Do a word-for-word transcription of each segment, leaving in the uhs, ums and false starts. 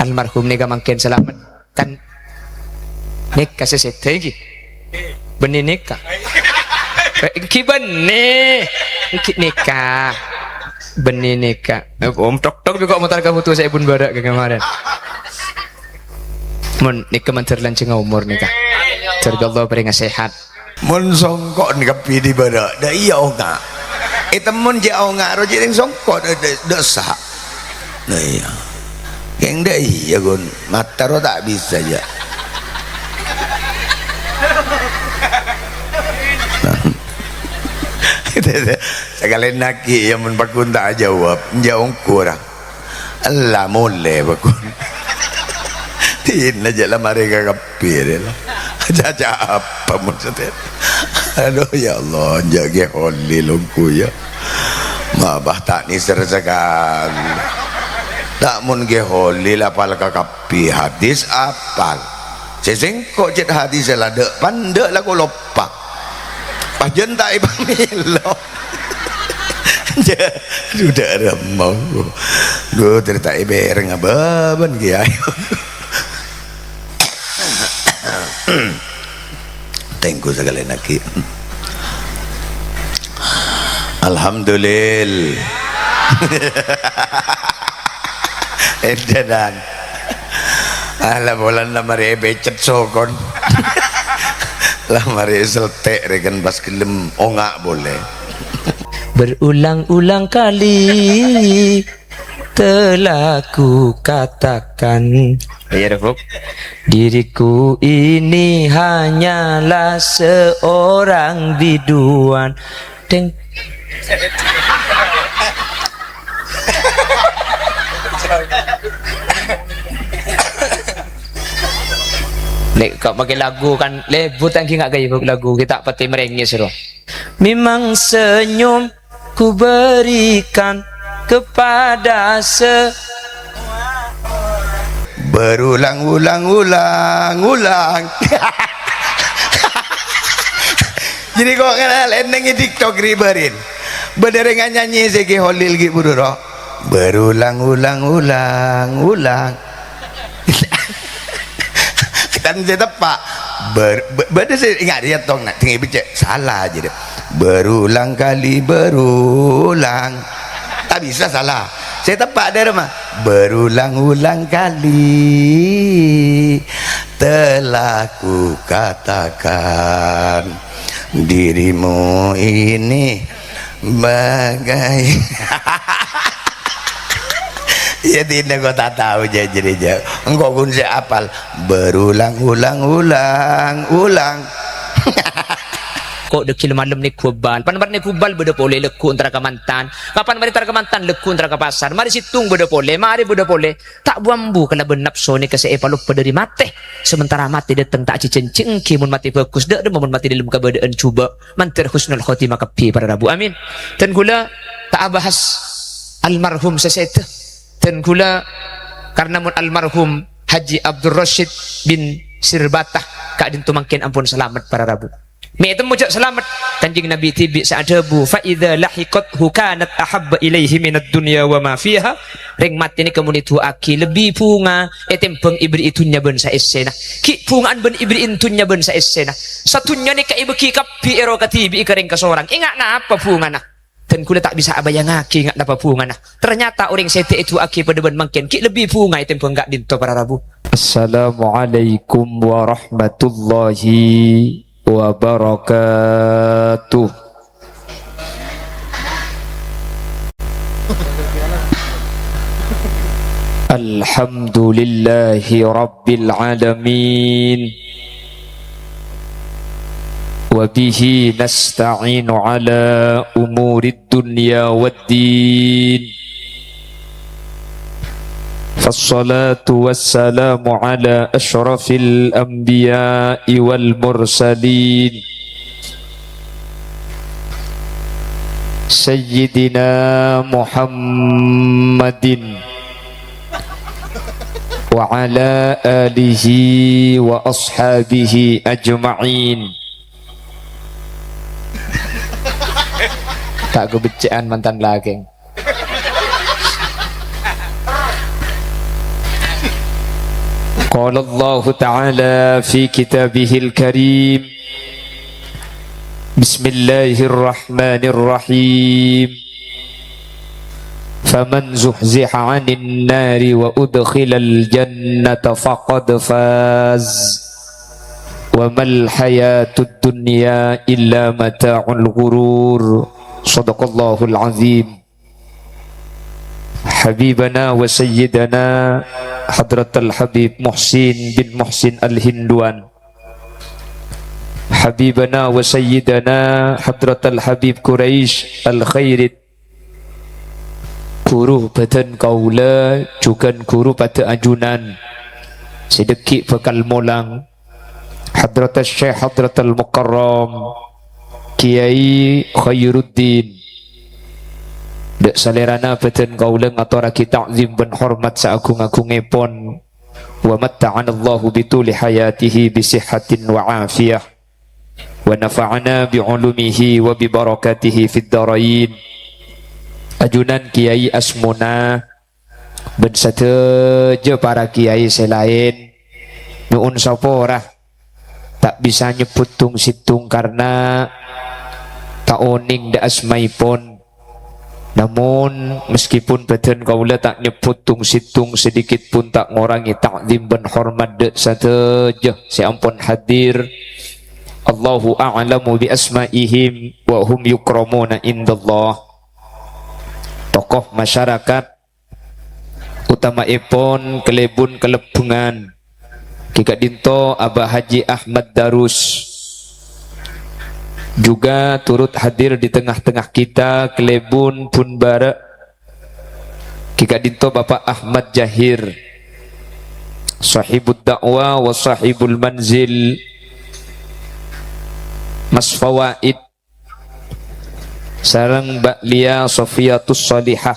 Almarhum nèka mangkèn salamet. Kan nèka sè sèdhâ ènggi. Bânnè nèka. Eh, ènggi bânnè. Ènggi nèka. Bânnè nèka. Eh, Om Tok Tok kok motor ka foto sè èbun bârâ' ka kamarèn. Mon nèka mandhâr lanjhângnga omor nèka. Mandhâr Allah parènga sehat. Mon songko' nèka kabbhi dibârâ', dâ' iyâ onga'. Ètemmon jhâ' onga' ro jhâ' rèng songko' dâ', dâ', dâ' essa'. Nah, iyâ. Kèng dâ' iyâ, ghun. Mata ro ta' bisa, jhâ'. Sakalèyan aghi', iyâ, mon pagghun ta' ajâwâb, jhâ' ongghu ra. Ella molè, bâkon. Dinah jhâ' la marè ka kabbhi, rè, la. Acaca apa maksudnya? Aduh, ya Allah, jhâ' Kè Holil ongghu, yâ. Ma' bâ' ta' nèser sakalè. Ta' mon Kè Holil apal ka kabbhi hadis, apal. Sè sèngko' cèt hadis la dâ', pandâ' la kolop. Pas jhân ta' èpamèlo. Jhâ-, duda remmo. Duh, cerita èbèreng abâbân, Kèyaè. Tèngghu sakalèyan aghi'. Alhamdulillah. Èntenan. Ah, la polana marè èpècet sokon. La marè èseltè' rè kan pas ghellem onga' polè. Berulang-ulang kali telah ku katakan. Iya, Rebo. Diriku ini hanyalah seorang biduan. Deng. Nèka makè lagu kan lebut ènggi nga' kaya lagu kita pati merengis ro. Memang senyum ku berikan kepada se- Berulang-ulang, ulang-ulang. Jadi kok kenal eneng di TikTok ribarin. Bâdâ rèng nyanyi sè Kè Holil ghi' buru ro. Berulang-ulang, ulang-ulang. Kan sè teppa'. Ber-, be-, bâdâ sè enga' rèya tong na', dingngè beccè'. Salah jadi. Berulang kali berulang. Ta' bisa salah. Sè teppa' dârâmma. Berulang-ulang kali telah ku katakan dirimu ini bagai. Iyâ, dinah kok ta' tao jhâ' jârèya jhâ'. Engko' ghun sè apal. Berulang-ulang, ulang-ulang. Ko' dâgghi' malem nèko bal. Pan marè nèko bal bâdâ polè lagghu entara ka mantan. Kapan marè entara ka mantan lagghu entara ka pasar. Marè sèttong bâdâ polè, marè bâdâ polè. Ta' bu-ambu kalabân napso nèka sè èpaloppa dâri matè. Sementara matè dâteng ta' jhânjhi ènggi mon matè bhâghus, dâ' remma mon matè dâlem kabâdâ'ân jhubâ'. Mandhâr husnul khotimah kabbhi para rabu. Amin. Dan kaulâ ta' abahas almarhum sè sèdhâ. Dan kaulâ karna mon almarhum Haji Abdul Rasyid bin Sirbata ka'dinto mangkèn ampon salamet para rabu. Mè' ètemmo jhâ' salamet. Kanjeng Nabi dhibi' sè adhâbu, "Fa idza lahiqathu kanat ahabba ilaihi minad dunya wa ma fiha." Rèng matè nèka mon èdu'aaghi lebbi bhunga ètèmbhâng èberri'i dhunnya bân saèssèna. Ghi' bhunga'an bân èberri'i dhunnya bân saèssèna. Sadhunnya nèka èbâghi kabbhi èro kadhibi'i ka rèng kasorang. Enga' napa bhungana? Dan kaulâ ta' bisa abayangngaghi nga' napa bhungana. Ternyata orèng sè èdu'aaghi padâ bân mangkèn ghi' lebbi bhunga ètèmbhâng ka'dinto para rabu. Assalamualaikum warahmatullahi wabarakatuh. Alhamdulillahi rabbil alamin. Wa bihi nasta'inu ala umurid dunya wad din. Fassalatu wassalamu ala asyrafil anbiya'i wal mursalin. Sayyidina Muhammadin wa ala alihi wa ashabihi ajma'in. Ta' kabeccè'an mantan lakèng. قال الله تعالى في كتابه الكريم: بسم الله الرحمن الرحيم. فمن زحزح عن النار وأدخل الجنة فقد فاز. وما الحياة الدنيا إلا متاع الغرور. صدق الله العظيم. Habibana wa Sayyidana Hadratal Habib Muhsin bin Muhsin Al-Hinduan. Habibana wa Sayyidana Hadratal Habib Quraisy Al-Khairit. Ghuru bâdân kaulâ, jhughân ghuru padâ ajunan sè dhâggi' bhâkal molang. Hadratus Syekh Hadratul Mukarram Kiai Khairuddin. Dâ' salèrana bâdân kaulâ ngatorraghi ta'zim bân hormat saagung-agungngèpon. Wa matta'anallahu bituli hayatihi bisihhatin wa afiyah. Wa nafa'ana bi'ulumihi wa bibarakatihi fid darain. Ajunan Kiai Asmona bân sadhâjâ para kiai sè laèn, nyo'on sapora. Ta' bisa nyebbhut tong-settong karna ta' onèng dâ' asmaèpon. Namon, meskipun bâdân kaulâ ta' nyebbhut tong-settong, sedikit pun ta' ngorangè ta'zim bân hormat dâ' sadhâjâ sè ampon hadir. Allahu a'lamu bi asma'ihim wa hum yukramuna indallah. Tokoh masyarakat, utamaèpon kalèbun kalèbungan, ghi' ka'dinto Aba Haji Ahmad Darus, juga turut hadir di tengah-tengah kita kalèbun bun bârâ', ghi' ka'dinto Bapak Ahmad Jahir, Sahibud Da'wah wa Sahibul Manzil, Mas Fawaid, sareng Mbak Lia Sofiatus Shalihah.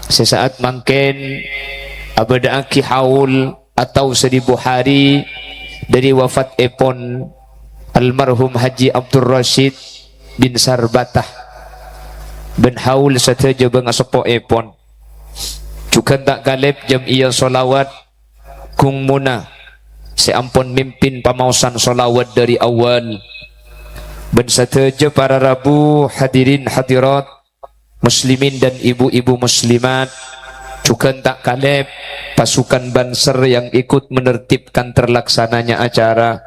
Sè sa'at mangkèn abâdâ'aghi haul atau seribu hari dâri wafatèpon almarhum Haji Abdul Rasyid bin Sarbatah bân haul sadhâjâ bângaseppoèpon. Jhughân ta' kalèp jam'iyah sholawat Gung Muna sè ampon mimpin pamaosan sholawat dâri awal, bân sadhâjâ para rabu, hadirin hadirat, muslimin dan ibu-ibu muslimat, jhughân ta' kalèp pasukan Banser yang ikut menertibkan terlaksananya acara.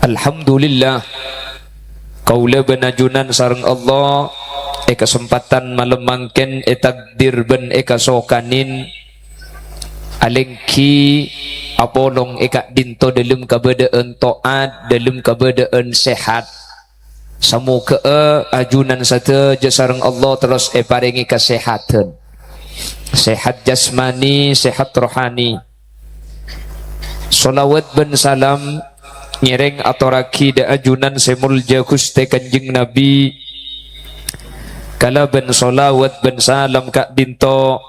Alhamdulillah, kaulâ bân ajunan sareng Allah è kasempadhân malem mangkèn ètakdir bân èkasokanè alèngghi apolong è ka'dinto dâlem kabâdâ'ân to'at, dâlem kabâdâ'ân sehat. Samoghâ'â ajunan sadhâjâ sareng Allah terros èparèngè kasehadhân. Sehat jasmani, sehat rohani. Sholawat bân salam ngèrèng atorraghi dâ' ajunan sè molja Ghustè Kanjeng Nabi, kalabân sholawat bân salam ka'dinto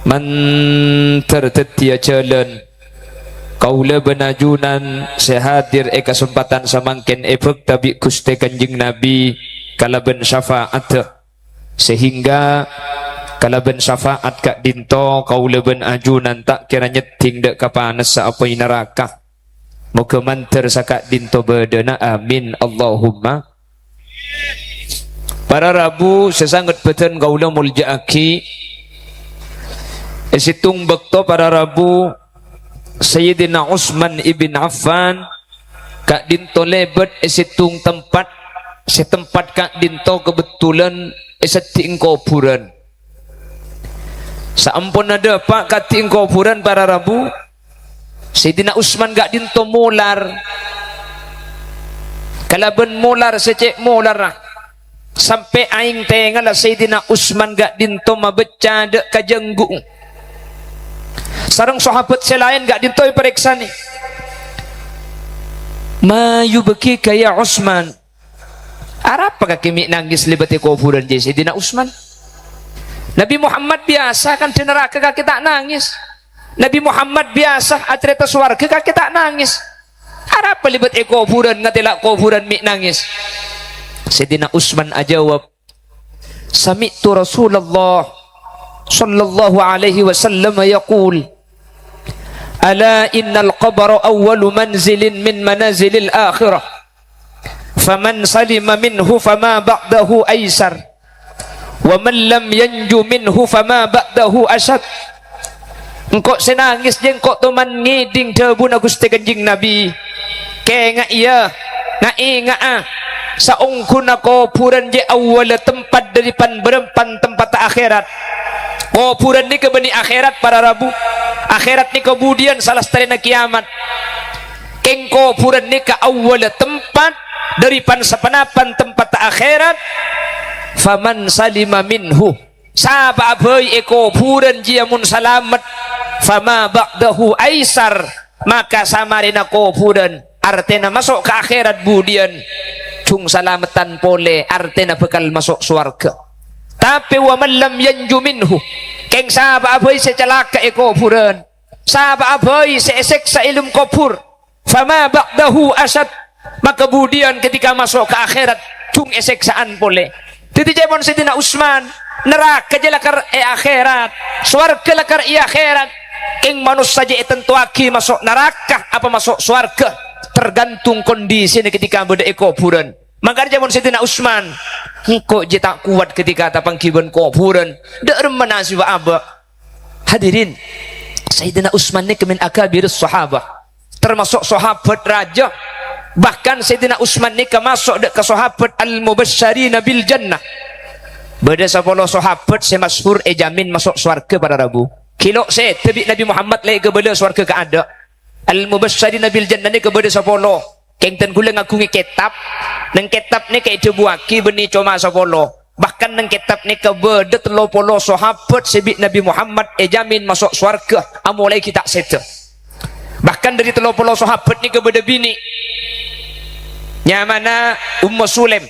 mandhâr dhâddhiyâ jhâlân. Kaulâ bân ajunan sè hadir è kasempadhân samangkèn èbhâkta bi' Ghustè Kanjeng Nabi kalabân syafa'addhâ. Sehingga kalabân syafa'at ka'dinto kaulâ bân ajunan ta' kèra nyèddhing dâ' ka panassa apoy naraka. Moghâ mandhâr saka'dinto bâdâna. Amin. Allahumma. Para rabu sè sanget bâdân kaulâ molja'aghi, è sèttong bâkto para rabu Sayyidina Utsman ibn Affan ka'dinto lèbât è sèttong tempat, sè tempat ka'dinto kabhendherrân è seddhi'na kobhurân. Saamponna dâpa' ka dhi'na kobhurân para rabu, Sayyidina Utsman ka'dinto molar. Kalabân molar sè cè' molarra, sampè' aèng tèngalla Sayyidina Utsman ka'dinto mabâcca dâ' ka jhânggu. Sareng sahabat sè laèn ka'dinto èparèksanè. "Ma yubkika ya Utsman?" "Arapa kakè mè' nangès lèbât è kobhurân jâ, Sayyidina Utsman?" "Nabi Muhammad biyasa kan dâ' naraka kakè ta' nangès. Nabi Muhammad biyasa acarèta sowarghâ kakè ta' nangès. Arapa lèbât è kobhurân ngatèla' kobhurân mè' nangès?" Sayyidina Utsman ajâwâb, "Sami'tu Rasulullah sallallahu alaihi wasallam yaqul, "Ala innal qabra awwalu manzilin min manazilil akhirah. Faman salima minhu fama ba'dahu aisar. Wa man lam yanju minhu fama ba'dahu asyad." Engko' sè nangès jâ' engko' toman ngèdhing dhâbuna Ghustè Kanjeng Nabi. Kèngaè, yâ, ngaènga'a, saongghuna kobhurân jâ' awwalla tempat dâri pan-bârâmpan tempatta akhèrat. Kobhurân nèka bânnè akhèrat, para rabu. Akhèrat nèka budiyân salastarèna kèyamat. Kèng kobhurân nèka awwalla tempat dâri pan-saponapan tempatta akhèrat. Faman salima minhu, sapa'a bhâi è kobhurân jiyâ mon salamet, fama ba'dahu aisar, maka samarèna kobhurân, artèna maso' ka akhèrat budiyân, jhung salameddhân polè, artèna bhâkal maso' sowarghâ. Tapè wa man lam yanju minhu, kèng sapa'a bhâi sè calaka è kobhurân, sapa'a bhâi sè èsèksa è lem kobhur, fama ba'dahu asyad, maka budiyân ketika maso' ka akhèrat, jhung èsèksa'an polè. Dhâddhi ca'èpon Sayyidina Utsman, naraka jâ' lakar è akhèrat, sowarghâ lakar è akhèrat. Kèng manossa jâ' ètantowaghi maso' naraka apa maso' sowarghâ, tergantung kondisina ketika bâdâ è kobhurân. Mangkana ca'èpon Sayyidina Utsman, "Engko' jâ' ta' kowat ketika tapangghi bân kobhurân, dâ' remma nasibbhâ abâ'." Hadirin, Sayyidina Utsman nèka min akabirus sahabah, termasuk sahabat rajâ. Bahkan Sayyidina Utsman nèka maso' dâ' ka sahabat al-mubasysyarina bil jannah. Bâdâ sapolo sahabat sè masyhur èjhâmin maso' sowarghâ, para rabu. Ghilo' sèdhâ bi' Nabi Muhammad la èkabâlâ sowarghâ kaadâ'. Al-mubasysyarina bil jannah nèka bâdâ sapolo. Kèng dân ghulâ ngaghungè kètab. Neng kètab nèka èdhâbuwâghi bânnè coma sapolo. Bahkan neng kètab nèka bâdâ tello polo sahabat sè bi' Nabi Muhammad èjhâmin maso' sowarghâ, amolaè ghi' ta' sèdhâ. Bahkan dâri tello polo sahabat nèka bâdâ binè'. Nyamana Ummu Sulaim.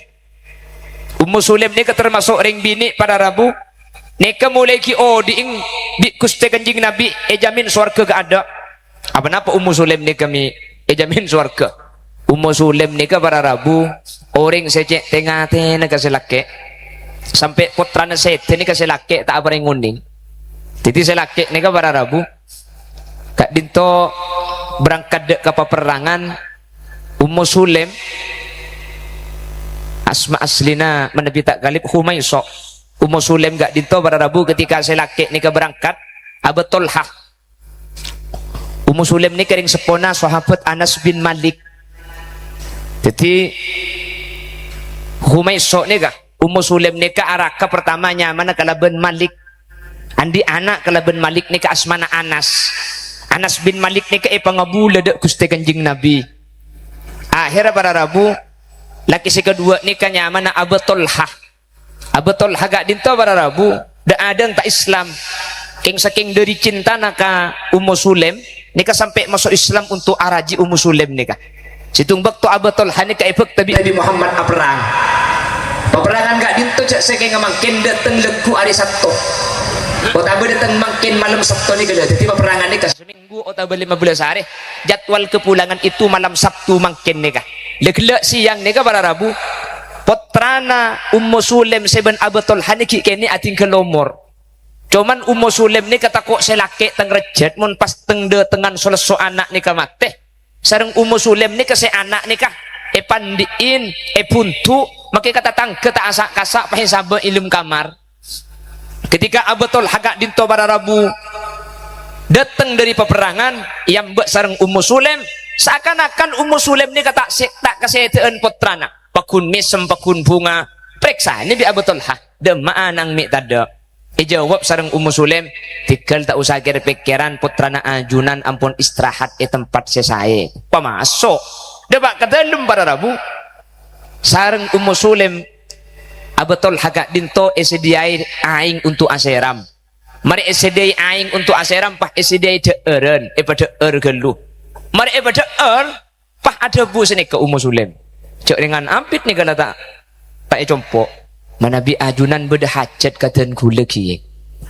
Ummu Sulaim nèka termasuk rèng binè' para rabu. Nèka molaè ghi' odi'èng bi' Ghustè Kanjeng Nabi èjhâmin sowarghâ kaadâ'. Aponapa Ummu Sulaim nèka mè' èjhâmin sowarghâ? Ummu Sulaim nèka para rabu, orèng sè cè' tè-ngatèna ka sè lakè'. Sampè' pottrana sèdhâ nèka sè lakè' ta' aparèng onèng. Dhâddhi sè lakè' nèka para rabu, ka'dinto berangkat dâ' ka paperrangan, Ummu Sulaim, asma asllina manabi ta' kalèp Humaisho. Ummu Sulaim ka'dinto para rabu ketika sè lakè' nèka berangkat, Abu Tolhah. Ummu Sulaim nèka rèng seppona sahabat Anas bin Malik. Dhâddhi, Humaisho nèka, Ummu Sulaim nèka araka pertama nyamana kalabân Malik. Andi' ana' kalabân Malik nèka asmana Anas. Anas bin Malik nèka èpangabulâ dâ' Ghustè Kanjeng Nabi. Akhèrra para rabu, lakè sè kaduwâ' nèka nyamana Abu Tolhah. Abu Tolhah ka'dinto para rabu, dâ'-adâ'na ta' Islam. Kèng-sakèng dâri cintana ka Ummu Sulaim, nèka sampè' maso' Islam onto' arajhi Ummu Sulaim nèka. Sèttong bâkto Abu Tolhah nèka èbâkta bi' Nabi Muhammad aperrang. Paperrangan ka'dinto jâ' sakènga mangkèn dâteng lagghu arè Sabto. Otabâ dâteng mangkèn malem Sabto nèka lho. Dhâddhi paperrangan nèka minggu otabâ lima belas arè. Jadwal kepulangan itu malam Sabtu mangkèn nèka. La ghellâ' sèyang nèka para rabu, pottrana Ummu Sulaim sè bân Abu Tolhah nèka ghi' kènè' adhinggâl omor. Coman Ummu Sulaim nèka tako' sè lakè' tang rejjhât mon pas teng-dâtengngan so-lesso ana' nèka matè. Sareng Ummu Sulaim nèka sè ana' nèka èpandi'in, èbhundu', makè ka tatangghâ ta' asa'-kasa' pas èsabâ' è lem kamar. Ketika Abu Tolhah ka'dinto para rabu dâteng dâri paperrangan, èyambâ' sareng Ummu Sulaim, saakan-akan Ummu Sulaim nèka ta' sè-, ta' kasèdhâ'ân pottrana. Pagghun mèsem, pagghun bhunga. Parèksanè bi' Abu Tolhah, "Dâ'emma'a nang mè' tadâ'?" Èjâwâb sareng Ummu Sulaim, "Dhigghâl ta' osa kèr-pèkkèran, pottrana ajunan ampon istirahat è tempat sè saè." Pamaso'. Dâpa' ka dâlem para rabu. Sareng Ummu Sulaim, Abu Tolhah ka'dinto èsadhiyâi aèng onto' asèram. Marè èsadhiyâi aèng onto' asèram, pas èsadhiyâi dhâ'ârân, èpadhâ'âr ghâllu. Marè èpadhâ'âr, pas adhâbu sanèka Ummu Sulaim, "Jhâ' rèngan abit nèka la ta', ta' ècompo'. Manabi ajunan bâdâ hajhât ka dân ghulâ, ghi.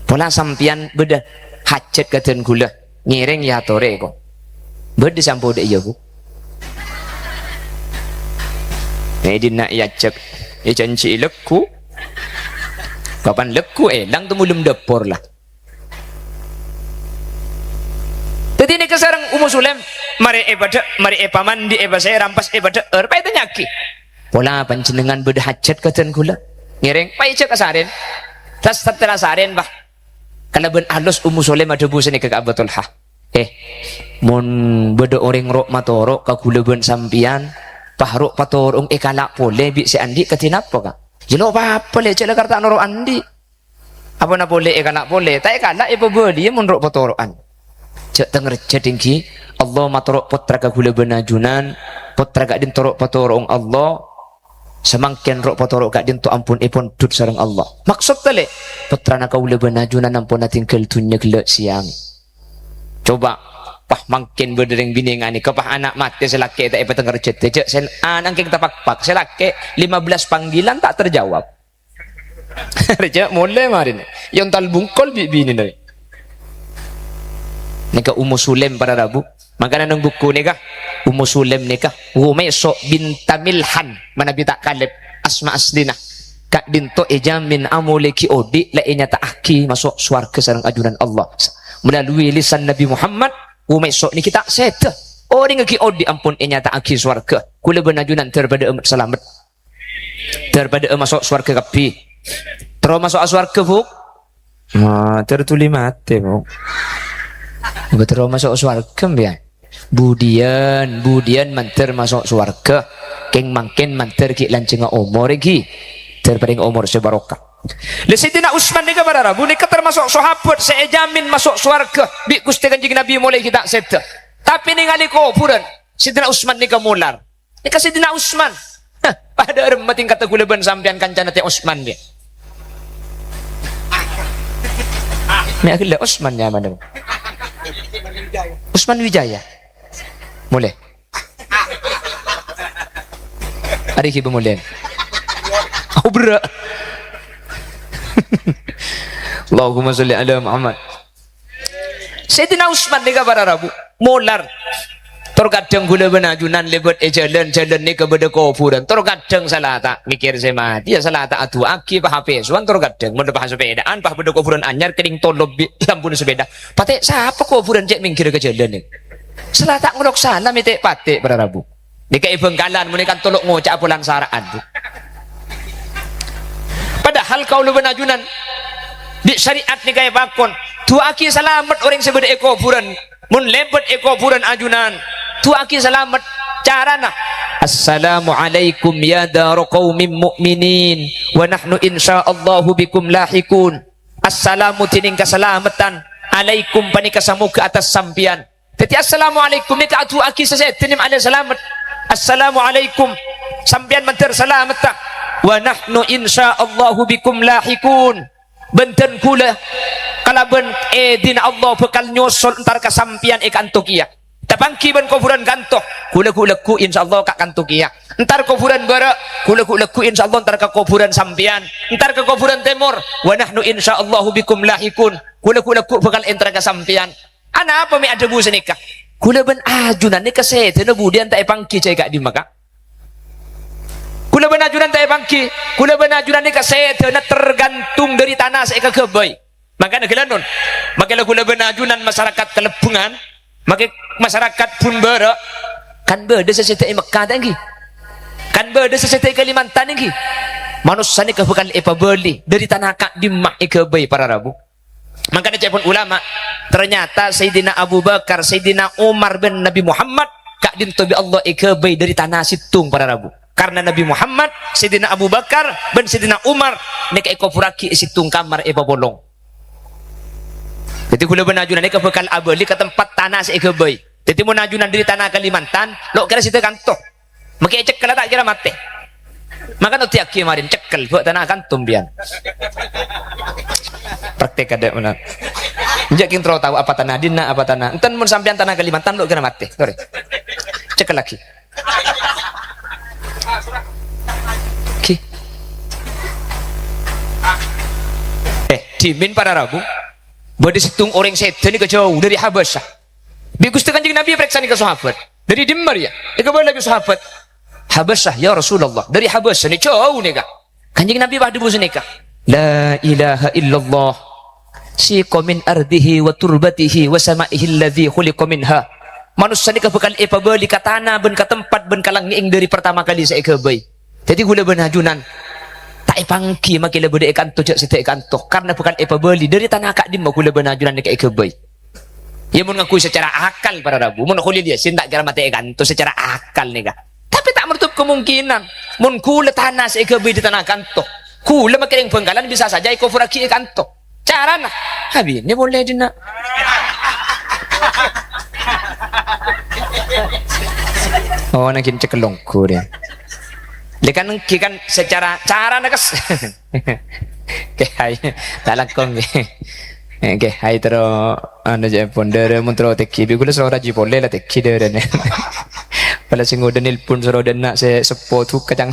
Pola sampèyan bâdâ hajhât ka dân ghulâ, ngèrèng èyatorè, ko'." "Bâdâ sè ampo dâ' iyâ, Bu'." È dinna' èajhâk, èjhânjhi'i lagghu. Kapan lagghu èlang, temmo lem dâpor la. Dhâddhi nèka sareng Ummu Sulaim, marè èpadhâ-, marè èpamandi, èpasèram, pas èpadhâ'âr, pas ètanya'aghi, "Pola panjhennengngan bâdâ hajhât ka dân kaulâ?" Ngèrèng, pas èjhâ' ka sarèn. Terros setelah sarèn, pas kalabân alus Ummu Sulaim adhâbu sanèka ka Abu Thalhah, "Eh, mon bâdâ orèng ro'-matoro' ka kaulâ bân sampèyan, pas ro'-patoro'na èkala' polè bi' sè andi', kadhi napa, Ka'?" "Yâ, lo' pa-apa, Lè', jhâ' la karta noro' andi'." "Apana polè èkala' polè?" "Ta' èkala', èpabâliyâ mon ro'-patoro'an." "Jhâ' tang-rejjhâ, Dhingghi. Allah matoro' pottra ka kaulâ bân ajunan, pottra ka'dinto ro'-patoro'na Allah. Samangkèn ro'-patoro' ka'dinto ampon èpondhut sareng Allah." "Maksodda, Lè'?" "Pottrana kaulâ bân ajunan ampon atèngghâl dhunnya ghellâ' sèyang." Coba, pas mangkèn bâdâ rèng binè' nganèka, pas ana' matè sè lakè' ta' èpatang-rejjhâdhâ, jhâ' sèn ana' kèng tapakpak, sè lakè' lima belas panggilan ta' terjawab. Rèya molè marèna. Èyontal bungkol bi' binèna. Nèka Ummu Sulaim para rabu. Mangkana neng buku nèka, Ummu Sulaim nèka, Umaiso' binta Milhan, manabi ta' kalèp, asma aslina. Ka'dinto èjamin amolè ghi' odi' la ènyata'aghi maso' sowarghâ sareng ajunan Allah. Melalui lisan Nabi Muhammad, Umaiso' nèka ta' sèdhâ. Orèng ghi' odi' ampon ènyata'aghi sowarghâ. Kaulâ bân ajunan dâr padâ'â salamet. Dâr padâ'â maso' sowarghâ kabbhi. Terro maso'a sowarghâ, Bu'? Ah, dâr dhuli matè, Bu'. Engko' terro maso' sowarghâ, sampèyan. Budiyân, budiyân mandhâr maso' sowarghâ. Kèng mangkèn mandhâr ghi' lanjhângnga omor, èngghi. Dâr parèng omor sè barokah. Lha, Sayyidina Utsman nèka para rabu nèka termasuk sahabat sè èjamin maso' sowarghâ bi' Ghustè Kanjeng Nabi molaè ghi' ta' sèdhâ. Tapè nèngalè kobhurân, Sayyidina Utsman nèka molar. Nèka Sayyidina Utsman. Hah, padâ remma tingkatta kaulâ bân sampèyan kancana tè Utsman, ya. Mè' aghellâ' Utsman nyamana. Utsman Wijaya. Molè. Arè ghi' pamolèyan. Oh, berrâ'. Allahumma sholli ala Muhammad. Sayyidina Utsman nèka para rabu, molar. Tor kadhâng kaulâ bân ajunan lèbât è jhâlân, jhâlân nèka bâdâ kobhurân. Tor kadhâng salata', mèkkèr sè matè, ya salata' adu'aaghi, pas apèsowan tor kadhâng, mon pas sapèdaan, pas bâdâ kobhurân anyar, kènèng tolop bi' lampuna sapèda. Patè' sapa kobhurân cè' mèngghirrâ ka jhâlân nèka. Salata' ngolok salam ètè'-patè' para rabu. Nèka è Bhângkalan, mon è kanto lo' ngoca'a polana sara'an, Bu. Padahal kaulâ bân ajunan, bi' syariat nèka èpakon, du'aaghi salamet orèng sè bâdâ è kobhurân. Mon lèbât è kobhurân ajunan, du'aaghi salamet. Carana, "Assalamualaikum ya dara qaumin mu'minin, wa nahnu insyaallahu bikum lahiqun." Assalamu dhinèng kasalameddhân, alaikum panèka samoghâ attas sampèyan. Dhâddhi, assalamualaikum nèka adu'aaghi sè sèdhâna ma'lè salamet. Assalamualaikum, sampèyan mandhâr salametta. Wa nahnu insyaallahu bikum lahiqun. Bân dhân kaulâ kalabân èdhina Allah bhâkal nyosol entar ka sampèyan è kanto kèya. Tapangghi bân kobhurân kanto, kaulâ ghu'-lagghu' insyaallah ka kanto kèya. Entar kobhurân bârâ', kaulâ ghu'-lagghu' insyaallah entar ka kobhurân sampèyan. Entar ka kobhurân tèmor, wa nahnu insyaallahu bikum lahiqun. Kaulâ ghu'-lagghu' bhâkal entar ka sampèyan. Anapa mè' adhâbu sanèka? Kaulâ bân ajunan nèka sèdhâna budiyân ta' èpangghi jhâ' è ka'dimma, Ka'? Kaulâ bân ajunan ta' èpangghi. Kaulâ bân ajunan nèka sèdhâna tergantung dâri tana sè èkaghâbây. Mangkana ghâlânon, makè la kaulâ bân ajunan masarakat Kalèbungan, makè masarakat Bun Bârâ', kan bâdâ sè sèdhâ è Mekkah ta' èngghi? Kan bâdâ sè sèdhâ è Kalimantan èngghi? Manossa nèka bhâkal èpabâli dâri tana ka'dimma èghâbây para rabu. Mangkana ca'èpon ulama, ternyata Sayyidina Abu Bakar, Sayyidina Umar, bân Nabi Muhammad ka'dinto bi' Allah èghâbây dâri tana sèttong para rabu. Karna Nabi Muhammad, Sayyidina Abu Bakar, bân Sayyidina Umar nèka èkobhurraghi è sèttong kamar èpapolong. Dhâddhi, kaulâ bân ajunan nèka bhâkal abâli ka tempat tana sè èghâbây. Dhâddhi, mon ajunan dâri tana Kalimantan, lo' kèra sèdhâ kanto. Makè ècèkkèl ta' kèra matè. Maka nodiyaghi marèn cèkkèl, bâ' tana kanto sampèyan. Praktek adâ' mènna. Enjâ' kèng terro tao apa tana dinna', apa tana. Enten mon sampèyan tana Kalimantan lo' kèra matè. Torè. Cèkkèl lagi. Oke. Eh, dhimèn para rabu. Bâdâ sèttong orèng sèdhâ nèka jhâu dâri Habasyah. Bi' Ghustè Kanjeng Nabi èparèksanè ka sahabat. "Dâri dimma rèya?" Èkabâlâ bi' sahabat. "Habasyah, ya Rasulullah." "Dâri Habasyah nè, jhâu nèka." Kanjeng Nabi pas adhâbu sanèka, "La ilaha illallah. Siqa min ardhihi wa turbatihi wa sama'ihi alladzi khuliqa minha. Manossa nèka bhâkal èpabâli ka tana bân ka tempat bân ka langngè'èng dhâri partama kalè sè èghâbây. Dhâddhi ghulâ bân ajunan ta' èpangghi makè la bâdâ è kanto jhâ' sèdhâ è kanto, karna bhâkal èpabâli dhâri tana ka'dimma ghulâ bân ajunan nèka èghâbây. Iyâ, mon ngangghuy sacara akal, para rabu, mon Kholil Yasin ta' kèra matè è kanto sacara akal nèka. Tapè ta' menutup kemungkinan, mon ghulâ tana sè èghâbây dhâri tana kanto, ghulâ makè rèng Bhângkalan bisa saja èkoburraghi è kanto. Carana, abinè polè dinna'. Oh, nangèn cekellong ghulâ. Lè kan ènggi kan sacara, carana kes. Kè Hai, ta' langkong, kè. Eh, kè Hai terro, anu, ca'èpon, dârâ mon terro tèngghi, bi' ghulâ soro rajhi polè la tèngghi dârâna. Pala sè ngodâ nelpon soro dâ' enna' sè seppo duka cang.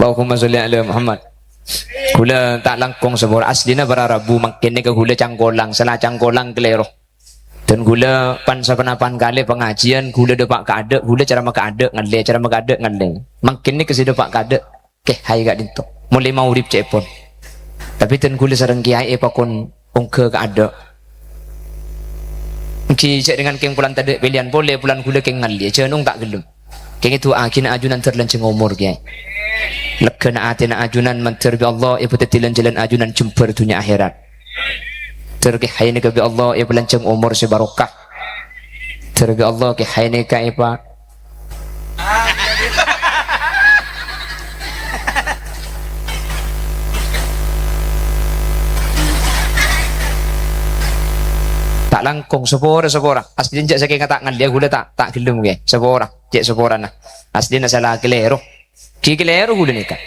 Allahumma sholli ala Muhammad. Ghulâ ta' langkong sapora, aslina para rabu mangkèn nèka ghulâ cangkolang, sala cangkolang kalèro. Dân ghulâ pan saponapan kalè pangajiân, ghulâ dâpa' ka adâ', ghulâ carama ka adâ' ngallè, carama ka adâ' ngallè. Mangkèn nèka sè dâpa' ka adâ', kè Hai ka'dinto. Molaè maghrib ca'èpon. Tapè dân ghulâ sareng kè Hai èpakon ongghâ ka adâ'. Ènggi jhâ' dhângan kèng polana tadâ' pèlèyan polè, polana ghulâ kèng ngallè, jhânong ta' ghellem. Kèng èdu'aaghina ajunan ter lanjhâng omor, kè Hai. Leggâna atèna ajunan mandhâr bi' Allah èpadhâddhi lan-jhâlân ajunan jembhâr dhunnya akhèrat. Ter kè Hai nèka bi' Allah èpalanjhâng omor sè barokah. Ter bi' Allah kè Hai nèka èpa- Ta' langkong, sapora, sapora. Aslina jhâ' sakènga ta' ngallè, ghulâ ta', ta' ghellem, kè. Sapora, cè' saporana. Aslina sala kalèro. Ghi kalèro ghulâ nèka.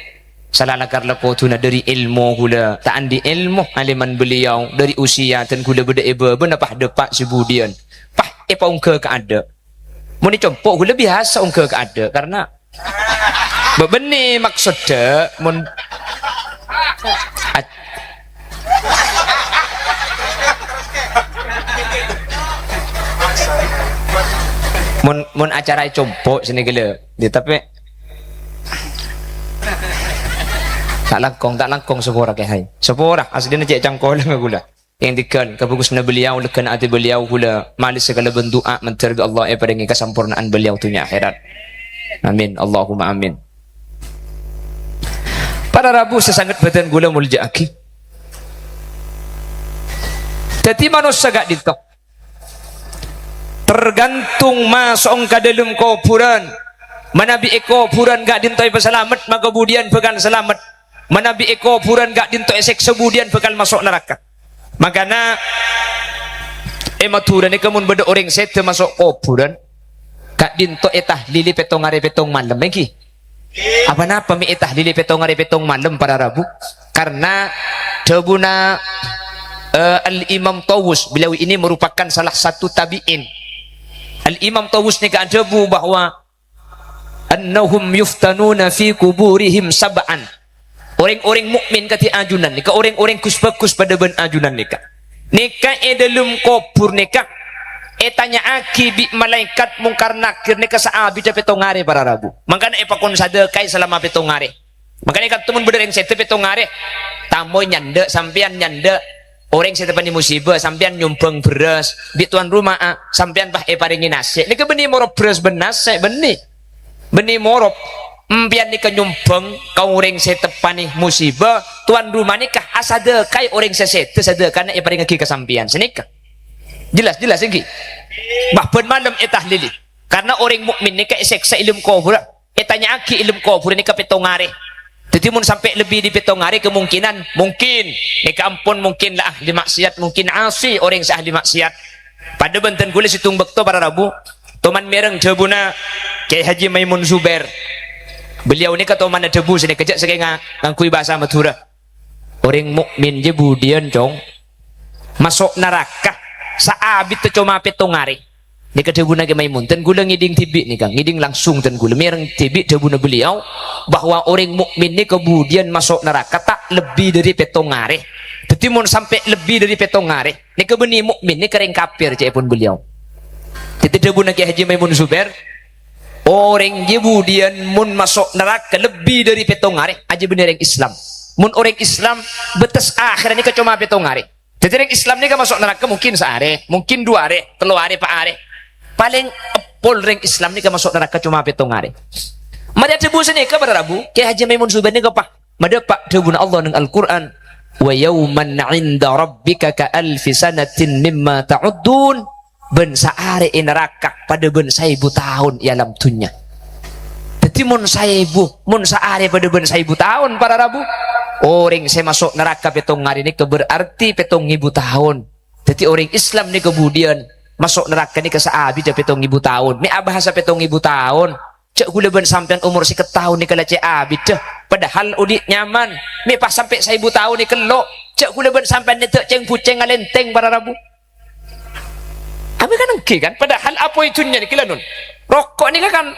Sala lakar la kodhuna dhâri èlmo ghulâ, ta' andi' èlmo, alèman beliau, dhâri usia, dân ghulâ bâdâ è bâbâna pa dâpa' sè budiyân. Pas èpaongghâ ka adâ'. Mon è compo' ghulâ biyasa ongghâ ka adâ', karna Bâ-, bânnè maksoddhâ, mon, a-, mon, mon acara è compo' sènè ghellâ'. Yâ, tapè ta' langkong, ta' langkong sapora, kè Hai. Sapora, aslina cè' cangkolang ghulâ. Yang tiga, kabhâghusânna beliau, leggâna atè beliau ghulâ malèssa kalabân du'a, mandhâr bi' Allah èparèngè kasamporna'an beliau dhunnya akhèrat. Amin. Allahumma amin. Para rabu sè sanget bâdân ghulâ molja'aghi. Dhâddhi manossa ka'dinto tergantung maso'ong ka dâlem kobhurân. Manabi è kobhurân ka'dinto èpasalamet, maka budiyân bhâkal salamet. Manabi è kobhurân ka'dinto èsèksa budiyân bhâkal maso' naraka. Mangkana, è Madhurâ nèka mon bâdâ orèng sèdhâ maso' kobhurân, ka'dinto ètahlili pèttong arè pèttong malem, ènggi? Apa-napa mè' ètahlili pèttong arè pèttong malem, para rabu? Karna dhâbuna, eh, Al-Imam Tawus, beliau ini merupakan salah satu tabi'in. Al-Imam Tawus nèka adhâbu bahwa "Annahum yuftanuna fi quburihim sab'an." Orèng-orèng mukmin kadhi ajunan nèka, orèng-orèng ghus-bhâghus padâ bân ajunan nèka. Nèka è dâlem kobhur nèka ètanya'aghi bi' malaèkat Mungkar Nakir nèka saabiddhâ pèttong arè, para rabu. Mangkana èpakon sadhâkaè salama pèttong arè. Mangkana ka'dinto mon bâdâ orèng sèdhâ pèttong arè, tamoy nyandhâ', sampèyan nyandhâ'. Orèng sè teppanè musibâ, sampèyan nyombhâng bherrâs, bi' towan roma, a, sampèyan pas èparèngè nasè'. Nèka bânnè morop bherrâs bân nasè', bânnè. Bânnè morop, empèyan nèka nyombhâng ka orèng sè teppanè musibâ, towan roma nèka asadhâkaè orèng sè sèdhâ sadhâkana èparèngaghi ka sampèyan. Sanèka. Jelas, jelas, ènggi? Bâh, bân malem ètahlili. Karna orèng mukmin nèka èsèksa è dâlem kobhurrâ. Ètanya'aghi è dâlem kobhurrâ nèka pèttong arè. Dhâddhi mon sampè' lebbi dâri pèttong arè, kemungkinan, mungkin, nèka ampon mungkin la ahli maksiat, mungkin asi orèng sè ahli maksiat. Padâ bân dân ghulâ sèttong bâkto para rabu, toman mèreng dhâbuna Kyai Haji Maimun Zubair. Beliau nèka toman adhâbu sanèka jhâ' sakènga ngangghuy bhâsa Madhurâ. Orèng mukmin jiyâ budiyân, Cong? Maso' naraka saabiddhâ coma pèttong arè. Nèka dhâbuna Kè Maimun, dân ghulâ ngèdhing dhibi' nèka, ngèdhing langsung dân ghulâ, mèreng dhibi' dhâbuna beliau bahwa orèng mukmin nèka budiyân maso' naraka ta' lebbi dâri pèttong arè. Dhâddhi, mon sampè' lebbi dâri pèttong arè, nèka bânnè mu'min, nèka rèng kafir, ca'èpon beliau. Dhâddhi, dhâbuna Kè Haji Maimun Zubair, orèng jiyâ budiyân mon maso' naraka lebbi dâri pèttong arè, ajâ bânnè rèng Islam. Mon orèng Islam, bâtes akhèrra nèka coma pèttong arè. Dhâddhi, rèng Islam nèka maso' naraka mungkin saarè, mungkin du arè, tello arè, pa' arè. Palèng eppol rèng Islam nèka maso' naraka coma pèttong arè. Marè adhâbu sanèka, para rabu, Kè Haji Maimun Zubair nèka, pa-, madhâpa' dhâbuna Allah neng Al-Qur'an, "Wa yauman 'inda rabbika ka alfi sanatin mimma ta'uddun." Bân saarè è naraka padâ bân saèbu taon è alam dhunnya. Dhâddhi, mon saèbu, mon saarè padâ bân saèbu taon, para rabu, orèng sè maso' naraka pèttong arè nèka berarti pèttong èbu taon. Dhâddhi, orèng Islam nèka budiyân maso' naraka nèka saabiddhâ pèttong èbu taon. Mè' abhâsa pèttong èbu taon. Jhâ' ghulâ bân sampèyan omor sèket taon nèka la cè' abiddhâ, padahal odi' nyaman. Mè' pas sampè' saèbu taon nèka lo', jhâ' ghulâ bân sampèyan nèdhâ' cèng-bucèng alèntèng, para rabu. Apa kan ènggi, kan? Padahal apoy dhunnya nèka la, non. Roko' nèka kan,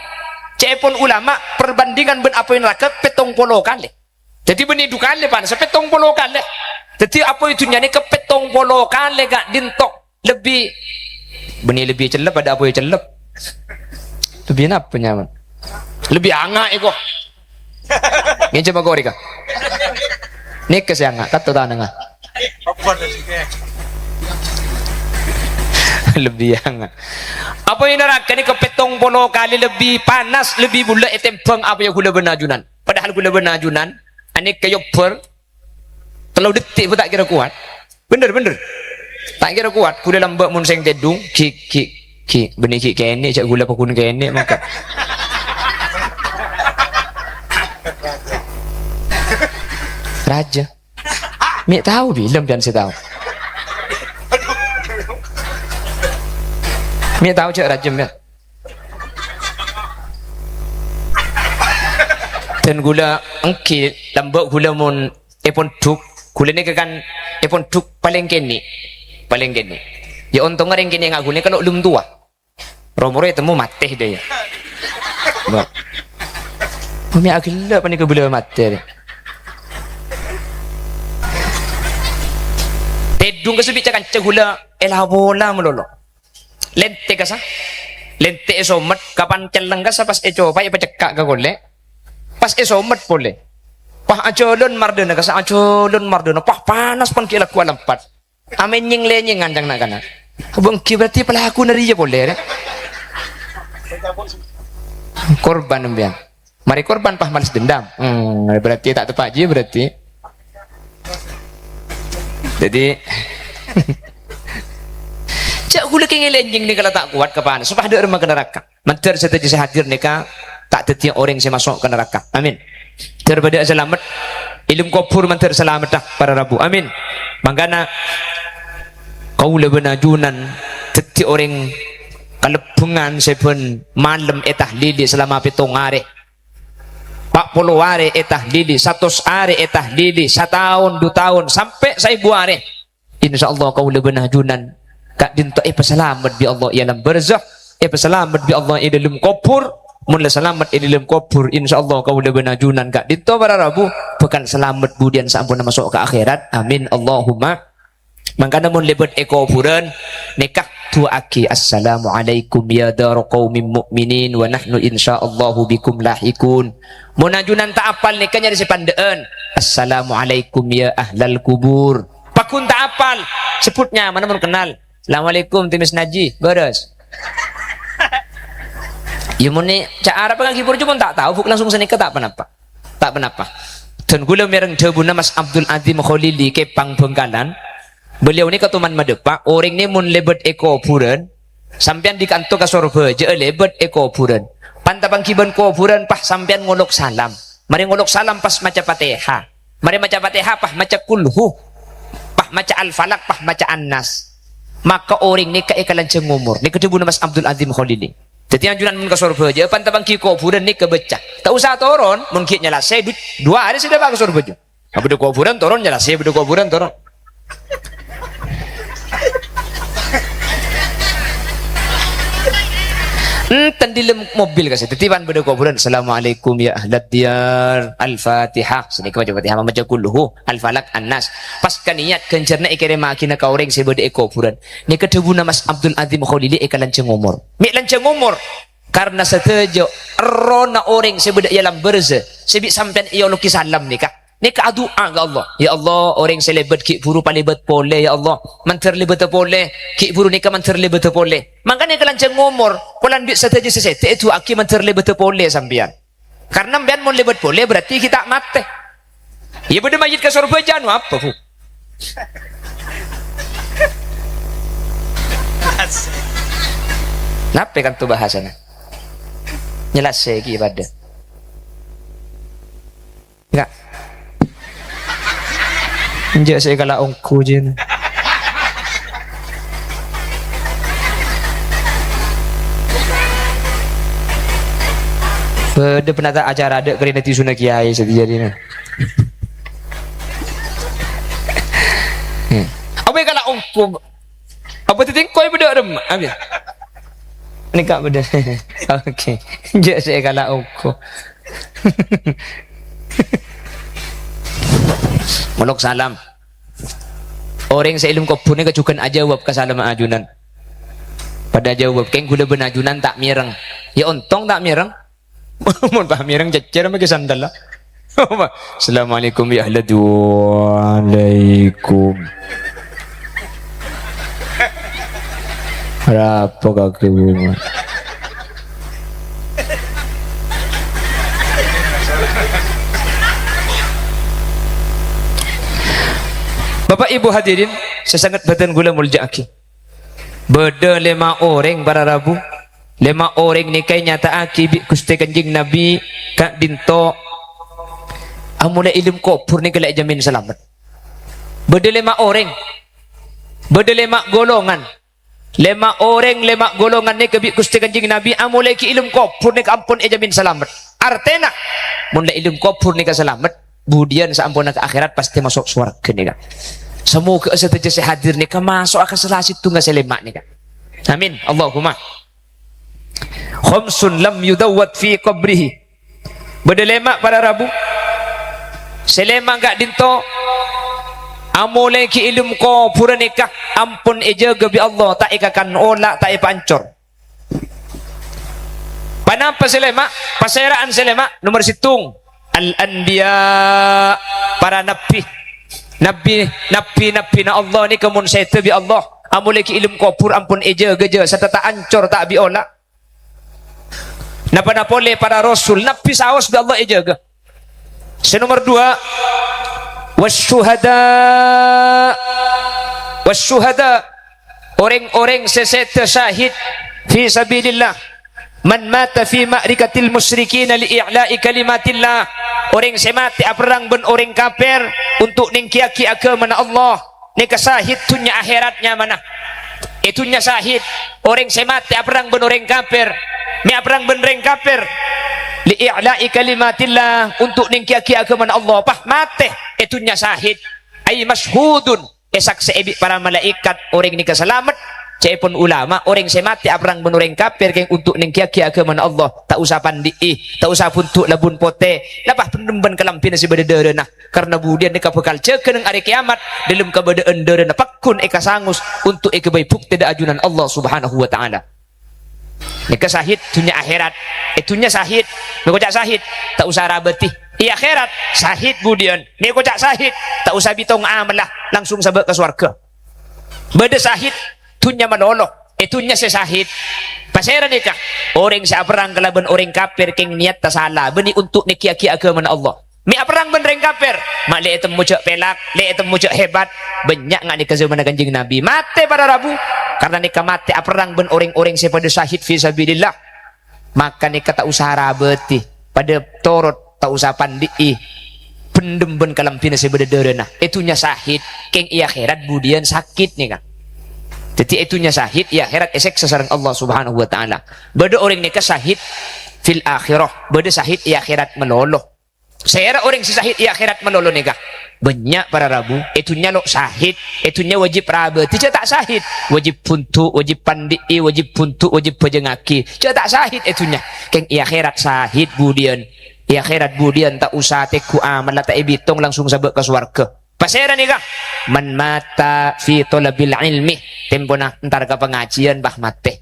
ca'èpon ulama, perbandingan bân apoy naraka pèttong polo kalè. Dhâddhi, bânnè du kalè panassa, pèttong polo kalè. Dhâddhi, apoy dhunnya nèka pèttong polo kalè ka'dinto. Lebbi, bânnè lebbi cellep, padâ apoy cellep. Lebbi napa nyaman? Lebbi anga' èko. Ngènca makorè ka. Nèka sè anga', katto tanangnga. Lebbi anga'. Apoy naraka nèka pèttong polo kalè lebbi panas, lebbi bulâ ètèmbhâng apoy ghulâ bân ajunan. Padahal ghulâ bân ajunan, anèka èobbhâr, tello dhetti' bhâ ta' kèra kowat. Bhender, bhender. Ta' kèra kowat. Ghulâ lambâ' mon sèng tèdung, ghi', ghi', ghi'. Bânnè ghi' kènè', jhâ' ghulâ paggun kènè' mangka. Rajâ. Mè' tao bilâ sampèyan sè tao. Mè' tao jhâ' rajâ, mè'. Dân ghulâ ènggi lambâ' ghulâ mon èpondhuk, ghulâ nèka kan èpondhuk palèng kènè'. Palèng kènè'. Ya, ontongnga rèng kènè' nga' ghulâ nèka lo' lum towa. Ro-moro ètemmo matè dâ' iyâ. Bâ. Mè' aghellâ' panèka bulâ matè rè. Tèdung ka sabbhân ca-kanca ghulâ èla-pola malolo. Lèntè kassa. Lèntè èsomet, kapan celleng kassa pas ècopa èpacekka' ka kollè. Pas èsomet polè. Pas ajhâlân mardhâna kassa, ajhâlân mardhâna. Pas panas pan ghi' lagghu' alempat. Amènyèng-lènyèngan cang na'-kana'. Bâ' ènggi berarti pelakona rèya polè, rè. Korban sampèyan. Marè korban pas males dendam. Hmm, berarti ta' teppa' jiyâ berarti. Dhâddhi, jhâ' ghulâ kèngèng lènyèng nèka la ta' kowat kapan, sopajâ dâ' remma ka naraka. Mandhâr sadhâjâ sè hadir nèka ta' dhâddhiyâ orèng sè maso' ka naraka. Amin. Dhâr padâ salamet. È alam kobhur mandhâr salamet, para rabu. Amin. Mangkana, kaulâ bân ajunan dhâddhi orèng kalebbangan sè bân malem ètahlili salama pèttong arè. Pa' polo arè ètahlili, satos arè ètahlili, sataon, du taon, sampè' saèbu arè. Insyaallah kaulâ bân ajunan ka'dinto èpasalamet bi' Allah è alam barzakh, èpasalamet bi' Allah è dâlem kobhur. Mon la salamet è dâlem kobhur, insyaallah kaulâ bân ajunan ka'dinto para rabu bhâkal salamet budiyân saamponna maso' ka akhèrat. Amin, Allahumma. Mangkana mon lèbât è kobhurân, nèka du'aaghi, "Assalamualaikum ya dara qaumin mu'minin wa nahnu insyaallahu bikum lahiqun." Mon ajunan ta' apal nèka nyarè sè pandhâ'ân, "Assalamualaikum ya ahlal kubur." Paggun ta' apal, sebbhut nyamana mon kennal. "Assalamualaikum, Timis Naji." Bârâs. Ya, mon nè-, ca' Arab kan ghibur, coma ta' tao, bu, langsung sanèka ta' ponapa. Ta' ponapa. Dân kaulâ mèreng dhâbuna Mas Abdul Adzim Kholili, Kepang Bangkalan. Beliau nèka toman madhâpa', orèng nè mon lèbât è kobhurân, sampèyan dâri kanto ka Sorbhâjâ'â lèbât è kobhurân. Pan tapangghibân kobhurân, pas sampèyan ngolok salam. Marè ngolok salam pas maca Fatihah. Marè maca Fatihah pas maca Qulhu. Pas maca Al-Falaq, pas maca An-Nas. Maka orèng nèka èkalanjhâng omor. Nèka dhâbuna Mas Abdul Adzim Kholili. Dhâddhi ajunan mon ka Sorbhâjâ, pan tapanggi kobhurân nèka bâca. Ta' osa toron, mon ghi' nyalasè, du-, duwâ arè sè dâpa' ka Sorbhâjâ. Bâdâ kobhurân toron, nyalasè bâdâ kobhurân toron. Enten dâlem mobil, ka sè dhâddhi bân bâdâ kobhurân, "Assalamualaikum ya ahlad diyar, Al-Fatihah." Sanèka maca Fatihah, maca Qul Hu, Al-Falaq, An-Nas. Pas ka niyat ghânjhârna èkèrèmmaghina ka orèng sè bâdâ è kobhurân. Nèka dhâbuna Mas Abdul Adzim Kholili èkalanjhâng omor. Mè' lanjhâng omor. Karna sadhâjâ errohna orèng sè bâdâ è alam barzah, sè bi' sampèyan èologi salam nèka. Nèka adu'a ka Allah. "Ya Allah, orèng sè lèbât ghi' bhuru palèbât polè, ya Allah. Mandhâr lèbâdhâ polè, ghi' bhuru nèka mandhâr lèbâdhâ polè." Mangkana èkalanjhâng omor, polana bi' sadhâjâ sè sèdhâ èdu'aaghi mandhâr lèbâdhâ polè sampèyan. Karna sampèyan mon lèbât polè, berarti ghi' ta' matè. Iyâ, bâdâ mayyit ka Sorbhâjâ, anu apa, Bu? Napè kanto bahasana? Nyelasè ghi' padâ. Enggak. Enjâ' sè èkala' ongghu, jin. Bâdâ penata acara adâ' karèna tisuna kiyaè sè terjadi, nah. Hmm. Apa èkala' ongghu? Apa tètèngkoy bâdâ rem? Apa? Nèka bâdâ. Oke. Jâ' sè èkala' ongghu. Molok salam. Orèng sè è dâlem kobhur nèka jhughân ajâwâb ka salamma ajunan. Padâ ajâwâb, "Kèng ghulâ bân ajunan ta' mèreng." Yâ ontong ta' mèreng. Mon pas mèreng cècèr mèkè sandalla. Assalamualaikum ya ahla. Waalaikum. Rapo kagè bunga. Bapak Ibu hadirin, sè sanget bhâdhân ghulâ molja'aghi. Bâdâ lèma' orèng para rabu. Lèma' orèng nèka ènyata'aghi bi' Ghustè Kanjeng Nabi ka'dinto amolè è dâlem kobhur nèka la èjhâmin salamet. Bâdâ lèma' orèng. Bâdâ lèma' golongan. Lèma' orèng, lèma' golongan nèka bi' Ghustè Kanjeng Nabi amolè ghi' è dâlem kobhur nèka ampon èjhâmin salamet. Artèna, mon la è dâlem kobhur nèka salamet, budiyân saamponna ka akhèrat pastè maso' sowarghâ nèka. Samoghâ sadhâjâ sè hadir nèka maso'a ka sala sèttonga sè lèma' nèka. Amin. Allahumma. Khamsun lam yudawwad fi qabrihi. Bâdâ lèma' para rabu. Sè lèma' ka'dinto amolè ghi' è dâlem kobhurrâ nèka ampon èjâgâ bi' Allah, ta' èkakan ola', ta' èpaancor. Ponapa sè lèma'? Pasèra'an sè lèma'? Nomer sèttong, al-anbiya, para nabbhi. Nabbhi, nabbhi-nabbhina Allah nèka mon sèdhâ bi' Allah, amolè ghi' è dâlem kobhur ampon èjâgâ, jâ-, sarta ta' ancor, ta' bi' ola'. Napa-napa polè para rasul, nabbhi saos bi' Allah èjâgâ. Sè nomer dua, wasyuhada. Wasyuhada, orèng-orèng sè sèdhâ syahid fi sabilillah. Man mata fi ma'rikatil musyrikina li i'la'i kalimatillah. Orèng sè matè aperrang bân orèng kafir untuk nèngghiyâghi aghâmana Allah. Nèka syahid dhunnya akhèrat nyamana. È dhunnya syahid, orèng sè matè aperrang bân orèng kafir. Mè' aperrang bân orèng kafir. Li i'la'i kalimatillah, untuk nèngghiyâghi aghâmana Allah. Pas matè è dhunnya syahid. Ay masyhudun, èsaksè'è bi' para malaèkat, orèng nèka salamet. Ca'èpon ulama, orèng sè matè aperrang bân orèng kafir kèng untuk nèngghiyâghi aghâmana Allah. Ta' osa pandi'i, ta' osa bhundu' labun potè. Lapah bhendhem bân kalambhina sè bâdâ dârâna. Karna budiyân nèka bhâkal jâgâ neng arè kèyamat, dâlem kabâdâ'ân dârâna pagghun èkasangos untuk èghâbây buktè dâ' ajunan Allah Subhanahu wa Ta'ala. Nèka syahid dhunnya akhèrat. È dhunnya syahid, mè' koca' syahid, ta' osa arabâdhi. È akhèrat, syahid budiyân, mè' koca' syahid, ta' osa bitong amalla, langsung sabâ' ka sowarghâ. Bâdâ syahid dhunnya malolo, è dhunnya sè syahid. Pasèra nèka? Orèng sè aperrang kalabân orèng kafir kèng niyatta sala, bânnè untuk nèngghiyâghi aghâmana Allah. Mè' aperrang bân rèng kafir, ma' lè' ètemmo jâ' pèlak, lè' ètemmo jâ' hebat. Bânnya' nga' nèka jhâmanna Kanjeng Nabi. Matè para rabu, karna nèka matè aperrang bân orèng-orèng sè padâ syahid fi sabilillah. Maka nèka ta' osa arabâdhi, padâ torot, ta' osa pandi'i. Bhendhem bân kalambhina sè bâdâ dârâna. È dhunnya syahid, kèng è akhèrat budiyân sakit nèka. Dhâddhi è dhunnya syahid, è akhèrat èsèksa sareng Allah Subhanahu wa Ta'ala. Bâdâ orèng nèka syahid fil akhirah, bâdâ syahid è akhèrat malolo. Sèra orèng sè sahid è akhèrat malolo nèka. Bânnya' para rabu, è dhunnya lo' sahid, è dhunnya wajib rabâdhi, jhâ' ta' sahid. Wajib bundu', wajib pandhi'i, wajib bundu', wajib bhâjângaghi, jhâ' ta' sahid è dhunnya. Kèng è akhèrat sahid budiyân. È akhèrat budiyân ta' osa tèngghu amalla ta' èbitong langsung sabâ' ka sowarghâ. Pasèra nèka? Man mata fi thalabil ilmi, tempona entar ka pangajiyân, bâh, matè.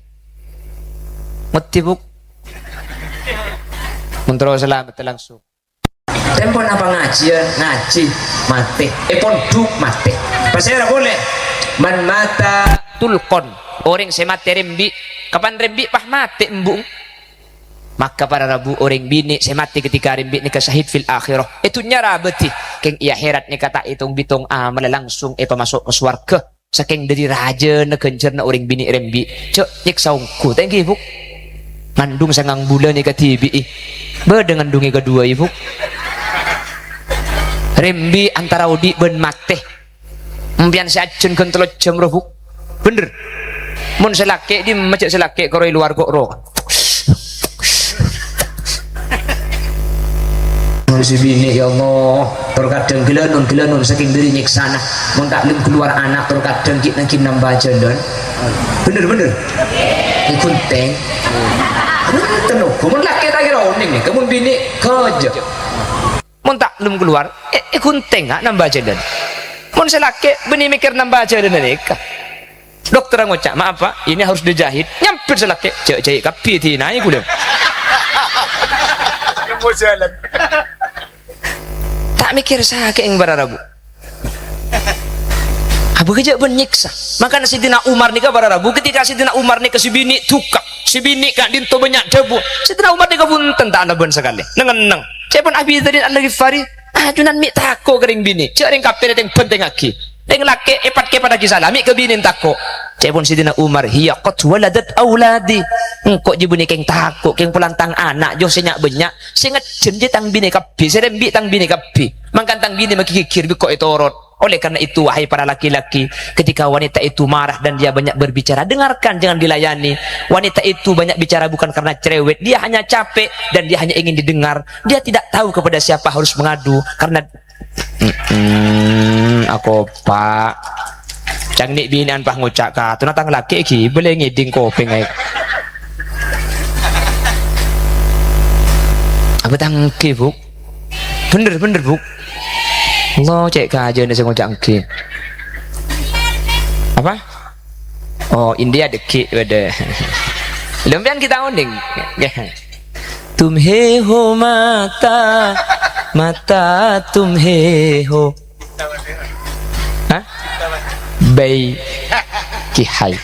Ngerti, Bu'? Mon terro salamet langsung. Tempona pangajiyân, ngajhi, matè. È pondhuk, matè. Pasèra polè? Man mata tulqon, orèng sè matè rembi', kapan rembi' pas matè embu'. Maka para rabu, orèng binè' sè matè ketika rembi' nèka sahid fil akhirah. È dhunnya rabâdhi, kèng è akhèrat nèka ta' ètong-bitong amalla langsung èpamaso' ka sowarghâ. Sakèng dhâri rajâna ghânjhârânna orèng binè' rembi'. Jhâ' nyèksa ongghu, ta' ènggi, Bu'? Ngandung sangang bulân èkadhibi'i. Bâdâ ngandungè kaduwâ, Bu'. Rembi' antara odi' bân matè. Empèyan sè ajân ghân tello jam, ro, Bu'. Bhender. Mon sè lakè', dimma jhâ' sè lakè' karo è lowar ko', ro. Mon sè binè', ya Allah, tor kadhâng ghâlânon-ghâlânon sakèng dhâri nyèksana. Mon ta' lem kalowar ana', tor kadhâng ghi' nangghing nambâ jhâlân. Bhender, bhender. Èghunting. Bhunten, oh. Mon lakè' ta' kèra onèng, nèka mon binè' ghâjâ. Mon ta' lem kalowar, è-, èghunting, ah, nambâ jhâlân. Mon sè lakè', bânnè mèkkèr nambâ jhâlân nèka. Dokter ngoca', "Maaf, Pak, ini harus dijahit." Nyampèr sè lakè', "Jhâ', jhâi' kabbhi dinaè ghulâ." Nembus jhâlân. Ta' mèkkèr sakè'eng para rabu. Abâ' jhâ' bân nyèksa. Makana Sayyidina Umar nèka para rabu, ketika Sayyidina Umar nèka sè binè' duka, sè binè' ka'dinto bânnya' dhâbu, Sayyidina Umar nèka bhunten ta' alabân sakalè. Neng-enneng. Ca'èpon Abi Dzarrin Al-Ghifari, "Ajunan mè' tako' ka rèng binè', jhâ' rèng kapèrè tèng-bhântèngngaghi. Rèng lakè' èpat-kèpattaghi sala, mè' ka binèna tako'." Ca'èpon Sayyidina Umar, "Hiya qad waladat auladi." Engko' jhâ' bânnè kèng tako', kèng polana tang ana', jhâ' sè nya'-bânnya', sè ngejjhân jhâ' tang binè kabbhi, sè rembi' tang binè kabbhi. Mangkana tang binè maghighir bi' engko' ètorot. Oleh karena itu, wahai para laki-laki, ketika wanita itu marah dan dia banyak berbicara, dengarkan, jangan dilayani. Wanita itu banyak bicara bukan karena cerewet, dia hanya capek dan dia hanya ingin didengar. Dia tidak tahu kepada siapa harus mengadu karena Mm-mm, akopa'. Ca'na binè'an pas ngoca' katona tang lakè' ghi' bâlâ ngèdhing kopèng aè. Abâ' tang ghi', Bu'. Bhender, bhender, Bu'. Allah, cè' kajâna sè ngoca' èngghi. Apa? Oh, India dâgghi' bâdâ. Lempèyan kita onèng. Tumhe ho mata, mata tumhe ho. Hah? Bai Kihai.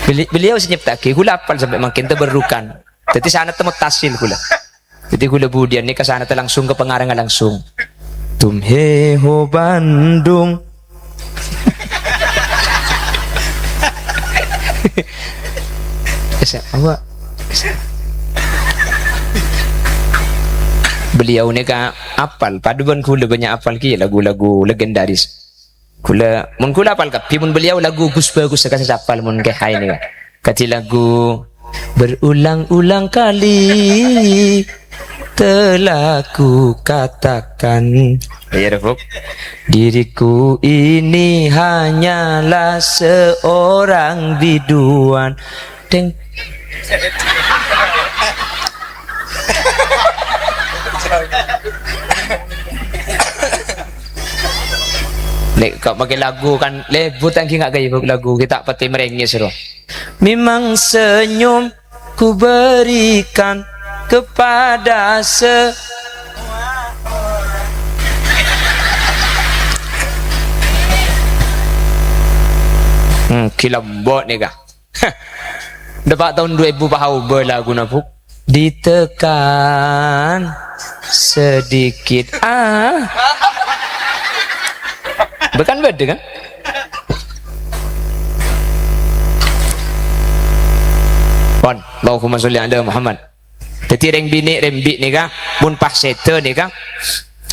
Beli-, beliau sè nyepta'aghi, ghulâ apal sampè' mangkèn tabarrukan. Dâddhi sanadda muttasil ghulâ. Dâddhi ghulâ budiyân nèka sanadda langsung ka pangarangnga langsung. Tumhe ho Bandung. Esa, apa? Beliau nèka apal, padâ bân ghulâ bânnya' apal ghi' lagu-lagu legendaris. Ghulâ, mon ghulâ apal kabbhi, mon beliau lagu Gus Bagus sè kasè apal mon Kihai nèka. Kadhi lagu berulang-ulang kali telah ku katakan. Iya, Bu'. Diriku ini hanyalah seorang biduan. Deng. Nèka makè lagu kan lebur tang ghi' nga' ghâbây lagu, ghi' ta' patè marèngès ro. Memang senyum ku berikan kepada se- Hmm, ghi' lembut nèka. Dâpa' taon du èbu pas aobâ laguna, Bu'. Ditekan sedikit. Ah. Bukan beda, kan? Pon, Allahumma sholli ala Muhammad. Dâddhi, rèng binè' rembi' nèka, mon pas sèdhâ nèka,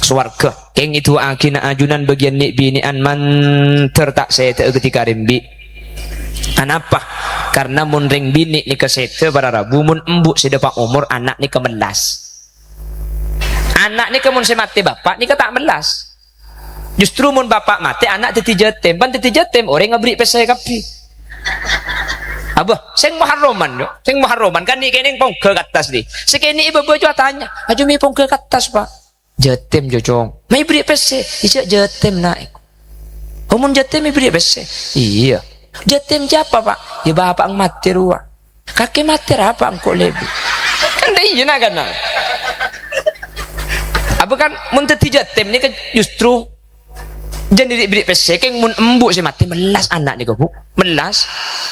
sowarghâ. Kèng èdu'aaghi na' ajunan bâgiyân nè'-binè'an mandhâr ta' sèdhâ'â ghâtèka rembi'. Anapa? Karna mon rèng binè' nèka sèdhâ para rabu, mon embu' sè dâpa' omor, ana' nèka mellas. Ana' nèka mon sè matè bapa' nèka ta' mellas. Justru mon bapa' matè, ana' dhâddhi jhâtèm. Pan dhâddhi jhâtèm, orèng aberri' pèssè kabbhi. Abâ, sèng Muharraman, yo. Sèng Muharraman, kan nè' kènèng pongghâ ka attas, dhi. Sè kènè' è bâbâ jhâ' atanya, "Ajo mè' pongghâ ka attas, Pa'?" "Jhâtèm, Jo, Cong." "Mè' aberri' pèssè?" "Iyâ, jhâtèm, Na'." "Oh, mon jhâtèm aberri' pèssè?" "Iyâ." "Jhâtèm jâ apa, Pa'?" "Yâ, bapa'na matè rowa." "Kakè matè rapa engko' lebur?" Kan dâ' iyâ na'-kana'. Apa kan mon dhâddhi jhâtèm nèka justru jhâ' aberri' pèssè, kèng mon embu' sè matè mellas ana' nèka, Bu. Mellas.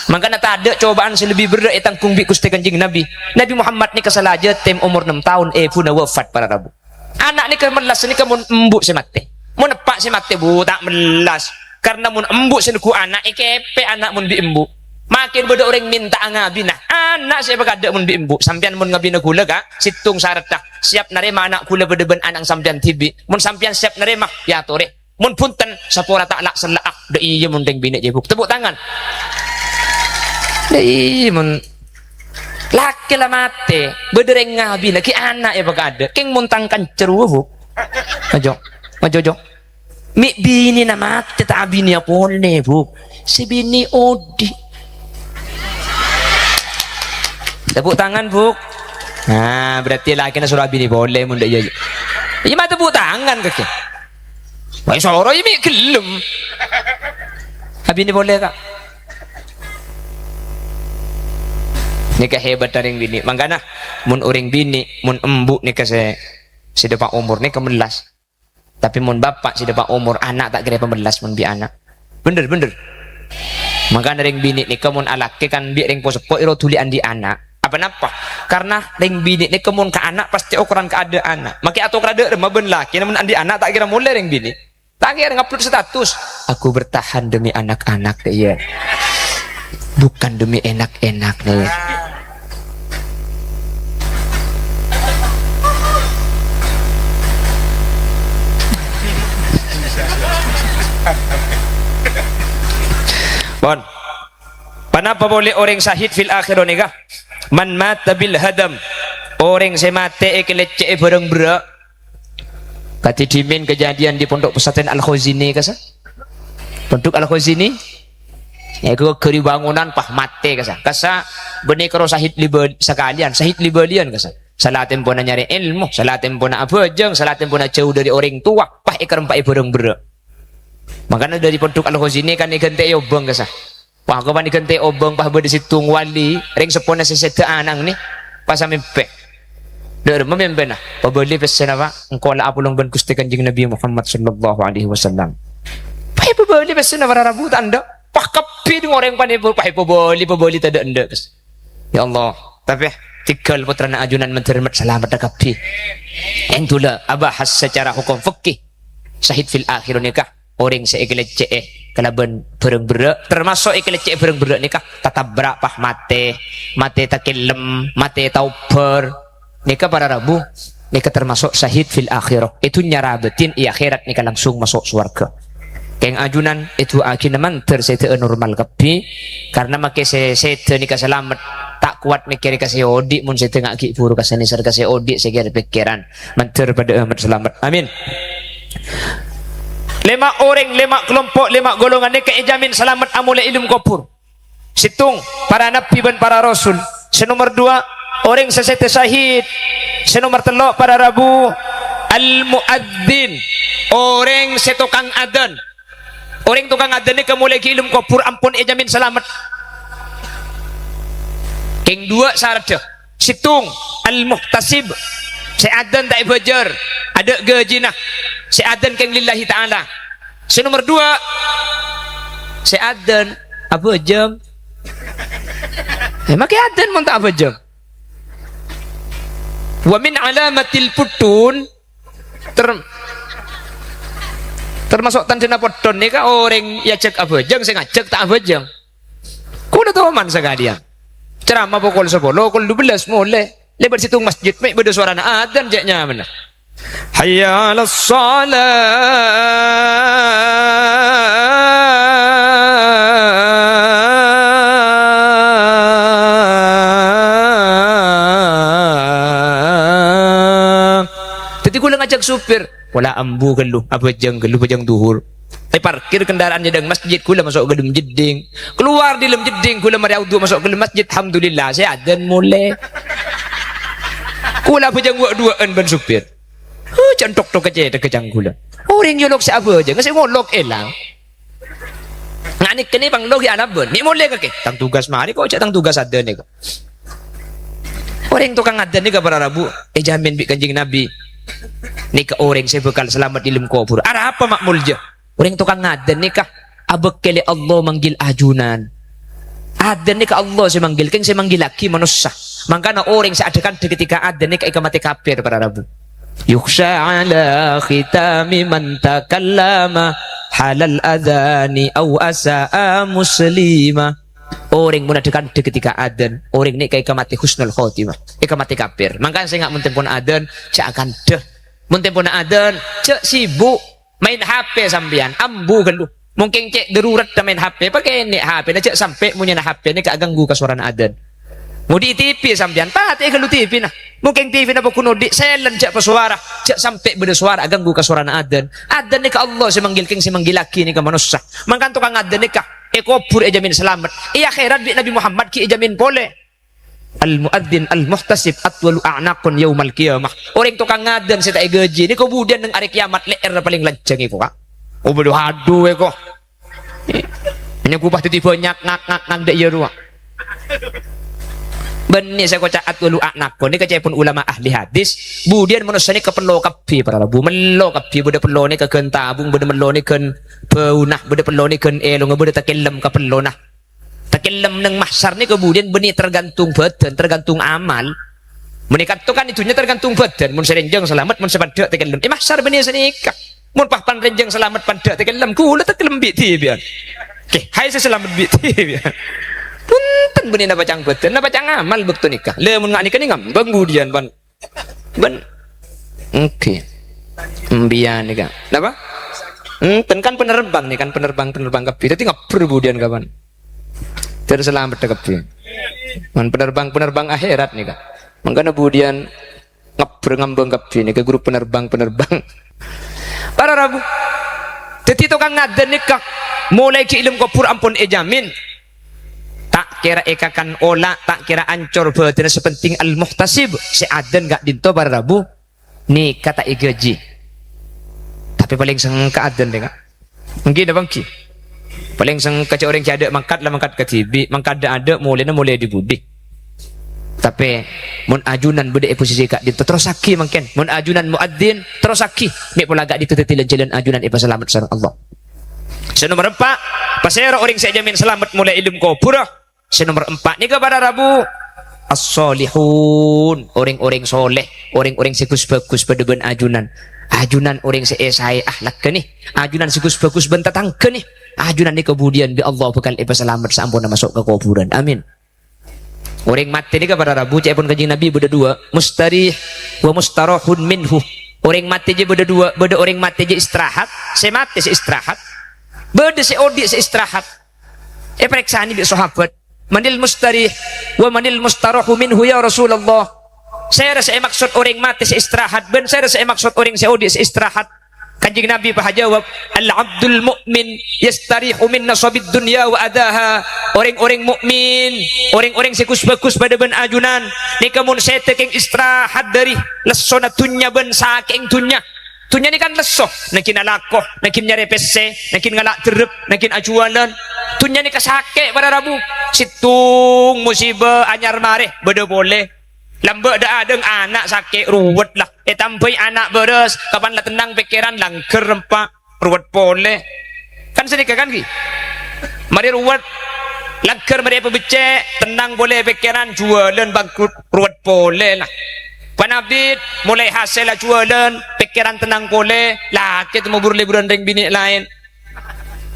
Mangkana tadâ' cobaan sè lebbi berrâ' ètangghung bi' Ghustè Kanjeng Nabi. Nabi Muhammad nèka sala jhâtèm omor ennem taon, èbhuna wafat para rabu. Ana' nèka mellas nèka mon embu' sè matè. Mon eppa' sè matè, Bu, ta' mellas. Karna mon embu' sè neggu' ana', èkèpè ana' mon bi' embu'. Makin bâdâ orèng mènta'a ngabina, ana' sè èpakadâ' mon bi' embu'. Sampèyan mon ngabina ghulâ, Ka', sèttong saradhdhâ. Siap narèma ana' ghulâ bâdâ bân ana'na sampèyan dhibi'. Mon sampèyan siap narèma, èyatorè. Mon bhunten, sapora ta' la'-sella'a. Dâ' iyâ mon rèng binè' jâ, Bu. Tepuk tangan. Dâ' iyâ mon lakè la matè, bâdâ rèng ngabina, ghi' ana' èpakadâ'. Kèng mon tang kanca rowa, Bu. Ajo, ajo, jo. Mè' binèna matè ta' abinèya polè, Bu. Sè binè' odi'. Tepuk tangan, Bu. Nah, berarti lakèna soro abinè polè, mon dâ' iyâ. Iyâ, ma' tepuk tangan, kakè. Wah, soro iyâ mè' ghellem. Abinè polè, Ka'. Nèka hebat orèng binè'. Mangkana, mon orèng binè', mon embu' nèka sè, sè dâpa' omor nèka mellas. Tapè mon bapa' sè dâpa' omor, ana' ta' kèra pamellas mon bi' ana'. Bhender, bhender. Mangkana rèng binè' nèka mon alakè kan bi' rèng po-seppo èro dhuli andi' ana'. Apa napa? Karna rèng binè' nèka mon ka ana' pastè okoran kaadâ'ânna. Makè atokara dâ' remma bân lakèna mon andi' ana' ta' kèra molè rèng binè'. Ta' kèra ngupload status. "Aku bertahan demi anak-anak," iyâ. Bukan demi enak-enak, nih. Pon. Ponapa polè orèng syahid fil akhirah nèka? Man mata bil hadam. Orèng sè matè èkalèccè'è bhârâng berrâ'. Kadhi dhimèn kejadian di Pondok Pesantren Al-Khawarizmi, kasa? Pondok Al-Khawarizmi? Èghâghâri bângonan, pas matè, kasa. Kasa bânnè karo syahid li bâl-, sakalèyan, syahid li-bâliyân, kasa. Sala tempona nyarè èlmo, sala tempona abhâjâng, sala tempona jhâu dâri orèng towa, pas èkarempa'è bhârâng berrâ'. Mangkana dâri Pondok Al-Khawarizmi kan èghântè'è obâng, kasa. Wah, kapan èghântè'è obâng, pas bâdâ sèttong wali, rèng seppona sè sèdhâ ana'na, pas amèmpè. Dâ' remma mèmpèna, "Pabâli pèssèna, Pa'. Engko' la apolong bân Ghustè Kanjeng Nabi Muhammad sallallahu alaihi wasallam." Pas èpabâli pèssèna para rabu ta' endâ'. Wah, kabbhi dâ' orèng pan èpa-, pas èpabâli, pabâli tadâ' endâ', Gus. Ya Allah, tapè tèghâl pottrana ajunan mandhâr met-salamet kabbhi. Èndula abahas secara hukum fikih. Syahid fil akhir nèka. Orèng sè èkalèccè'è kalabân bhârâng berrâ', termaso' èkalèccè'è bhârâng berrâ' nèka, tatabrak pas matè, matè takellem, matè taobhâr. Nèka para rabu, nèka termaso' syahid fil akhirah. È dhunnya ra bâdin, è akhèrat nèka langsung maso' sowarghâ. Kèng ajunan èdu'aaghina mandhâr sèdhâ'â normal kabbhi, karna makè sè sèdhâ nèka salamet. Ta' kowat mèkkèrè ka sè odi', mon sèdhâ nga' ghi' buru ka sè nèser ka sè odi' sè kèr-pèkkèran. Mandhâr padâ'â met-salamet. Amin. Lèma' orèng, lèma' kalompo', lèma' golongan nèka èjhâmin salamet amolè è alam kobhur. Sèttong, para nabbhi bân para rasul. Sè nomer duwâ', orèng sè sèdhâ syahid. Sè nomer tello', para rabu, al-muadzin, orèng sè tokang adzan. Orèng tokang adzan nèka molaè ghi' è alam kobhur ampon èjhâmin salamet. Kèng duwâ' saradhdhâ. Sèttong, al-muhtasib, sè adzan ta' èbhâjâr, adâ' ghâjina, sè adzan kèng lillahi ta'ala. Sè nomer duwâ', sè adzan abhâjâng. Eh, makè adzan mon ta' abhâjâng. Wa min alamatil futtun, ter-, termaso' tandhâna poddhun nèka orèng èajhâk abhâjâng, sè ngajhâk ta' abhâjâng. Kaulâ toman sakalèyan. Ceramah pokol sapolo, pokol dubellâs molè. Lèbât sèttong masjid, mè' bâdâ sowarana adzan jhâ' nyamana. Hayya 'alas shalah. Dhâddhi kaulâ Ajhâk sopir, "Kaulâ ambu ghâllu, abhâjâng ghâllu, bhâjâng dhuhur." Èparkir kendaraan è dâlem masjid, kaulâ maso' ghâlem jeddhing. Kalowar dâlem jeddhing, kaulâ marè audhu maso' ghâlem masjid. Alhamdulillah, sè adzan molè. Kaulâ abhâjâng wâ'-duwâ'ân bân sopir. Huh, jhân tok-tok kacèthagghâ cangghulân. Orèng nyolok sè abhâjâng, sè ngolok èlang. Nga' nèka nè panglo ghi' alabân. Mè' molè kakè. Tang tugas marè kok, jhâ' tang tugas adzan nèka. Orèng tokang adzan nèka para rabu, èjhâmin bi' Kanjeng Nabi. Nèka orèng sè bhâkal salamet è dâlem kobhur. Arapa ma' molja? Orèng tokang adzan nèka abhâkkèlè Allah manggil ajunan. Adzan nèka Allah sè manggil, kèng sè manggillaghi manossa. Mangkana orèng sè adhâ-kandhâ ketika adzan nèka èkamatè kafir, para rabu. Yukhsha ala khitami man takallama halal adzani aw asa'a muslima. Orèng mon adhâ-kandhâ ketika adzan, orèng nèka èkamatè husnul khotimah, èkamatè kafir. Mangkana sènga' mon tempona adzan, jhâ' akandhâ. Mon tempona adzan, jhâ' sibuk. Maèn H P sampèyan, ambu ghâllu. Mon kèng cè' darurat maèn H P, pakènè' H P-na, jhâ' sampè' monyèna H P nèka aghânggu ka sowarana adzan. Ngodhi' T V sampèyan, patè'è ghâllu T V-na. Mon kèng T V-na paggun ngodhi', sèlèn jhâ' pasowara, jhâ' sampè' bâdâ sowara aghânggu ka sowarana adzan. Adzan nèka Allah sè manggil, kèng sè manggillaghi nèka manossa. Mangkana tokang adzan nèka è kobhur èjhâmin salamet. È akhèrat bi' Nabi Muhammad ghi' èjhâmin polè. Al-muadzin al-muhtasib atwalu a'naqun yaumal qiyamah. Orèng tokang adzan sè ta' èghâji nèko budiyân neng arè kiyamat lè'èrra palèng lanjhâng èko, Ka'. Oh, bâdâ hadu èko. Nyanggupa dhâddhi bânnya' ngak-ngak ngak dâ' iyâ rowa. Bânnè sè koca' atwalu a'naqun nèka ca'èpon ulama ahli hadis. Budiyân manossa nèka pello kabbhi, para rabu. Mello kabbhi, bâdâ pello nèka ghân tabung, bâdâ mello nèka ghân bâuna, bâdâ pello nèka ghân èlongnga, bâdâ takellem ka pellona. Takellem neng mahsyar nèka budiyân bânnè tergantung bhâdhân, tergantung amal. Mon è kanto kan è dhunnya tergantung bhâdhân, mon sè rènjhâng salamet, mon sè pandhâ' takellem. È mahsyar bânnè sanèka. Mon pas pan rènjhâng salamet pandhâ' takellem, ghulâ takellem bi' dhibi'ân. Kè, haè sè salamet bi' dhibi'ân. Bhunten bânnè napa ca'na bhâdhân, napa ca'na amal bâkto nèka. Lha mon nga' nèka nè ngambâng budiyân pan. Bân. Èngghi. Embiyan nèka. Napa? Enten kan penerbang nè, kan penerbang-penerbang kabbhi. Dhâddhi ngabbher budiyân kapan. Terros salamet kabbhi. Mon penerbang-penerbang akhèrat nèka. Mangkana budiyân ngabbher ngambâng kabbhi nèka guru penerbang-penerbang. Para rabu. Dhâddhi tokang adzan nèka molaè ghi' è dâlem kobhur ampon èjhâmin. Ta' kèra èkakan ola', ta' kèra ancor bhâdhânna, sè penting al-muhtasib, sè adzan ka'dinto para rabu, nèka ta' èghâji. Tapè palèng sengka adzan, nèka. Èngghi napa èngghi? Palèng sengka jhâ' orèng jhâ' adâ' mangkat la mangkat kadhibi', mangkat dâ'-adâ' molèna molè è budi. Tapè mon ajunan bâdâ è posisi ka'dinto, terrossaghi mangkèn. Mon ajunan muadzin, terrossaghi. Mè' pola ka'dinto dhâddhi lan-jhâlân ajunan èpasalamet sareng Allah. Sè nomer empa', pasèra orèng sè èjhâmin salamet molaè è dâlem kobhurra? Sè nomer empa' nèka para rabu, as-solihun, orèng-orèng soleh, orèng-orèng sè ghus-bhâghus padâ bân ajunan. Ajunan orèng sè èsaè ahlakka nè, ajunan sè ghus-bhâghus bân tatangghâ nè, ajunan nèka budiyân bi' Allah bhâkal èpasalamet saamponna maso' ka kobhurân. Amin. Orèng matè nèka para rabu, ca'èpon Kanjeng Nabi bâdâ duwâ', mustarih wa mustarahun minhu. Orèng matè jiyâ bâdâ duwâ', bâdâ orèng matè jiyâ istirahat, sè matè sè istirahat, bâdâ sè odi' sè istirahat. Èparèksanè bi' sahabat, "Manil mustarih wa manil mustarahu minhu, ya Rasulullah?" Sèra sè èmaksod orèng matè sè istirahat, bân sèra sè èmaksod orèng sè odi' sè istirahat? Kanjeng Nabi pas ajâwâb, "Al-'abdul mu'min yastarihu min nasabid dunya wa adhaha." Orèng-orèng mukmin, orèng-orèng sè ghus-bhâghus padâ bân ajunan, nèka mon sèdhâ kèng istirahat dâri lessona dhunnya bân sakèng dhunnya. Dhunnya nèka kan lesso, nangghing alako, nangghing nyarè pèssè, nangghing ngala' dherrep, nangghing ajhuwâlân. Dhunnya nèka sakè' para rabu. Sèttong musibâ anyar marè, bâdâ polè. Lambâ' dâ'-adâ' ana' sakè', ruwet la. Ètambâi ana' bârâs, kapan la tennang pèkkèran, langghâr empa', ruwet polè. Kan sanèka kan, ghi? Marè ruwet, langghâr marè èpabeccè', tennang polè pèkkèran, jhuwâlân bangkrut, ruwet polè la. Panabit, molaè hasèl ajhuwâlân, pèkkèran tennang polè, lakè temmo bur-lèburân rèng binè' laèn.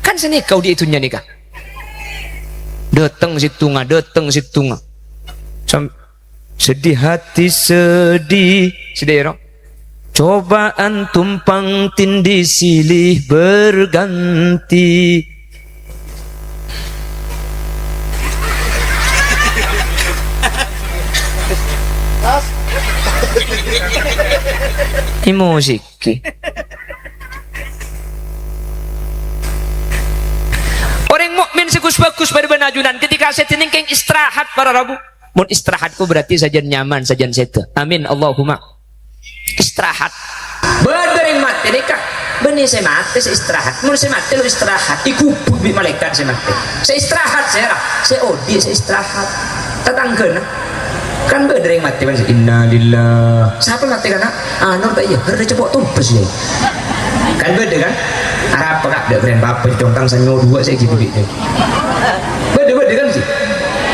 Kan sanèka odi' è dhunnya nèka. Dâteng sèttonga, dâteng sèttonga. Sam-, sedih hati sedih, sedih, ro. Cobaan tumpang tindih silih berganti. Emosiki. Orèng mukmin sè gus-bagus bân ajunan ketika sèdhâ nèng kèng istirahat para rabu. Mon istirahat ku berarti sajân nyaman, sajân sèdhâ. Amin, Allahumma. Istirahat. Bâdâ rèng matè nèka. Bânnè sè matè sè istirahat. Mon sè matè lo istirahat. Èkubur bi' malaèkat sè matè. Sè istirahat sèra. Sè odi' sè istirahat. Tatangghâna. Kan bâdâ rèng matè, bân, "Innalillah." Sapa matè, kana'? Anu ta' iyâ, harus cepo' tumpes, yâ. Kan bâdâ, kan? Arapa, Ka'? Dâ' keren bapa, congkang sanyo dua saya gitu, gitu. Bâdâ, bâdâ, kan, sih?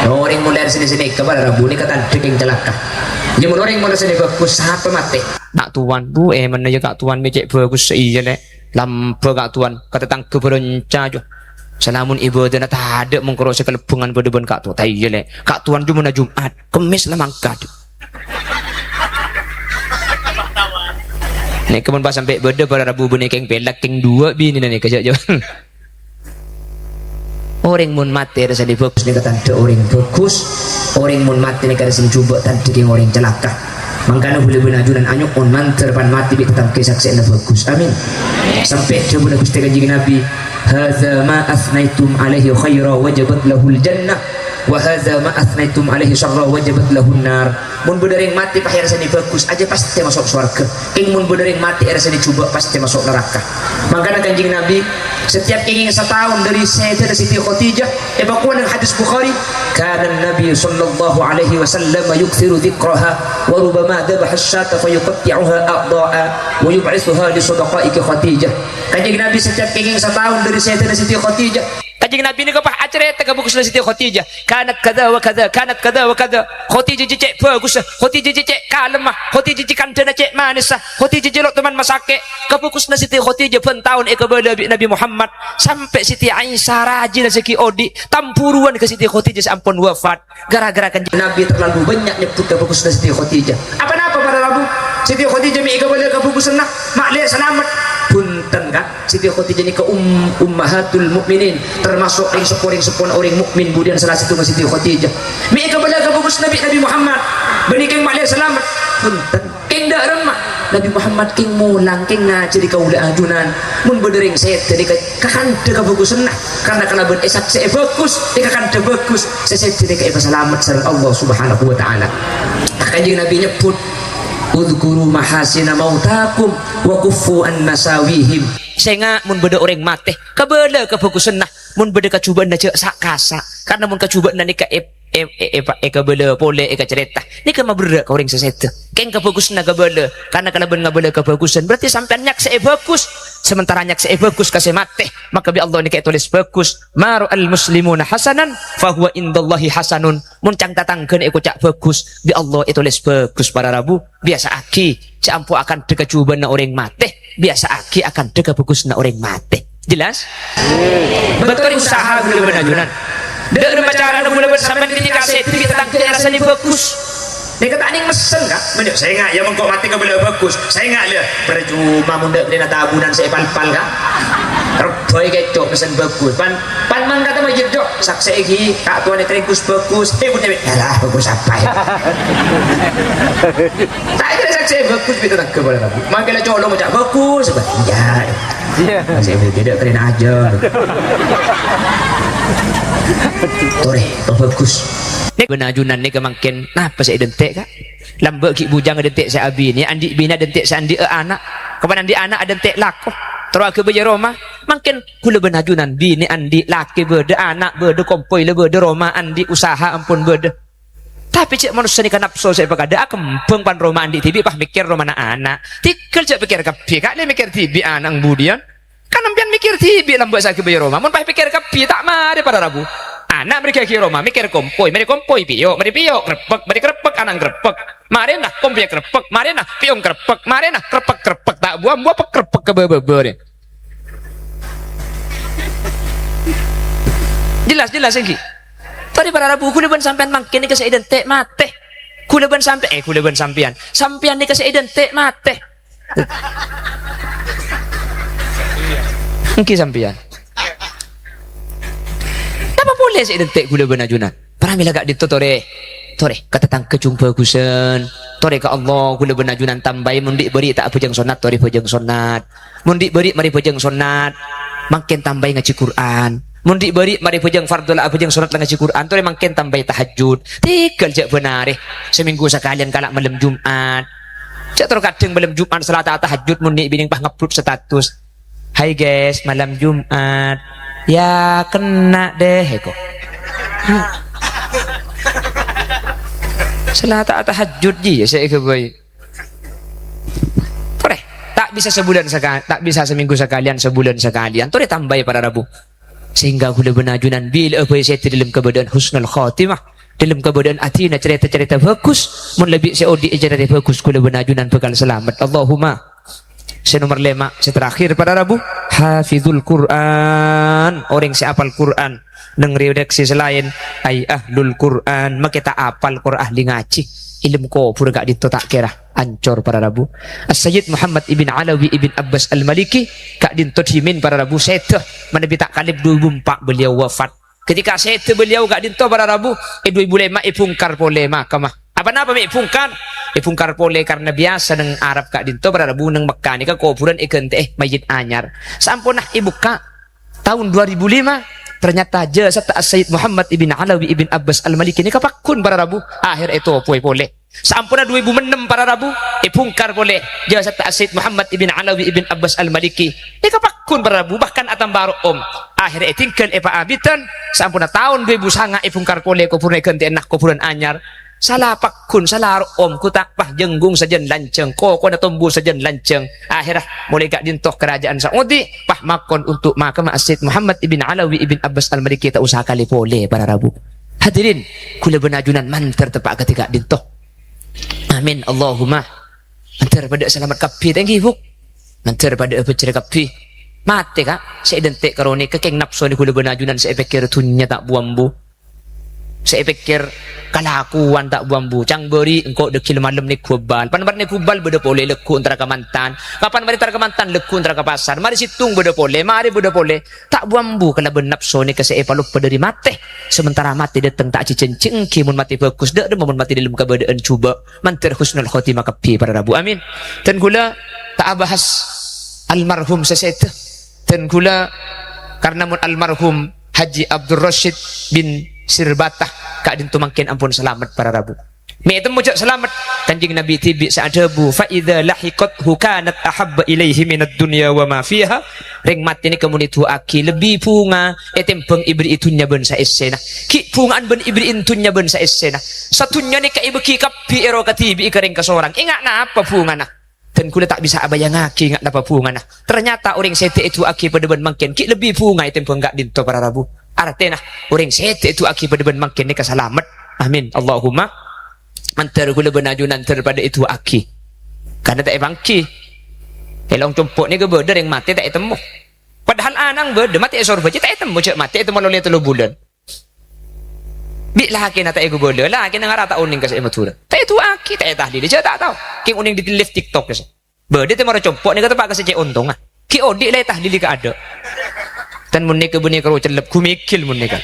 Orèng mon sè nèka, para rabu nèka tandhâ kèng calaka. Yâ, mon orèng mon sè bhâghus, sapa matè? Ka' Tuan, Bu, eh, mana yâ Ka' Tuan mè' cè' bhâghus, iyâ, Lè'. Lambâ' Ka' Tuan, ka tatangghâ bârânca, jâ. Salamon ibâdâna tadâ' mongkoro sè kalèbângan bâdâ bân Ka' Tuan. Ta' iyâ, Lè'. Ka' Tuan jumana Jum'at, Kemmès la mangkat. Nèka mon pas sampè' bâdâ para rabu bânnè kèng pèlak, kèng duwâ' binèna nèka, jâ', jâ'. Orèng mon matè rassana bhâghus nèka tandhâ orèng bhâghus. Orèng mon matè nèka rassana jhubâ' tandhâ kèng orèng calaka. Mangkana bulâ bân ajunan anyo'on mandhâr pan matè bi' tatangghâ saksèna bhâghus. Amin. Sampè' dhâbuna Ghustè Kanjeng Nabi, "Hadza ma asnaitum alaihi khaira wajabat lahul jannah, wa hadza ma asnaitum alaihi syarra wajabat lahun nar." Mon bâdâ rèng matè pas èrassana bhâghus, ajâ pastè maso' sowarghâ. Kèng mon bâdâ rèng matè èrassana jhubâ', pastè maso' naraka. Mangkana Kanjeng Nabi, setiap kèngèng sataon dâri sèdhâna Siti Khadijah, èpakowa neng hadis Bukhari, "Kana Nabi sallallahu alaihi wasallam yuksiru dzikraha, wa rubama dzabaha asy-syata fa yuqatti'uha a'dha'a, wa yub'itsuha li sadaqaiki Khadijah." Kanjeng Nabi setiap kèngèng sataon dâri sèdhâna Siti Khadijah. Kanjeng Nabi nèka pas acarèta kabhâghusânna Siti Khadijah. "Kanat kadza wa kadza, kanat kadza wa kadza." Khadijah jiyâ cè' bhâghussa, Khadijah jiyâ cè' kalemma, Khadijah jiyâ kandhâna cè' manessa, Khadijah jiyâ lo' toman masakè'. Kabhâghusânna Siti Khadijah bân taon èkabâlâ bi' Nabi Muhammad. Sampè' Siti Aisyah rajina sè ghi' odi', tambhuruwân ka Siti Khadijah sè ampon wafat. Gara-gara Kanjeng Nabi terlalu bânnya' nyebbhut kabhâghusânna Siti Khadijah. Apa-napa para rabu? Siti Khadijah mè' èkabâlâ kabhâghusânna, ma'lè salamet. Bhunten, Ka'. Siti Khadijah nèka um-, ummahatul mukminin, termasuk rèng seppo-rèng seppona orèng mukmin, budiyân sala sèttonga Siti Khadijah. Mè' èkabâlâ kabhâghusânna bi' Nabi Muhammad, bânnè kèng ma'lè salamet. Bhunten, kèng dâ' remma. Nabi Muhammad kèng molang, kèng ngajhâri kaulâ ajunan. Mon bâdâ rèng sèdhâ nèka kakandhâ kabhâghusânna, karna kalabân èsaksè'è bhâghus, èkakandhâ bhâghus, sè sèdhâ nèka èpasalamet sareng Allah Subhanahu wa Ta'ala. Kanjeng Nabi nyebbhut, "Udzkuru mahasina mautakum wa kuffu an masawihim." Sènga' mon bâdâ orèng matè, kabâlâ kabhâghusânna. Mon bâdâ kajhubâ'ânna jhâ' sa'-kasa', karna mon kajhubâ'ânna nèka è-, è-, è-, èpa-, èkabâlâ polè èkacarèta, nèka maberrâ' ka orèng sè sèdhâ. Kèng kabhâghusânna kabâlâ, karna kalabân ngabâlâ kabhâghusân, berarti sampèyan nyaksè'è bhâghus. Sementara nyaksè'è bhâghus ka sè matè, maka bi' Allah nèka ètolès bhâghus. "Ma ra'al muslimuna hasanan, fahuwa indallahi hasanun." Mon cang tatanggâna èkoca' bhâghus, bi' Allah ètolès bhâghus para rabu. Biyasa'aghi, jhâ' ampo akandhâ kajhubâ'ânna orèng matè, biyasa'aghi akandhâ kabhâghusânna orèng matè. Jelas? Bâto rèng usaha ghulâ bân ajunan. Dâ' remma carana ghulâ bân sampèyan ketika sèdhâ bi' tatangghâ èrassana bhâghus. Nèka ta' nèng messen, Ka'. Mènta sènga' yâ mengko matè kabâlâ bhâghus. Sènga' lè, parcoma mon dâ' kènè' tabunan sè èpalpal, Ka'. Rebbhâi kèco' messen bhâghus. Pan, pan mangkata majâr, Cok. Saksè'è ghi, Ka' Tuan ètèngkus bhâghus. Eh, bun cewek. Yalah, bhâghus apa yâ? Ta' kèra saksè'è bhâghus, bi' tatangghâ polè rabu. Mangkèn la colo' ngoca' bhâghus, apa? Iyâ. Iyâ. Saksè'è bhâghus, dâ' kènè' ajâ. Torè, bhâghus. Nèka bân ajunan nèka mangkèn, napa sè èdhânte', Ka'? Lambâ' ghi' bujâng èdhânte' sè abinè, andi' binè èdhânte' sè andi' ana'. Kapan andi' ana' èdhânte' lako. Terro aghâbây roma. Mangkèn ghulâ bân ajunan, binè andi', lakè bâdâ, ana' bâdâ, kompoy la bâdâ, roma andi', usaha ampon bâdâ. Tapè jhâ' manossa nèka napso sè èpakadâ', akembhâng pan roma andi' dhibi', pas mèkkèr romana ana'. Tèghâl jhâ' pèkkèr kabbhi, Ka', lè mèkkèr dhibi' ana' budiyân. Kan sampèyan mèkkèr dhibi' lambâ' sè aghâbây roma. Mon pas pèkkèr kabbhi, ta' marè para rabu. Ana' marè ghi' aghâbây roma, mèkkèr kompoy, marè kompoy pèyo', marè pèyo' kreppek, marè kreppek ana' kreppek. Marèna kompoy kreppek, marèna pèyo' kreppek, marèna kreppek-kreppek ta' buwâ, buwâ pek-kreppek ka bâbâ-bâbâ rè. Jelas, jelas, ènggi. Torè para rabu, ghulâ bân sampèyan mangkèn nèka sè èdhânte' matè. Ghulâ bân sampè-, eh, ghulâ bân sampèyan. Sampèyan nèka sè èdhânte' matè. Ènggi sampèyan. Napa polè sè èdhânte' ghulâ bân ajunan? Pramèla ka'dinto torè. Torè, ka tatangghâ jhung bhâghusân. Torè ka Allah, kaulâ bân ajunan tambâi, mon dhi' bâri' ta' abhâjâng sonnat, torè bhâjâng sonnat. Mon dhi' bâri' marè bhâjâng sonnat, mangkèn tambâi ngajhi Qur'an. Mon dhi' bâri' marè bhâjâng fardhu la abhâjâng sonnat la ngajhi Qur'an, torè mangkèn tambâi tahajjud. Tèghâl jhâ' bân arè, samènggu sakalèyan kala' malem Jum'at. Jhâ' terro kadhâng malem Jum'at salata tahajjud mon nè' binèng pas ngeblud status. "Hai guys, malam Jumat." Ya kena deh, eko. Salat tahajud ji, ya, saya ke boy. Torè, tak bisa sebulan sekali, tak bisa seminggu sekalian, sebulan sekalian. Torè tambâi para rabu. Sehingga kaulâ bân ajunan bilâ bhâi sèdhâ dâlem kabâdâ'ân husnul khotimah, dâlem kabâdâ'ân atèna carèta-carèta bhâghus, mon lebbi sè odi' è carèta bhâghus, kaulâ bân ajunan bhâkal salamet. Allahumma. Sè nomer lèma', sè terakhir para rabu, hafizul Qur'an, orèng sè apal Qur'an, neng redaksi sè laèn, ai ahlul Qur'an, makè ta' apal kor ahli ngajhi, ilmu kobhur ka'dinto ta' kèra ancor para rabu. As-Sayyid Muhammad ibn Alawi ibn Abbas Al-Maliki, ka'dinto dhimèn para rabu, sèdhâ, manabi ta' kalèp dhu èbu empa' beliau wafat. Ketika sèdhâ beliau ka'dinto para rabu, è dhu èbu lèma' èbhungkar polè makamma. Apa napa mè' èbhungkar? Èbhungkar polè karena biyasa neng Arab ka'dinto para rabu neng Mekkah nèka kobhurân èghântè'è mayyit anyar. Samponna èbukka' taon dua ribu lima, ternyata jasadda As-Sayyid Muhammad ibn Alawi ibn Abbas Al-Maliki nèka pagghun para rabu, akhèr ètopowè polè. Saamponna dhu èbu ennem para rabu, èbhungkar polè jasadda As-Sayyid Muhammad ibn Alawi ibn Abbas Al-Maliki. Nèka pagghun para rabu, bahkan atamba ro'om. Akhèrra ètinggal è pa'abidhân, saamponna taon dhu èbu sanga' èbhungkar polè kobhurânna èghântè'ana kobhurân anyar. Sala pagghun, sala ro'om, ghuta'na pas jhânggong sajân lanjhâng, kokona tombu sajân lanjhâng. Akhèrra molaè ka'dinto karaja'an Saudi, pas makon onto' makamma As-Sayyid Muhammad ibn Alawi ibn Abbas Al-Maliki ta' osa kalè polè para rabu. Hadirin, kaulâ bân ajunan mandhâr teppa' kadhi ka'dinto. Amin, Allahumma. Mandhâr padâ salamet kabbhi, ta' ènggi, Bu'? Mandhâr padâ abhâjjhrâ kabbhi. Matè, Ka', sè èdhânte' karo nèka kèng napsona kaulâ bân ajunan sè èpèkkèr dhunnya ta' bu-ambu. Sè èpèkkèr kalakowan ta' bu-ambu. Ca'na bâri' engko' dhâgghi' malem nèghu bal. Pan marè nèghu bal bâdâ polè lagghu' entara ka mantan. Kapan marè entara ka mantan lagghu' entara ka pasar. Marè sèttong bâdâ polè, marè bâdâ polè. Ta' bu-ambu kalabân napso nèka sè èpaloppa dâri matè. Sementara matè dâteng ta' ajhânjhi ènggi mon matè bhâghus, dâ' remma mon matè dâlem kabâdâ'ân jhubâ'. Mandhâr husnul khotimah kabbhi para rabu. Amin. Dân kaulâ ta' abahas almarhum sè sèdhâ. Dân kaulâ karna mon almarhum Haji Abdul Rasyid bin Sirbata ka'dinto mangkèn ampon salamet para rabu. Mè' ètemmo jhâ' salamet. Kanjeng Nabi dhibi' sè adhâbu, "Fa idza lahiqathu kanat ahabba ilaihi minad dunya wa ma fiha." Rèng matè nèka mon èdu'aaghi lebbi bhunga ètèmbhâng èberri'i dhunnya bân saèssèna. Ghi' bhunga'an bân èberri'i dhunnya bân saèssèna. Sadhunnya nèka èbâghi kabbhi èro kadhibi'i ka rèng kasorang. Enga' napa bhungana? Dân kaulâ ta' bisa abayangaghi enga' napa bhungana. Ternyata orèng sèdhâ èdu'aaghi padâ bân mangkèn ghi' lebbi bhunga ètèmbhâng ka'dinto para rabu. Artèna, orèng sèdhâ èdu'aaghi padâ bân mangkèn nèka salamet. Amin. Allahumma. Mandhâr kaulâ bân ajunan dhâr padâ èdu'aaghi. Karna ta' èpangghi. È long compo' nèka bâdâ rèng matè ta' ètemmo. Padahal ana'na bâdâ matè è sorbhâjâ ta' ètemmo, jhâ' matè ètemmo lolè tello bulân. Bi' lakèna ta' èghubâlâ, lakèna ngara ta' onèng ka sè è Madhurâ. Ta' èdu'aaghi, ta' ètahlili, jhâ' ta' tao. Kèng onèng di live TikTok, guys. Bâdâ tè mara compo' nèka teppa' ka sè cè' ontong, ah. Ghi' odi' la ètahlili ka adâ'. Dân mon nèka bânnè karo cellep, ghumigil mon nèka.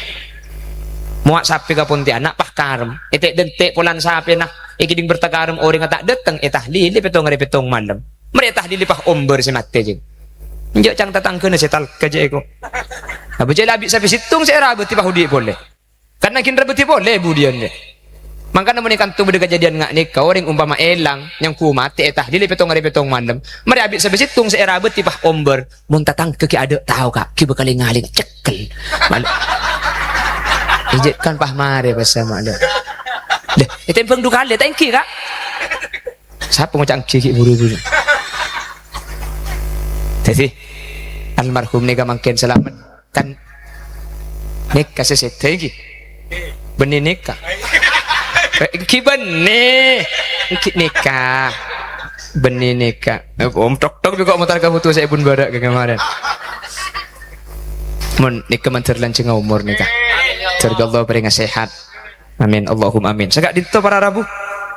Mowa' sapè ka Pontianak, pas karem. Ètè'-dentè' polana sapèna, èkèdhing berta karem orèngnga ta' dâteng, ètahlili pètto arè pètto malem. Marè ètahlili pas ombâr sè matè, jhâng. Enjâ' ca'na tatangghâna sè talka jhâ' èko. Abâ jhâ' la abi' sapè sèttong sè èrabâdhi pas odi' polè. Kan nangghing rabâdhi polè budiyân, jhâ'. Mangkana mon è kanto bâdâ kajhâdhiyân nga' nèka, orèng ompama èlang, nyangghu matè ètahlili pètto arè pètto malem. Marè abi' sapè sèttong sè èrabâdhi pas ombâr. Mon tatangghâ ghi' adâ' tao, Ka', ghi' bhâkal èngalèng, cekkel. Mal-, Ijek kan pas marè pas sama lho. Lè, ètèmbhâng du kalè, ta' ènggi, Ka'? Sapa ngoca' ènggi ghi' buru-buru? Dhâddhi, almarhum nèka mangkèn salamet. Kan nèka sè sèdhâ ènggi? Bânnè nèka? Eh, ènggi bânnè. Ènggi nèka. Bânnè nèka. Eh, Om Tok Tok juga motor kamu tuh saya pun barak ke kemarin. Mon nèka mandhâr lanjhângnga omor nèka. Dhâr Allah parèngnga sehat. Amin, Allahumma amin. Saka'dinto para rabu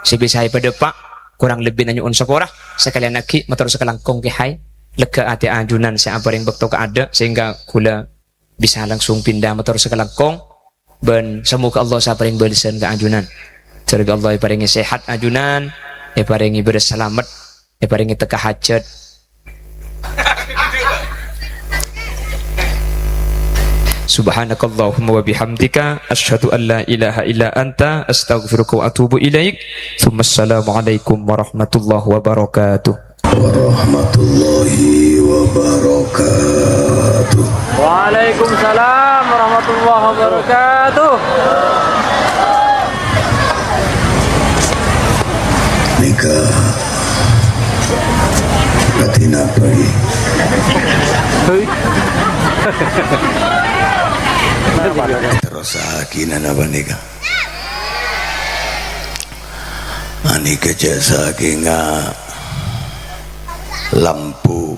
sè bisa èpadâpa', korang lebbina nyo'on sapora. Sakalèyan aghi' mator sakalangkong kèyaè. Lega atè ajunan sè aparèng bâkto kaadâ', sehingga kaulâ bisa langsung pinda mator sakalangkong. Bân samoga Allah saparèng bâlessan ka ajunan. Dhâr Allah èparèngè sehat ajunan, èparèngè bârâs salamet, èparèngè tekka hajhât. Subhanakallahumma wa bihamdika, asyhadu an la ilaha illa anta, astaghfiruka wa atubu ilaik. Tsumma assalamualaikum warahmatullahi wabarakatuh. Warahmatullahi wabarakatuh. Waalaikumsalam warahmatullahi wabarakatuh. Nèka, kadhi napa, ghi? Hei. Terrosaghi napa nèka? Anèka jhâ' sakènga lampu.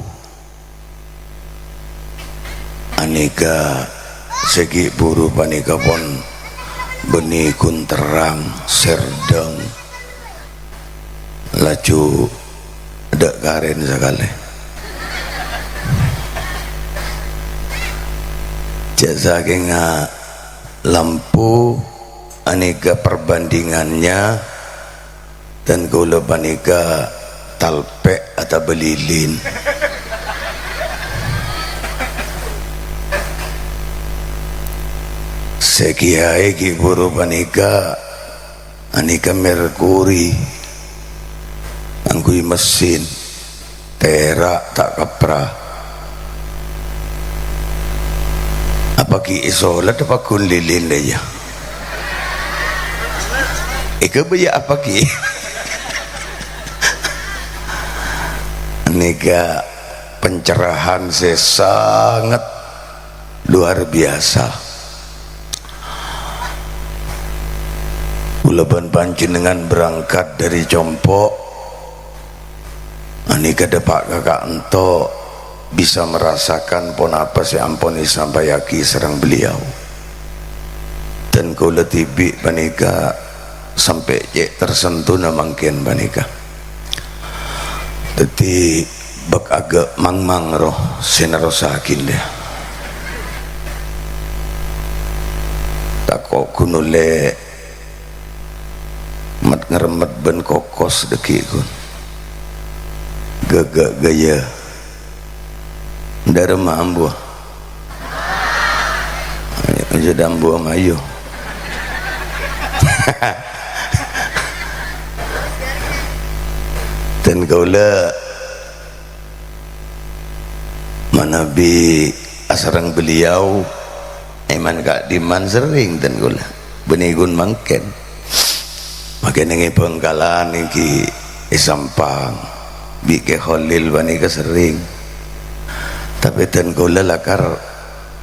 Anèka sè ghi' bhuru panèka pon bânnè ghun terrang, sèrdhâng, laju tadâ' karèn sakalè. Jhâ' sakènga lampu, anèka perbandingannya, dân kaulâ panèka talpè' otabâ lilin. Sè kèyaè ghi' bhuru panèka, anèka merkuri, ngangghuy mesin. Tèra' ta' kapra. Apa ghi' èsolat apa ghun lilin rèya? Èghâbâyyâ apa ghi'? Nèka pencerahan sè sanget luar biasa. Kaulâ bân panjhennengngan berangkat dâri compo', anèka dâpa' ka ka'ento bisa merasakan ponapa sè ampon èsampayyaghi sareng beliau. Dân kaulâ dhibi' panèka sampè' cè' tersentona mangkèn panèka. Dhâddhi, bâk aghâ' mangmang roh sè nerrossaghi, lè. Tako' ghun ollè met-ngeremmet bân kokos dhâggi', ghun. Ghâghâ' ghâjâ. Dâremma ambuwâ. Ayo, aja dambuwa mayu. Dân kaulâ manabi asareng beliau, èman ka'dimman serrèng dân kaulâ. Bânnè ghun mangkèn. Makè neng è Bhângkalan èngghi è Sampang, bi' Kè Kholil panèka serrèng. Tapè dân kaulâ lakar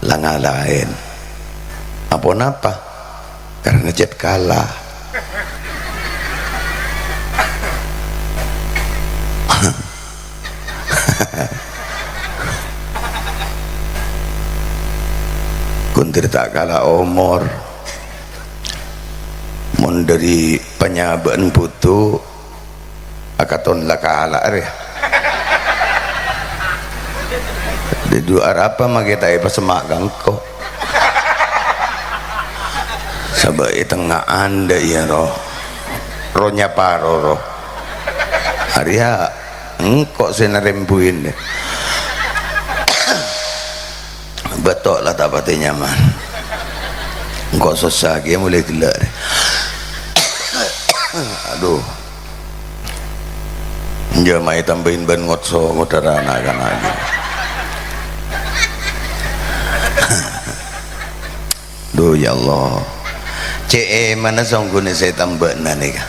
la ngalaèn. Aponapa? Karana cèt kala. Ghun dhâri ta' kala omor. Mon dhâri panyabâ'ân bhuto, akaton la kala arè. Dâddu arapa makè ta' èpasemma' ka engko'? Sabâ' è tengnga'an dâ' iyâ, roh. Roh nyapa, roh, roh. Arèya engko' sè narèmbuwin, dâ. Bâto' la ta' patè nyaman. Engko' sossa kèya molaè ghellâ', dâ. Adu. Jhâ' maè tambâi bân ngotso ngodârâ na'-kana' ghi. Duh, ya Allah. Cè' èmana songghuna sè tambâna nèka.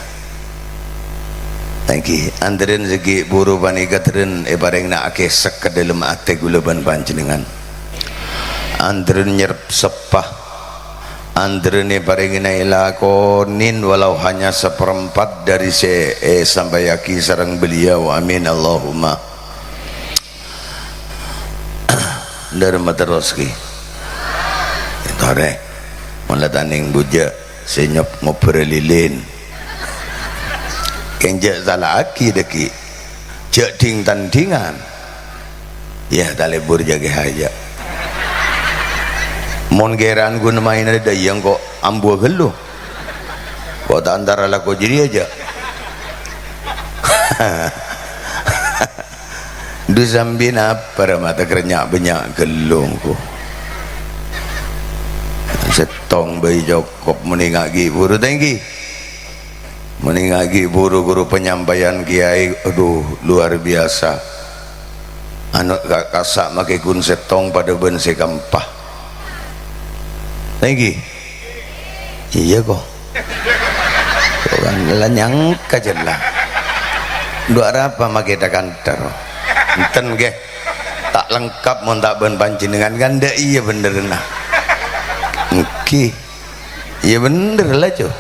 Èngghi, antarèn sè ghi' buru panèka terrèn èparèngana aghesek ka dâlem atè kaulâ bân panjhennengngan. Antarèn nyerrep seppa. Antarèn èparèngana èlakonè walau hanya seperempat dâri sè èsampayaghi sareng beliau. Amin, Allahumma. Dâremma terros, ghi. Torè. Mon la tanèng bujâ, sè nyop ngobbhârâ lilin. Kèng jhâ' sala'aghi, dâggi'. Jhâ' dhing-tandhingan. Yâ, talèbur jâgâ hajâ. Mon kèran ghun maèna dâ' iyâ engko' ambuwâ ghâllu. Ko' ta' antara lako jârèya jhâ'. Dhu sambi napa ra mata kernya' bannya' ghellung, ko. Sèttong bhâi cokop, monèng aghi' buru, thank you. Monèng aghi' buru-buru penyampaian kiai, aduh, luar biasa. Anu, ka-, kassa' makè ghun sèttong padâ bân sè kaempa. Thank you. Iyâ, ko. Bukan, la nyangka jâ la. Dhu arapa makè tha-kantha ro? Enten, ghi. Ta' lengkap mon ta' bân panjhennengan, kan? Dâ' iyâ bhenderrâ. Èngghi. Iyâ bhender la, Co.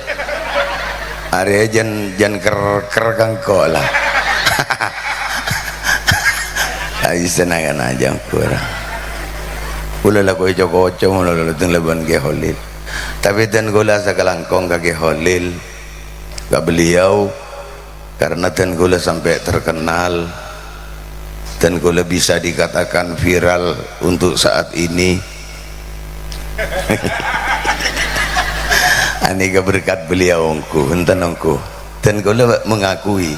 Arèya jân, jân ker-, ker kangko la. Ayo senangan aja, ampon. Kaulâ la koca-koca, kaulâ la teng labân Kè Kholil. Tapè dân kaulâ sakalangkong ka Kè Kholil, ka beliau, karena dân kaulâ sampè' terkenal, dân kaulâ bisa dikatakan viral untuk saat ini. Anèka berkat beliau ongghu, enten ongghu. Dân kaulâ mengakui,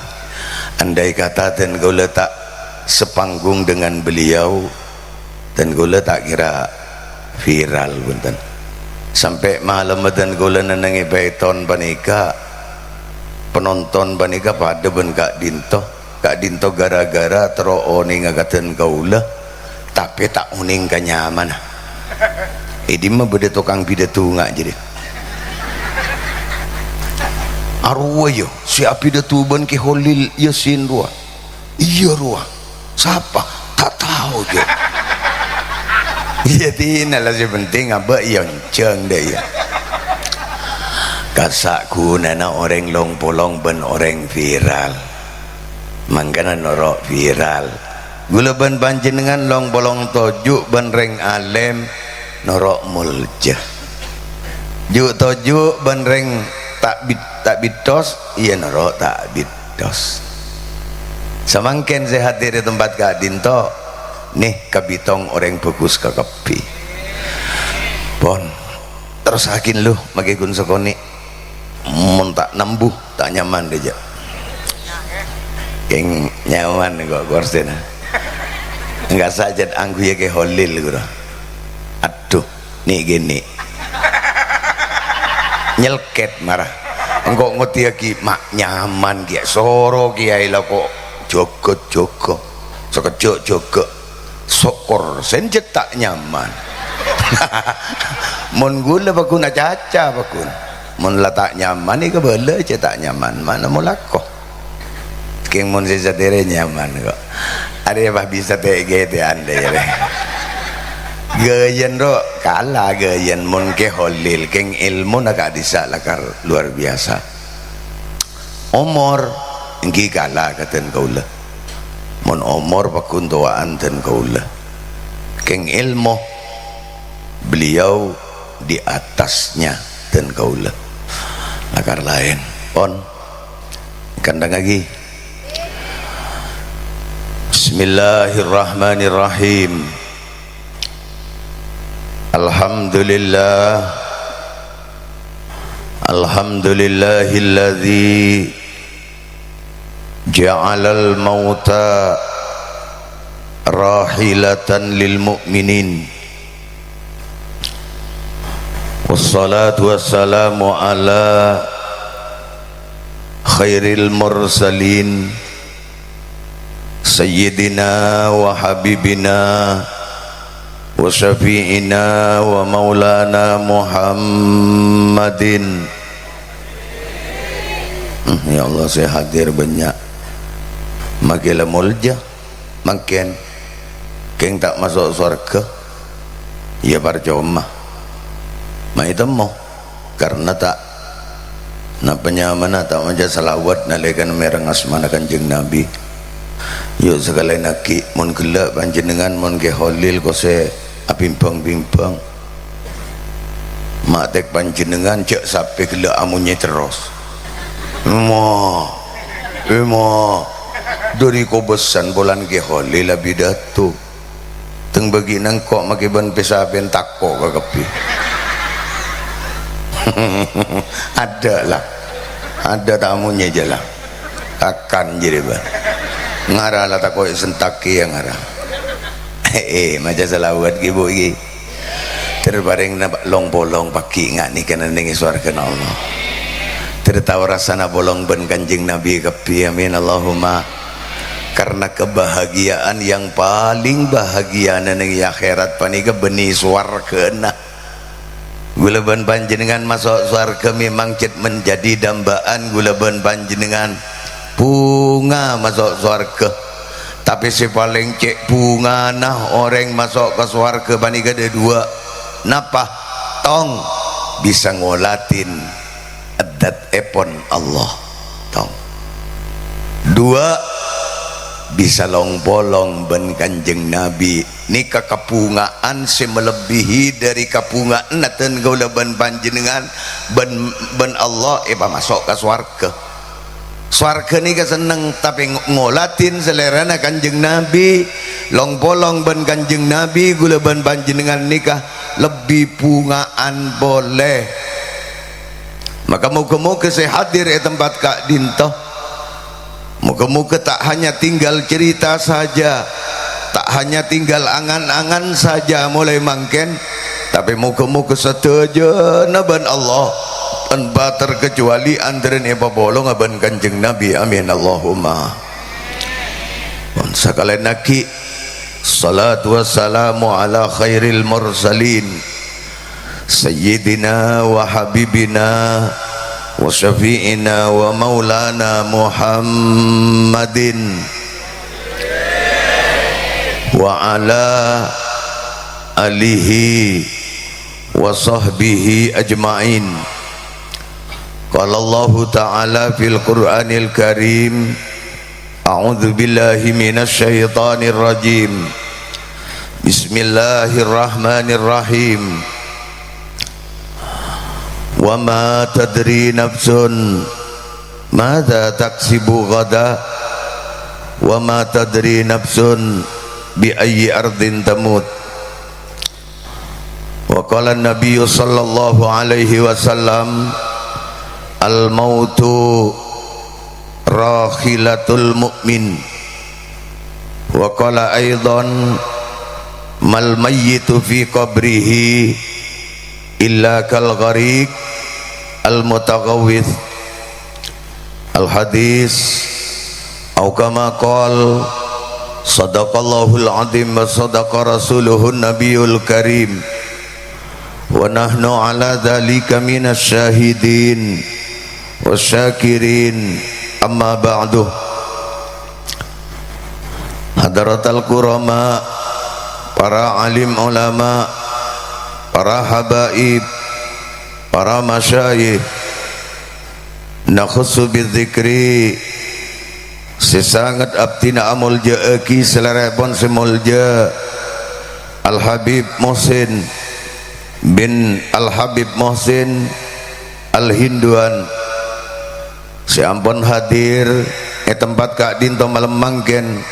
andai kata dân kaulâ ta' sepanggung dengan beliau, dân kaulâ ta' kèra viral, bhunten. Sampè' malemma dân kaulâ nennengngè Python panèka, penonton panèka padâ bân ka'dinto. Ka'dinto gara-gara terro onènga ka dân kaulâ, tapè ta' onèng ka nyamana. È dimma bâdâ tokang pidato nga' jârèya. Arowa, yâ, sè apidato bân Kè Kholil Yasin rowa. Iyâ rowa. Sapa? Ta' tao, Jo. Iyâ, dinala sè penting abâ' èyonjhâng dâ' iyâ. Kassa' ghunana orèng long-polong bân orèng viral. Mangkana noro' viral. Kaulâ bân panjhennengan long-polong toju' bân rèng alèm noro' molja. Ju' toju' bân rèng ta' bit-, ta' bidhos, iyâ noro' ta' bidhos. Samangkèn sè hadir è tempat ka'dinto, nè, kabitong orèng bhâghus kakabbhi. Pon, terrossaghi lu, makè ghun sakonè'. Mon ta' nambu, ta' nyaman dâjâ. Kèng nyaman kok korsèna. Enggak sajâ angghuy Kè Kholil, ghuru. Adhu. Nè'-kènè'. Nyelkèt mara. Engko' ngoddhiyâghi ma' nyaman kèya. Soro kèyaè la ko' jâgâ-jâgâ. Sakejjhâ' jâgâ. Sokor sènjhât ta' nyaman. Mon ghulâ paggun acaca paggun. Mon la ta' nyaman, èkabâlâ jâ ta' nyaman. Mana molako. Kèng mon sè satèya nyaman kok. Arèya pas bisa tè'-kètè'an dâ' iyâ, rè. Ghâjâna ro, kala ghâjâna mon Kè Kholil, kèng èlmona ka'dissa' lakar luar biasa. Omor, èngghi kala ka dân kaulâ. Mon omor paggun towa'an dân kaulâ. Kèng èlmo, beliau di atasnya dân kaulâ. Lakar laèn. Pon. Kandhângaghi. Bismillahirrahmanirrahim. Alhamdulillah. Alhamdulillahilladzi ja'alal mauta rahilatan lil mu'minin. Wassalatu wassalamu ala khairil mursalin, sayyidina wa habibina wa syafi'ina wa maulana Muhammadin. Hmm, ya Allah, sè hadir bânnya'. Makè la molja. Mangkèn, kèng ta' maso' sowarghâ, iyâ parcoma. Ma' ètemmo, karna ta', napa nyamana ta' maca shalawat nalèkana mèreng asmana Kanjeng Nabi. Yu, sakalèyan aghi', mon ghellâ' panjhennengan, mon Kè Kholil kosè abimbang-bimbang. Ma' tèk panjhennengan jhâ' sapè ghellâ' amonyè terros. Mo, eh, mo. Dhâri kobâsân polana Kè Kholil apidato. Tèng bâghi' nèngko' makè bân pèsapèn tako' kakabbhi. Adâ' la. Adâ' ta' amonyè jâ la. Kakan jârèya, Bâ. Ngara la tako' èsenta'è ngara. He'e, maca shalawat ghi, Bu, ghi. Ter parèng na long-polong paghi' nga' nèka neng è sowarghâna Allah. Ter tao rassana polong bân Kanjeng Nabi kabbhi, amin, Allahumma. Karena kebahagiaan yang paling bahagia neng è akhèrat panèka bânnè sowarghâna. Ghulâ bân panjhennengngan maso' sowarghâ memang cè' menjadi damba'an ghulâ bân panjhennengngan, bhunga maso' sowarghâ. Tapè sè palèng cè' bhungana orèng maso' ka sowarghâ panèka dâ' duwâ'. Napa? Tong bisa ngolatè èddatèpon Allah. Tong. Duwâ', bisa long-polong bân Kanjeng Nabi. Nèka kabhunga'an sè malebbihi dâri kabhunga'anna dân kaulâ bân panjhennengngan bân, bân Allah èpamaso' ka sowarghâ. Sowarghâ nèka senneng, tapè ng-, ngolatè salèrana Kanjeng Nabi, long-polong bân Kanjeng Nabi, ghulâ bân panjhennengngan nèka lebbi bhunga'an polè. Maka moghâ-moghâ sè hadir è tempat ka'dinto, moghâ-moghâ ta' hanya tinggal cerita saja, ta' hanya tinggal angan-angan saja mulai mangkèn, tapè moghâ-moghâ sadhâjâna bân Allah tanpa terkecuali antarèna èpapolonga bân Kanjeng Nabi. Amin, Allahumma. Pon sakalèyan aghi, shalatu wassalamu ala khairil mursalin, Sayyidina wa Habibina wa Syafi'ina wa Maulana Muhammadin wa ala alihi wa sahbihi ajma'in. Qala Allahu ta'ala fil Qur'anil Karim, a'udzu billahi minasy syaithanir rajim. Bismillahirrahmanirrahim. Wa ma tadri nafsun madza taksibu ghada, wa ma tadri nafsun bi ayyi ardin tamut. Wa qala Nabiyyu sallallahu alaihi wasallam, "Al-mautu rahilatul mu'min." Wa qala aidan, "Mal mayyitu fi qabrihi illa kal ghariq al mutaghawwits." Al-hadis, au kama qal, sadaqallahul azim wa sadaqa rasuluhun nabiyul karim. Wa nahnu ala dzalika minasy syahidin wasyakirin. Amma ba'du. Hadratal kurama, para alim ulama, para habaib, para masyayikh, nakhussu bidzikri, sè sanget abdhina amolja'aghi salèrana èpon sè molja, Al-Habib Muhsin bin Al-Habib Muhsin Al-Hinduan, sè ampon hadir è tempat ka'dinto malem mangkèn,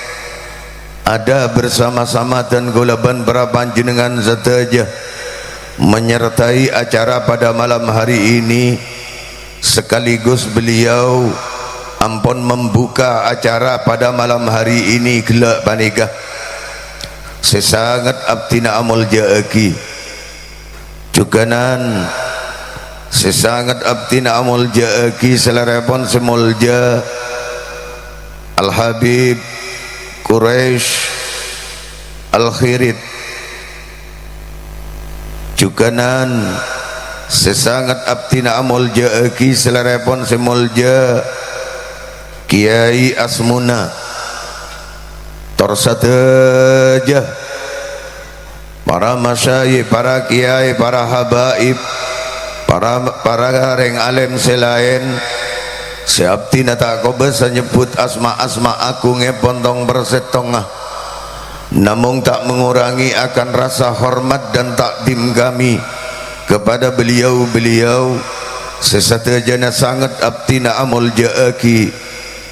ada bersama-sama dân kaulâ bân para panjhennengngan sadhâjâ menyertai acara pada malam hari ini, sekaligus beliau ampon membuka acara pada malam hari ini ghellâ' panèka. Sè sanget abdhina amolja'aghi. Jhughânan sè sanget abdhina amolja'aghi salèrana èpon sè molja Al-Habib Quraisy Al-Khirit. Jhughânan sè sanget abdhina amolja'aghi salèrana èpon sè molja Kiai Asmuna. Tor sadhâjâ para masyayikh, para kiai, para habaib, para, para rèng alèm sè laèn, sè abdhina ta' kobâsa nyebbhut asma-asma agungngèpon tong-persèttongnga, namong ta' mengurangi akan rasa hormat dan takdim kami kepada beliau-beliau sè sadhâjâna sanget abdhina amolja'aghi,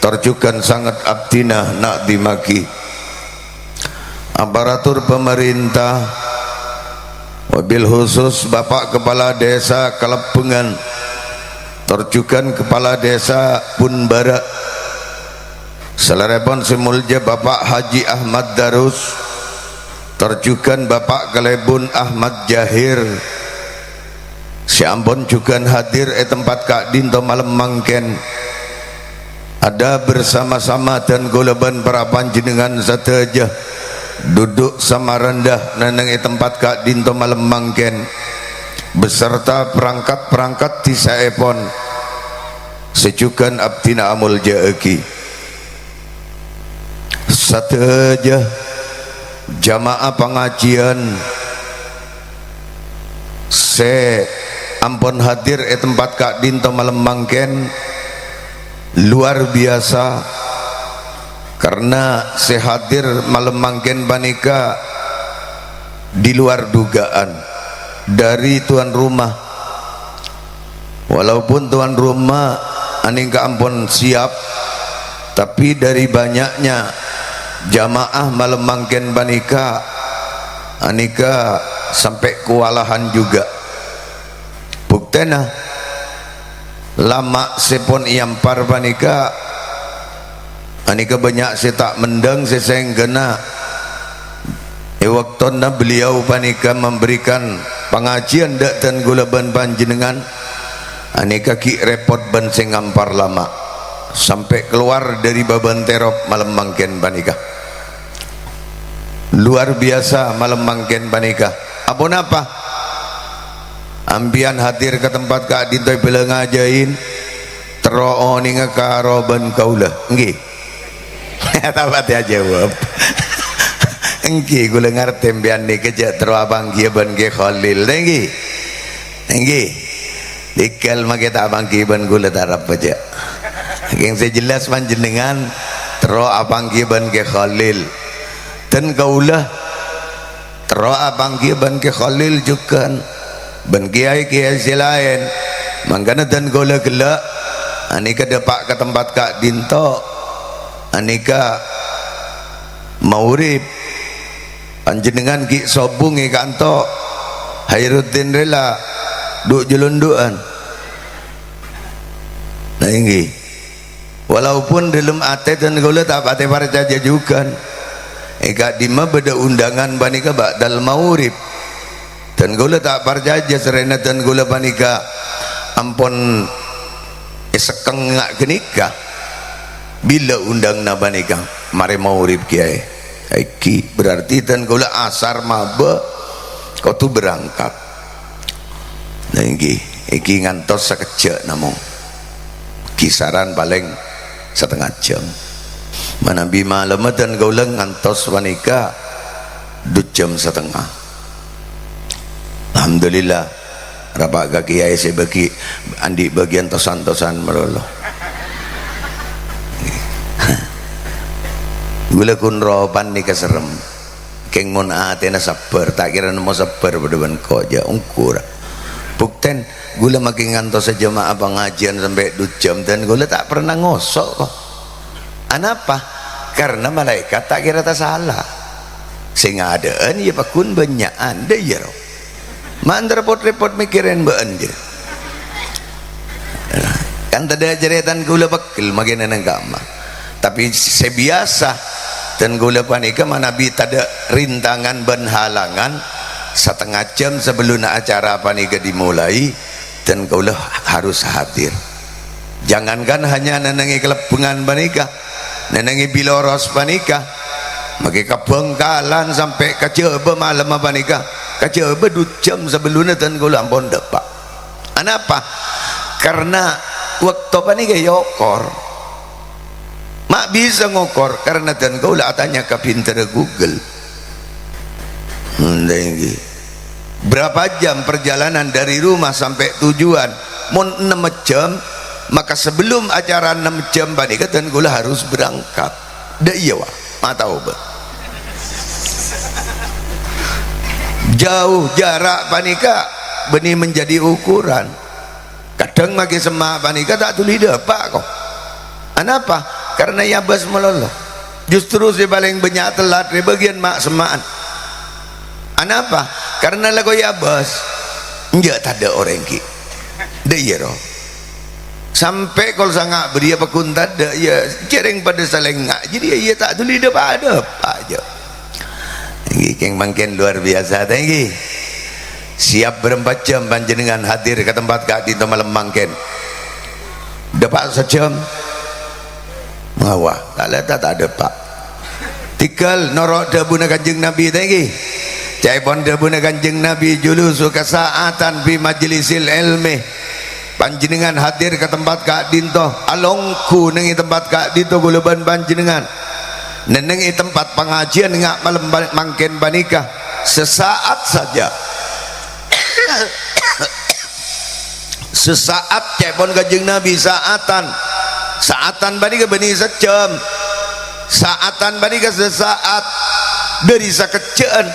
tor jhughân sanget abdhina na'dimaghi. Aparatur pamarènta, wabil khusus Bapak Kepala Desa Kalebbengan, tor jhughân Kepala Desa Bunbara, Salèrèpon sè molja Bapak Haji Ahmad Darus, tor jhughân Bapak Kalèbun Ahmad Jahir, sè ampon jhughân hadir è tempat ka'dinto malem mangkèn. Ada bersama-sama dân kaulâ bân para panjhennengngan sadhâjâ duduk sama rendah nèng è tempat ka'dinto malem mangkèn, beserta perangkat-perangkat dhisaèpon sè jhughân abdhina amolja'aghi. Sadhâjâ jamaah pangajiyân sè ampon hadir è tempat ka'dinto malem mangkèn luar biasa, karena sè hadir malem mangkèn panèka di luar dugaan dari tuan rumah. Walaupun tuan rumah anèka ampon siap, tapi dari banyaknya jamaah malem mangkèn panèka, anèka sampè' kewalahan juga. Buktèna, lama' sè pon èampar panèka, anèka bânnya' sè ta' mendhâng sè sèngghâna è bâktona beliau panèka memberikan pangajiyân dâ' dân kaulâ bân panjhennengngan, anèka ghi' rèpot bân sè ngampar lama', sampè' kalowar dâri Baban Terop malem mangkèn panèka. Luar biasa malem mangkèn panèka. Aponapa? Ampèyan hadir ka tempat ka'dinto èbâlângajâi, terro onènga karo bân kaulâ, ènggi? Ta' patè ajâwâb. Ènggi, kaulâ ngartè sampèyan nèka jhâ' terro apangghiyâ bân Kè Kholil, ta' ènggi? Ènggi. Tèngghâl makè ta' apangghiyâ bân kaulâ ta' arapa jhâ'. Kèng sè jelas panjhennengngan terro apangghiyâ bân Kè Kholil. Dân kaulâ terro apangghiyâ bân Kè Kholil jhughân, bân kèyaè-kèyaè sè laèn. Mangkana dân kaulâ ghellâ', anèka dâpa' ka tempat ka'dinto, anèka maghrib. Panjhennengngan ghi' sobung è kanto Khairuddin rèla, dhu'-jhulundhu'ân. Nah, ènggi. Walaupun dâlem atè dân kaulâ ta' patè parcajâ jhughân, è ka'dimma bâdâ undangan panèka ba'dal maghrib. Dân kaulâ ta' parcajâ sarèna dân kaulâ panèka ampon èsekkèngnga ghânèka. Bilâ undangna panèka? Marè maghrib, kèyaè. Ènggi, berarti dân kaulâ asar mabâ kodhu berangkat. Nah, ènggi, ènggi ngantos sakejjhâ' namong. Kisaran palèng satengnga jhâm. Manabi malemma dân kaulâ ngantos panèka dhu jhâm satengnga. Alhamdulillah, rapa' ka kèyaè sè bâgi, andi' bâgiyân tos-antosan malolo. Kaulâ kun ropan nèka serrem. Kèng mon atèna sabbhâr, ta' kèra nemmo sabbhâr padâ bân ko' jhâ' ongghu ra. Buktèn, kaulâ makè ngantosa jamaah pangajiyân sampè' dhu jhâm dân kaulâ ta' pernah ngoso', ko'. Anapa? Karna malaèkat ta' kèra tasala. Sè ngadâ'ân iyâ pagghun bânnya'an, dâ' iyâ, ro. Ma' èntar pot-rèpot mèkkèrè bâ'ân, jâ. Kan tadâ' carètana kaulâ pegghel makèna neng kamma. Tapè sè biyasa, dân kaulâ panèka manabi tadâ' rintangan bân halangan, satengnga jhâm sabellunna acara panèka dimulai, dân kaulâ harus hadir. Jangankan hanya nennengngè kalèbângan panèka, nennengngè Biloros panèka, makè ka Bhângkalan sampè' ka Jhâbâ malemma panèka, ka Jhâbâ dhu jhâm sabellunna dân kaulâ ampon dâpa'. Anapa? Karna bâkto panèka èokor. Ma' bisa ngokor karna dân kaulâ atanya ka bhintèrra Google. Enten ghi. Berapa jam perjalanan dari rumah sampai tujuan? Mon ennem jam, maka sebelum acara ennem jam panèka dân kaulâ harus berangkat. Dâ' iyâ, wa. Ma' tao, bâ. Jauh jarak panèka bânnè menjadi ukuran. Kadhâng makè semma' panèka ta' dhuli dâpa', ko'. Anapa? Karna èabâs malolo. Justru sè palèng bânnya' tellat rè bâgiyân ma'-, semma'an. Anapa? Karna lako èabâs, enjâ' tadâ' orèng ghi'. Dâ' iyâ, ro. Sampè' kol sanga' bâriyâ paggun tadâ', iyâ, jhâreng padâ salèngnga'. Jadi, iyâ, ta' dhuli dâpa'-dâpa', jâ. Èngghi, kèng mangkèn luar biasa, ta' èngghi. Siap bârâmpa jhâm panjhennengngan hadir ka tempat ka'dinto malem mangkèn? Dâpa' sajhâm? Mawa, ta' lè ta' ta' dâpa'. Tèngghâl noro' dhâbuna Kanjeng Nabi, ta' èngghi. Ca'èpon dhâbuna Kanjeng Nabi, "Julusuka sa'atan fi majlisil ilmi." Panjhennengngan hadir ka tempat ka'dinto, alongghu neng è tempat ka'dinto kaulâ bân panjhennengngan. Neng è tempat pangajiyân nga' malem pa-, mangkèn panèka, sesaat saja. Sesaat, ca'èpon Kanjeng Nabi, sa'atan. Sa'atan panèka bânnè sajhâm. Sa'atan panèka sesaat. Dâri sakejjhâ'ân.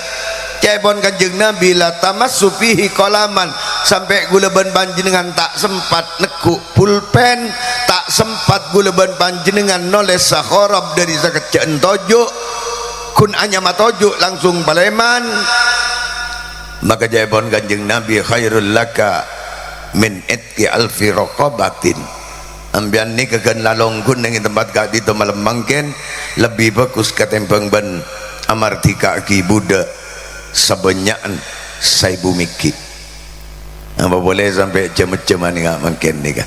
Ca'èpon Kanjeng Nabi, "La tamassu fihi qalaman." Sampè' kaulâ bân panjhennengngan ta' sempat neggu' pulpèn, ta' sempat kaulâ bân panjhennengngan nolès sakhorop dâri sakejjhâ'ân toju'. Ghun anyama toju' langsung palèman. Maka ca'èpon Kanjeng Nabi, "Khairul laka min itqi alfi raqabatin." Sampèyan nèka ghân la longghu neng è tempat ka'dinto malem mangkèn, lebbi bhâghus katèmbhâng bân amardhika'aghi buddhâ sabânnya'an saèbu mèghi'. Apa polè sampè' jhâm-jhâman nga' mangkèn nèka.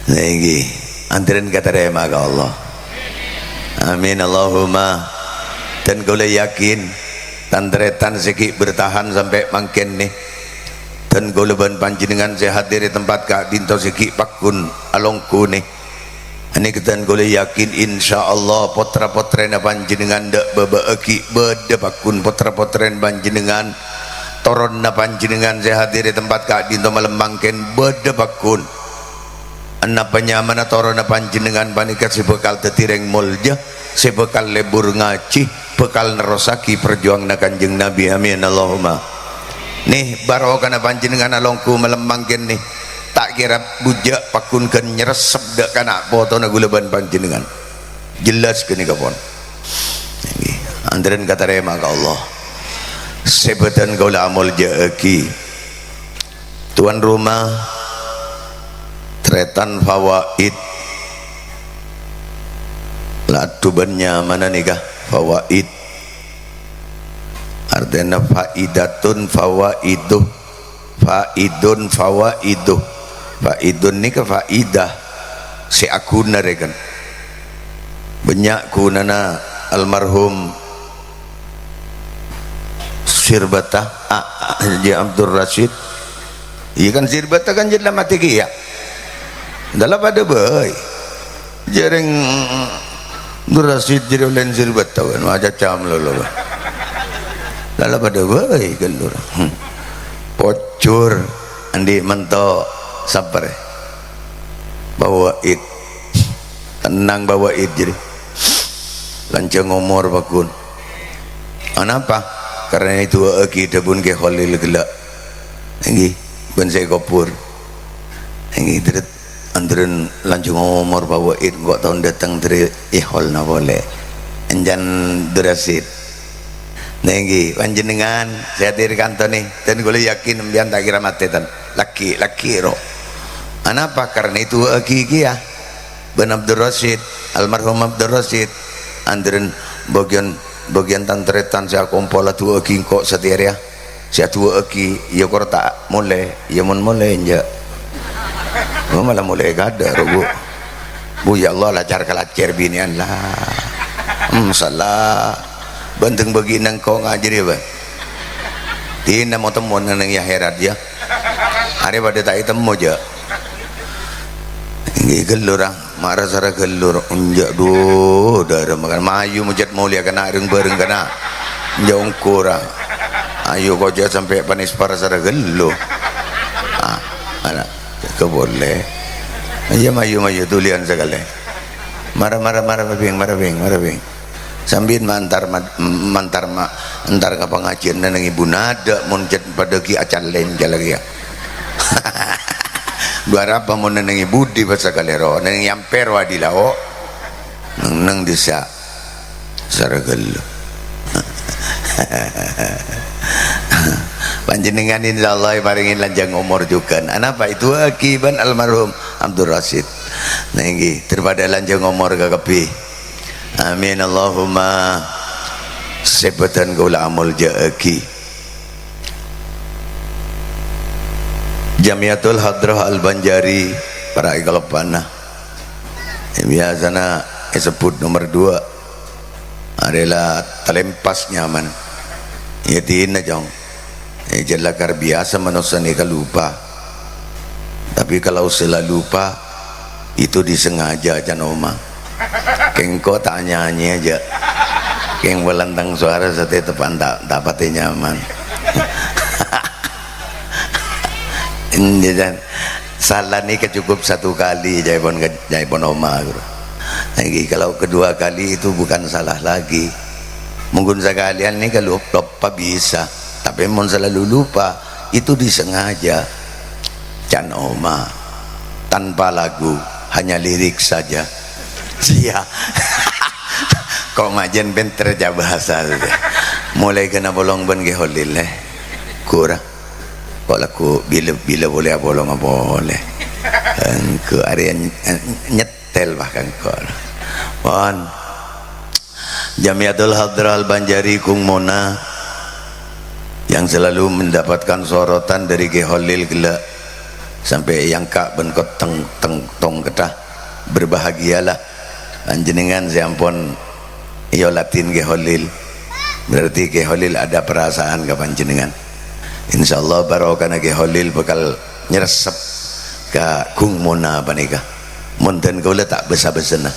Nèngghi, antarèn katarèma ka Allah. Amin, Allahumma. Dân kaulâ yakin, tan-tarètan sè ghi' bertahan sampè' mangkèn nè, dân kaulâ bân panjhennengngan sè hadir è tempat ka'dinto sè ghi' pagghun alongghu nè, anèka dân kaulâ yakin, insyaallah, pottra-pottrèna panjhennengngan dâ' bâbâ'âghi bâdâ pagghun, pottra-pottrèna panjhennengngan, toronna panjhennengngan sè hadir è tempat ka'dinto malem mangkèn bâdâ pagghun. Anapa nyamana toronna panjhennengngan panèka sè bhâkal dhâddhi rèng molja, sè bhâkal lebur ngajhi, bhâkal nerrossaghi parjuwanganna Kanjeng Nabi. Amin, Allahumma. Nè, barokana panjhennengngan alongghu malem mangkèn nè, ta' kèra bujâ' pagghun ghân nyerressep dâ' kana' potona kaulâ bân panjhennengngan. Jellas ghânèka pon. Ngghi, antarèn katarèma ka Allah. Sè bâdhân kaulâ amolja'aghi. Tuan rumah, tarètan fawaid. La adhubân nyamana nèka, fawaid. Artèna faidatun fawaidu. Faidun fawaidu. Faidun nèka faidah sè aghuna rèken. Bânnya' ghunana almarhum Sirbata, a, a, Haji Abdul Rasyid. Iyâ kan Sirbata kan jhâ' la matè kèya. Dâla padâ bhâi. Jhâreng Abdul Rasyid jârèya ollè Sirbata, kan, maca cam lolo, kan. Dâla padâ bhâi, ghâllu ra. Hmm. Pojhur, andi' mento, sabbhâr. Bawa it. Tenang bawa it, jârèya. Lanjhâng omor, pagghun. Anapa? Karna èdu'aaghi dhâbuna Kè Kholil ghellâ'. Èngghi, bân sè èkobhur. Èngghi, dret, antarèn lanjhâng omor bawa it, engko' taon dâteng dâri èholna polè. Èncan dâri asit. Èngghi, panjhennengngan sè hadir kantonè, dân kaulâ yakin sampèyan ta' kèra matè, tan. Laghi, laghi, ro. Anapa? Karna èdu'aaghi kèya. Bân Abdul Rasyid, almarhum Abdul Rasyid, antarèn bâgiyân, bâgiyân tan-tarètan sè akompol adu'aaghi engko' satèya rèya. Sè adu'aaghi, iyâ kor ta' molè, iyâ mon molè, enjâ'. Oh, malah molè kadâ', ro, Bu. Bu, ya Allah, lacar kalacèr binèyan, la. Hmm, sala. Bândeng bâgi nengko' ngajâri, Bân. Dina mo temmo neng, neng akhèrat, yâ. Arè padâ ta' ètemmo, jâ'. Èngghi ghâllu, ra. Mara sara ghâllu, ra. Enjâ', dhu, dârâ makan. Mayu mojhât molèya kana' rèng-bhâreng kana'. Enjâ' ongghu, ra. Ayo kojâ sampè' panèspar sara ghâllu. Ah, ana'. Ka polè. Iyâ, mayu, mayu, dhuliyân sakalè. Mara, mara, mara, Bing, mara, Bing, mara, Bing. Sampèyan ma' entar ma-, ma' entar ma-, entar ka pangajiân neng èbhuna, dâ' mon jhât padâ ghi' acalèn jâlâ kèya. Bârâmpa mon neng è budi pas sakalè ro, neng è ampèr wa di lao'. Neng, neng dissa'. Sara ghâllu. Panjhennengngan insyaallah èparèngè lanjhâng omor jhughân. Anapa èdu'aaghi bân almarhum Abdul Rasyid. Nèngghi, dâripadâ lanjhâng omor ka kabbhi. Amin, Allahumma. Sè bâdhân kaulâ amoljâ'aghi. Jamiyatul Hadrah Al-Banjari, para' è kaloppa'na. Biyasana èsebbhut nomer dua. Arèya la talèmpas nyaman. Iyâ dinah, Cong. Eh, jhâ' lakar biyasa manossa nèka lupa. Tapi kalau selalu lupa, itu disengaja, can Oma. Kèng engko' ta' nyanyi aja. Kèng polana tang sowara satèttebbhân ta', ta' patè nyaman. Enjâ', can. Sala nèka cukup satu kali, ca'èpon, ca'èpon Oma, ghuru. Lagi kalau kedua kali itu bukan salah lagi. Mungkin sekalian nèka lup-, loppa bisa, tapi mon selalu lupa, itu disengaja. Can Oma, tanpa lagu, hanya lirik saja. Sia. Kok majân pènter ca' bhâsa. Molaè kèna polong bân Kè Holil, eh. Ghuru. Kok lagghu bilâ-bilâ polè apolong apolè. Engko' arèya ny-, nyèttèl bhâkal engko'. Pon. Jamiyatul Hadrah Al-Banjari Gung Mona yang selalu mendapatkan sorotan dari Kè Holil ghellâ' sampè' èangka' bân kottheng teng-, tong kètta. Berbahagialah panjhennengngan sè ampon èyoladhi Kè Holil. Berarti Kè Holil ada perasaan ka panjhennengngan. Insyaallah barokana Kè Holil bhâkal nyeressep ka Gung Mona panèka. Mon dân kaulâ ta' bâsa-bâsana.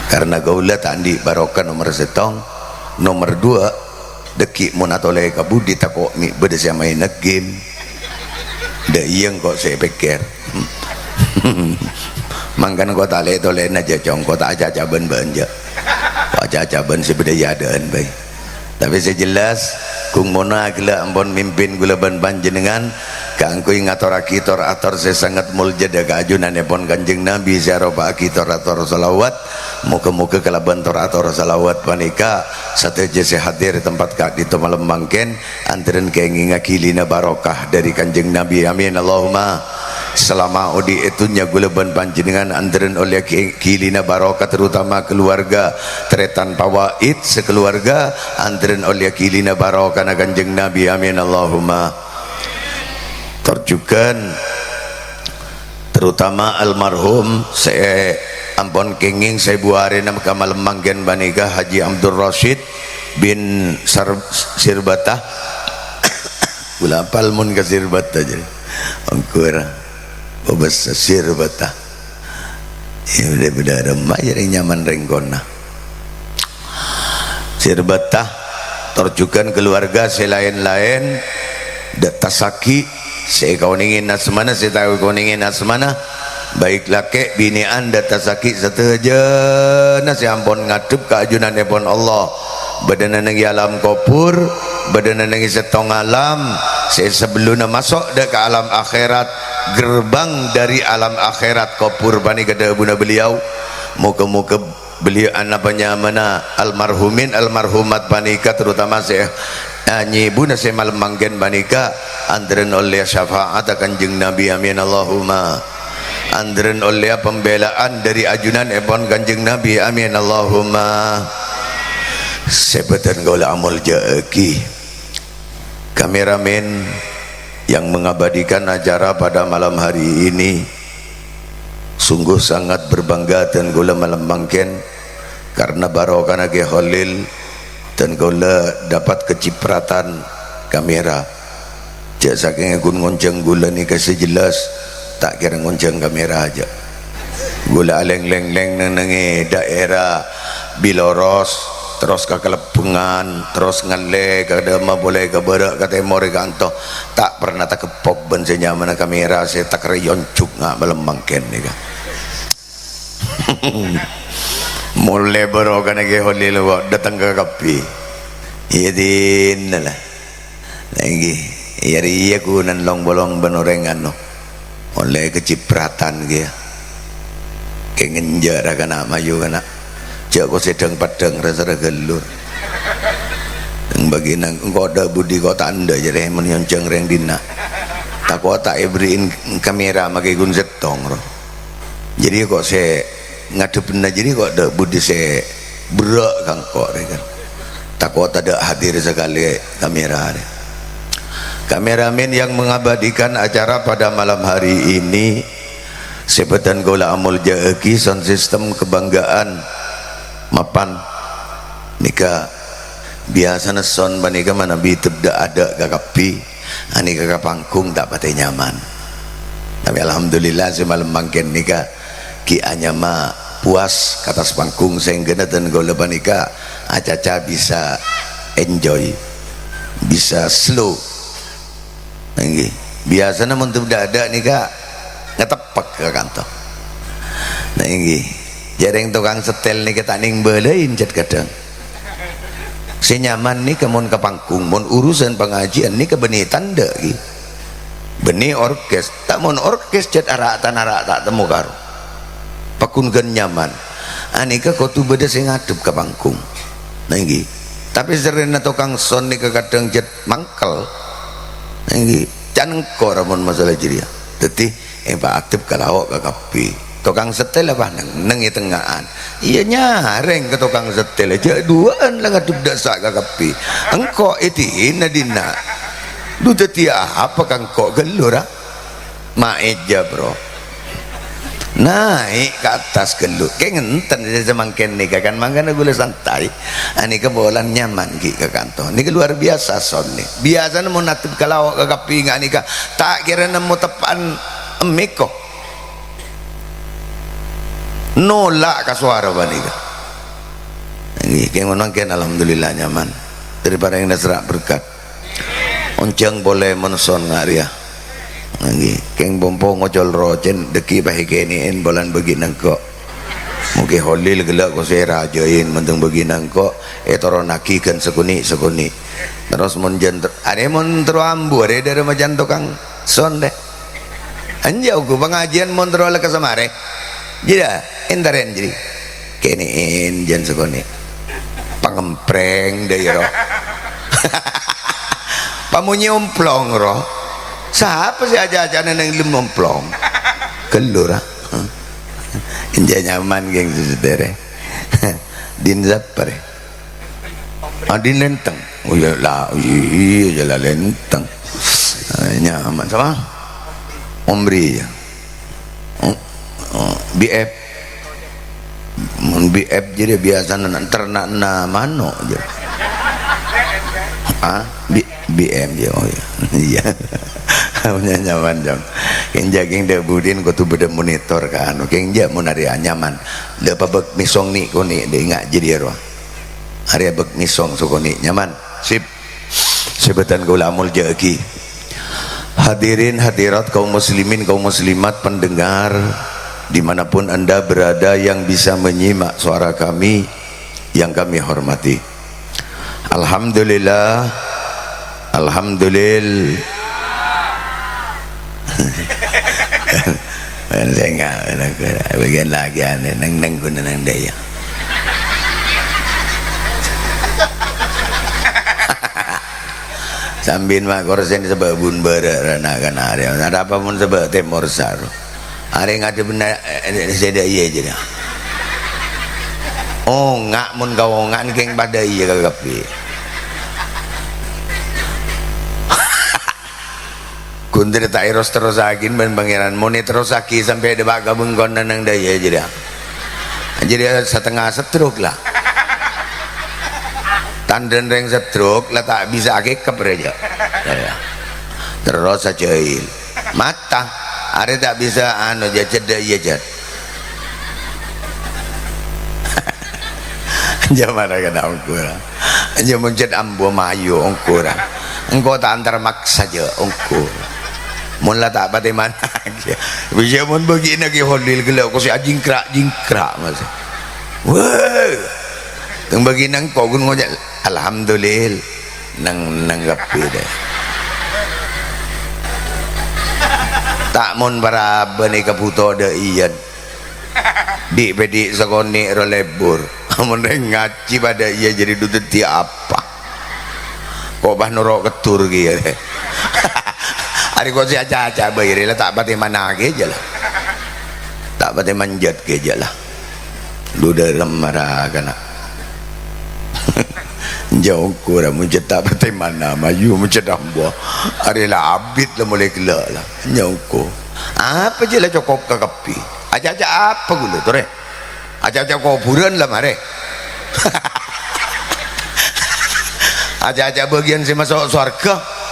Karena kaulâ ta' andi' barokah nomer sèttong, nomer dua, dhâggi' mon atolè ka budi tako' mè' bâdâ sè amaèna game. Dâ' iyâ engko' sè èpèkkèr. Mangkana engko' ta' lè-tolèna jâ, Cong, engko' ta' aca-cabân bân jâ. Aca-cabân sè bâdâ è adâ'ân bhâi. Tapè sè jelas, Gung Mona ghellâ' ampon mimpin kaulâ bân panjhennengngan kaangghuy ngatorraghi tor-ator sè sanget molja dâ' ka ajunanèpon Kanjeng Nabi sè aropa'aghi tor-ator shalawat. Moghâ-moghâ kalabân tor-ator shalawat panèka, sadhâjâ sè hadir è tempat ka'dinto malem mangkèn, antarèn kèngèngngaghi lina barokah dâri Kanjeng Nabi. Amin, Allahumma. Salama odi' è dhunnya kaulâ bân panjhennengngan antarèn ollèyaghi lina barokah, terutama keluarga tarètan Pawaid sakaluarga, antarèn ollèyaghi lina barokana Kanjeng Nabi. Amin, Allahumma. Tor jhughân terutama almarhum sè ampon kèngèng saèbu arèna ka malem mangkèn panèka, Haji Abdul Rasyid bin Sar-, Sirbata. Kaulâ apal mon ka Sirbata jârèya. Ongghur. Bâbâsa Sirbata. Iyâ, bâdâ-bâdâ remma jârèya nyaman rèng kona. Sirbata, tor jhughân kaluwarga sè laèn-laèn, dâ' tasaghi, sè èkaonèngè asmana, sè ta' èkaonèngè asmana, baik lakè' binè'an, dâ' tasaghi sadhâjâna sè ampon ngadhep ka ajunanèpon Allah. Bâdâna neng è alam kobhur, bâdâna neng è sèttong alam, sè sabellunna maso' dâ' ka alam akhèrat, gerbang dâri alam akhèrat kobhur panèka dhâbuna beliau. Moghâ-moghâ beliau ana' panyamana almarhumin, almarhumat panèka, terutama sè anyèbuna sè malem mangkèn panèka, antarèn ollèya syafa'atta Kanjeng Nabi. Amin, Allahumma. Antarèn ollèya pembela'an dâri ajunanèpon Kanjeng Nabi. Amin, Allahumma. Sè bâdhân kaulâ amoljâ'aghi. Kameramen yang mengabadikan acara pada malam hari ini, sungguh sangat berbangga dân kaulâ malem mangkèn karena barokana Kè Holil, dân kaulâ dapat kecipratan kamera. Jâ' sakènga ghun ngonjhâng kaulâ nèka sè jelas, ta' kèra ngonjhâng kamera jâ'. Kaulâ alèng-lènglèng neng-, neng è daerah Biloros, terros ka Kalèbângan, terros ngallè ka dâ'emma polè ka bârâ' ka tèmor è kanto. Ta' pernah tageppok bân sè nyamana kamera sè takerrè yonjhuk nga' malem mangkèn nèka. Molè barokana Kè Holil kok dâteng ka kabbhi. Iyâ dinah la. Nèngghi, iyâ rèya ghunana long-polong bân orèng anu. Ollè kecipratan kèya. Kè ngenjâ' ra kana' mayu kana'. Jâ' kok sèdhâng-peddhâng ra-sara ghâllur. Neng bâgiyân engko' dâ' budi kok ta' endâ' jârèya mon nyonjhâng rèng dinna'. Tako' ta' èberri'in kamera makè ghun sèttong, ro. Jadi kok sè ngadhebbhâna jadi kok dâ' budi sè berrâ' ka engko' rè, kan. Tako' tadâ' hadir sakalè kamera rè. Kameramen yang mengabadikan acara pada malam hari ini, sè bhâdhân kaulâ amoljâ'aghi, sound system kebanggaan mapan nèka, biyasana sound panèka manabi tep dâ'-adâ' kakabbhi. Anèka ka panggung ta' patè nyaman. Tapè alhamdulillah sè malem mangkèn nèka ghi' anyama puas ka attas panggung, saèngghâna dân kaulâ panèka acaca bisa enjoy, bisa slow. Èngghi. Biyasana mon tep dâ'-adâ' nèka ngateppek ka kanto. Nah, èngghi. Jhâreng tokang setel nèka ta' nèng bâlâi cèt kadhâng. Sè nyaman nèka mon ka panggung, mon urusan pangajiyân nèka bânnè tandhâ, ghi. Bânnè orkes, ta' mon orkes cèt ara'tan ara' ta' temmo karo. Paghun ghân nyaman. Anèka kodhu bâdâ sè ngadhep ka panggung. Nah, èngghi. Tapè sèrrèna tokang sound nèka kadhâng cèt mangkel. Nah, èngghi. Can engko' ra mon masalah jârèya. Dhâddhi, Èpaadhep ka lao' kakabbhi. Tokang setel apa neng, neng è tengnga'an. Iyâ nyarèng ka tokang setel, jhâ' duwâ'ân la ngadhep dâ' sa' kakabbhi. Engko' è dinna'-dinna'. Dhu dhâddhi apa ka engko' ghâllu ra? Maèja, bro. Naè' ka attas ghâllu. Kèng enten sè samangkèn nèka kan mangkana ghulâ santai. Anèka polana nyaman ghi' ka kanto. Nèka luar biasa sound nè. Biyasana mon adhep ka lao' kakabbhi nga' nèka ta' kèra nemmo teppa'an emmèko. Nolak ka sowara panèka. Ngghi, kèng mon mangkèn alhamdulillah nyaman. Dhâri parèngna sera' berkat. Onjhâng polè mon sound nga' rèya. Ngghi, kèng pompo ngocol rocèn dhâggi' pahèkènè'èn polana bâgina engko'. Mon Kè Holil ghellâ' kosè rajâin, mendhâng bâgina engko' ètoronnaghi ghân sakonè'-sakonè'. Terros mon jhân ter-, arè mon terro ambu, arè dhârâ majân tokang sound, dè. Enjâ' ongghu pangajiyân mon terro la ka Samarè. Jârèya, èntarèn jârèya. Kènè'èn jhân sakonè'. Pangemprèng dâ' iyâ, ro. Pamonyè omplong, ro. Sapa sè aca-acana neng lem omplong? Ghâllu, ra. Enjâ' nyaman, kèng, sè satèya rè. Din sapa rè? Adin Lenteng. Oh, iyâ, la, iyâ, iyâ, jâ la Lenteng. Ah, nyaman. Sapa? Omri, ya. Oh, oh, B F. Mon B F jârèya biyasana na-, terna'na mano', jâ. Ah, B-, B M, ya, oh, ya. Iyâ. Nyaman, jam. Kèng jâ kèng dâ' budina kodhu bâdâ monitor, ka anu. Kèng jâ mon arè anyaman. Dâ' pabâk mèsong nè'-konè', dâ' enga' jârèya, ro. Arèya bâk mèsong sakonè' nyaman. Sip. Sè bhâdhân kaulâ amoljâ'aghi. Hadirin hadirat, kaum muslimin, kaum muslimat, pendengar, di mana pun Anda berada yang bisa menyimak suara kami, yang kami hormati. Alhamdulillah. Alhamdulillah. Bâ'na sè enga', bâ'na kèra. Bâgiyân lagi anè, neng-neng ghuna neng dâjâ. Sambi ma' korsèna sabâ' bun bârâ' ra na'-kana' arè. Arapa mon sabâ' tèmor sar. Arè ngadhebbhâ, eh, sè dâ' iyâ jârèya. Onga' mon kaonga'an kèng padâ iyâ kakabbhi. Ghun dâri ta' èros-terrossaghi bân Pangèran, mon èterrossaghi sampè' dâpa' ka bengkona neng dâjâ jârèya. Jârèya satengnga stroke la. Tandhâna rèng stroke la ta' bisa akèkep rèya. Terros ajâil. Mata. Arè ta' bisa anu, jâ, cedda' iyâ, jâ. Jâ mara kana' ongghu ra. Jâ mon cèt ambu mayu ongghu ra. Engko' ta' antar maksa jâ ongghu. Mon la ta' patè manajâ. Bisa mon bâgiyânna Kè Holil ghellâ' kosè ajingkra'-jingkra', Mas. Wah. Teng bâgiyânna engko' ghun ngoca', "Alhamdulillah." Neng-neng kabbhi dâ. Ta' mon para abâ nèka bhuto dâ' iyâ. Dhi'-pèdhi' sakonè' ro lebur. Mon rèng ngajhi padâ iyâ jârèya dhu dhâddhi apa? Ko' pas noro' keddur kèya. Arè kok sè aca-aca bhâi rè la ta' patè managhi jâ la. Ta' patè manjât ghi jâ la. Lu dârem mara kana. Jhâ' ongko ra mujâ ta' patè mana mayu mujâ dâmbuwâ. Arè la abit la molaè ghellâ' la. Jhâ' ongko. Apa jâ la cokop ka kabbhi. Aca-aca apa ghulâ torè? Aca-aca kobhurân la marè. Aca-aca bâgiyân sè maso' sowarghâ.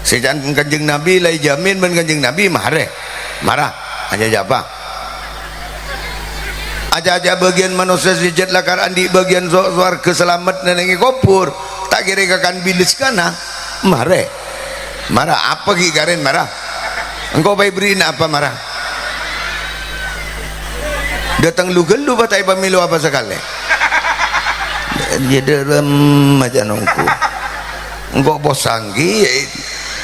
Sè can Kanjeng Nabi la èjamin bân Kanjeng Nabi marè. Mara. Aca-aca apa? Aca-aca bâgiyân manossa sè jhât lakar andi' bâgiyân so-, sowarghâ salamet neng è kobhur. Ta' kèra kakan bilis kana. Marè. Mara. Apa ghi' karèn mara? Engko' bhâi bherri'na apa mara? Dâteng lu-ghâllu pas ta' èpamèlo apa sakalè. Jâ' dârem aca nongko. Engko' posang ghi,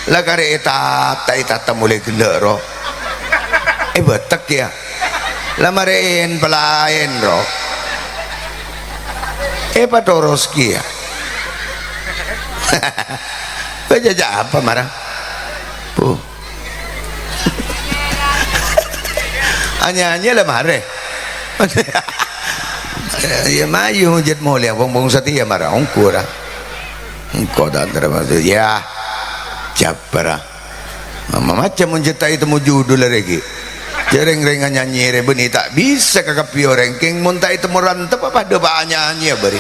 la karè ètata, ètata molaè ghellâ' ro. Èbâtek yâ. La marè'en palaèn ro. Èpatoros kèya. Bâ' jâ' apa mara? Bu. Anyanyè la marè. Yâ mayu jhât molèya wong-wong satèya mara ongko ra. Engko' ta' termasuk. Yâ. Jabara. Ma-, macem mon jhât ta' ètemmo judul arè ghi. Jhâ' rèng-rèng anyanyè rè bânnè ta' bisa ka kabbhi orèng. Kèng mon ta' ètemmo rantep apa padâ pa anyanyè bâri.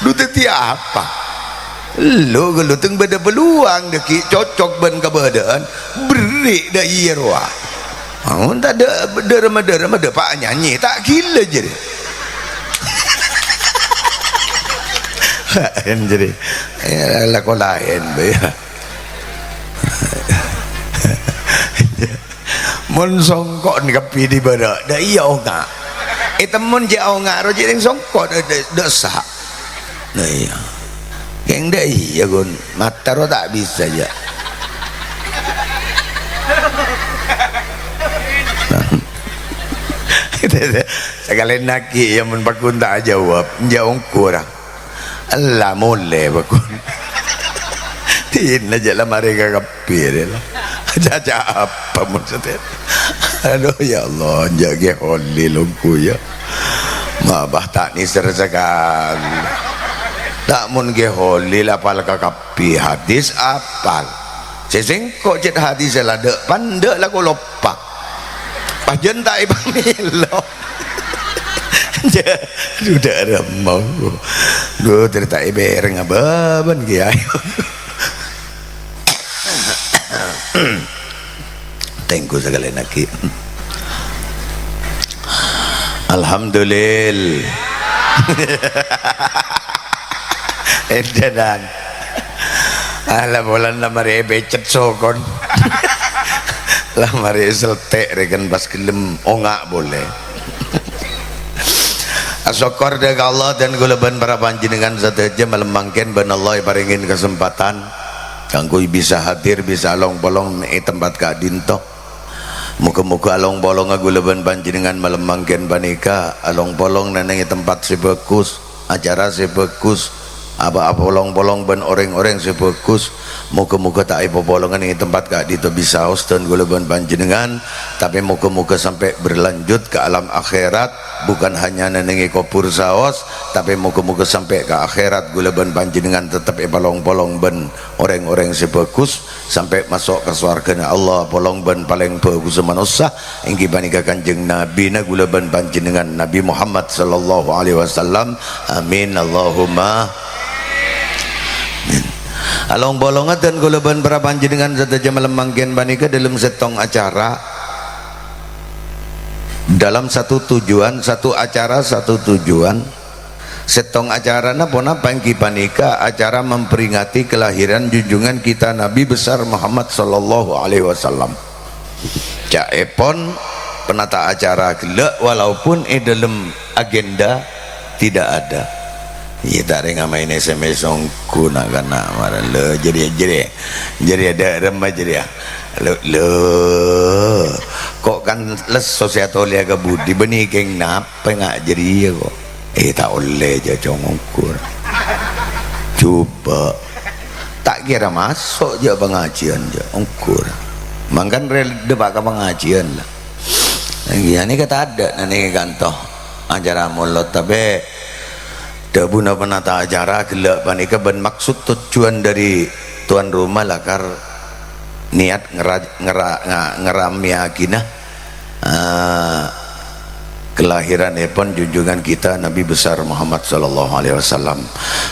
Lu dhâddhi apa? Lu, lu teng bâdâ peluang dhâggi' cocok bân kabâdâ'ân, berri' dâ' iyâ rowa. Mon ta' dâ-, dâremma-dâremma dâpa' anyanyè, ta' ghilâ jârèya. Laèn jârèya. Yâ, lako laèn, bâ, yâ. Mon songko' kabbhi dibârâ', dâ' iyâ onga'. Ètemmo jhâ' onga' ro jhâ' rèng songko' dâ', dâ', dâ' essa'. Nah, iyâ. Kèng dâ' iyâ, ghun. Mata ro ta' bisa, yâ. Sakalèna ghi', yâ, mon pagghun ta' ajâwâb, jhâ' ongko' ra. Ella molè, pagghun. Dinna jhâ' la marè ka kabbhi rè la. Aca-aca apa maksudnya? Aduh, ya Allah, jhâ' ghi' holi longko, yâ. Ma' bâ ta' nèser sakalè. Ta' mon ghi' holi la apal ka kabbhi hadis apal. Sè sèngko' cèt hadis la dâ' pandâ' la kolop. Pa. Pajân ta' èpamèlo. Jâ-, sudah remmo. Gu, cerita èbèreng abâbân, Kiai. Thank you sakalèna, Ki. Alhamdulillah. Èdhânan. Ah, la polana marè èpècet sokon. La marè èseltè' rèken pas ghellem onga' polè. Asokkor dâ' ka Allah dân kaulâ bân para panjhennengngan sadhâjâ malem mangkèn bân Allah èparèngè kasempatan kaangghuy bisa hadir, bisa along-polong è tempat ka'dinto. Moghâ-moghâ along-polongnga kaulâ bân panjhennengngan malem mangkèn panèka along-polong neng è tempat sè bhâghus, acara sè bhâghus, apa-apa polong-polong bân orèng-orèng sè bhâghus. Moghâ-moghâ ta' èpapolonga neng è tempat ka'dinto bisaos dân kaulâ bân panjhennengngan, tapè moghâ-moghâ sampè' berlanjut ka alam akhèrat, bukan hanya neng è kobhur saos, tapè moghâ-moghâ sampè' ka akhèrat kaulâ bân panjhennengngan tettep èpalong-polong bân orèng-orèng sè bhâghus. Sampè' maso' ka sowarghâna Allah, polong bân palèng bhâghussa manossa, èngghi panèka Kanjeng Nabina kaulâ bân panjhennengngan, Nabi Muhammad sallallahu alaihi wasallam. Amin, Allahumma amin. Along-polongnga dân kaulâ bân para panjhennengngan sadhâjâ malem mangkèn panèka dâlem sèttong acara. Dalam satu tujuan, satu acara, satu tujuan. Sèttong acarana ponapa èngghi panèka acara memperingati kelahiran junjungan kita Nabi besar Muhammad sallallahu alaihi wasallam. Ca'èpon penata acara ghellâ', walaupun è dâlem agenda tidak ada. Iyâ, ta' rèng amaèn S M S ongghu na'-kana' mara. Lho, jârèya, jârèya. Jârèya dâ' remma jârèya. Lho, lho. Kok kan lesso sè atolèya ka budi, bânnè kèng napa nga' jârèya kok. Eh, ta' ollè jhâ' cong ongghu. Coba. Ta' kèra maso' jhâ' pangajiân, jhâ' ongghur. Mangkana rè-, dâpa' ka pangajiân, la. Iyâ, nèka tadâ', nèka kanto acara molod, tapè dhâbuna penata acara ghellâ' panèka bân maksud tojjhuwân dâri tuan rumah lakar niat ngera-, ngera-, nga-, ngaramèyaghina, eh, kelahiranèpon junjungan kita Nabi besar Muhammad sallallahu alaihi wasallam.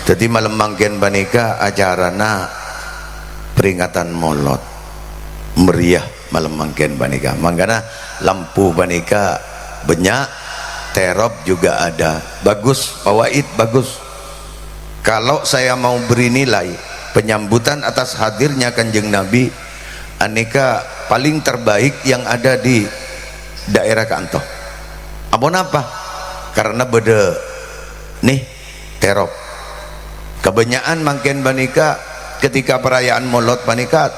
Dhâddhi malem mangkèn panèka acarana peringatan molod. Meriah malem mangkèn panèka. Mangkana lampu panèka bânnya', terop juga ada. Bagus, fawaid bagus. Kalau saya mau beri nilai, penyambutan atas hadirnya Kanjeng Nabi, anèka paling terbaik yang ada di daerah kanto. Aponapa? Karena bâdâ, nè, terop. Kabânnya'an mangkèn panèka ketika perayaan molod panèka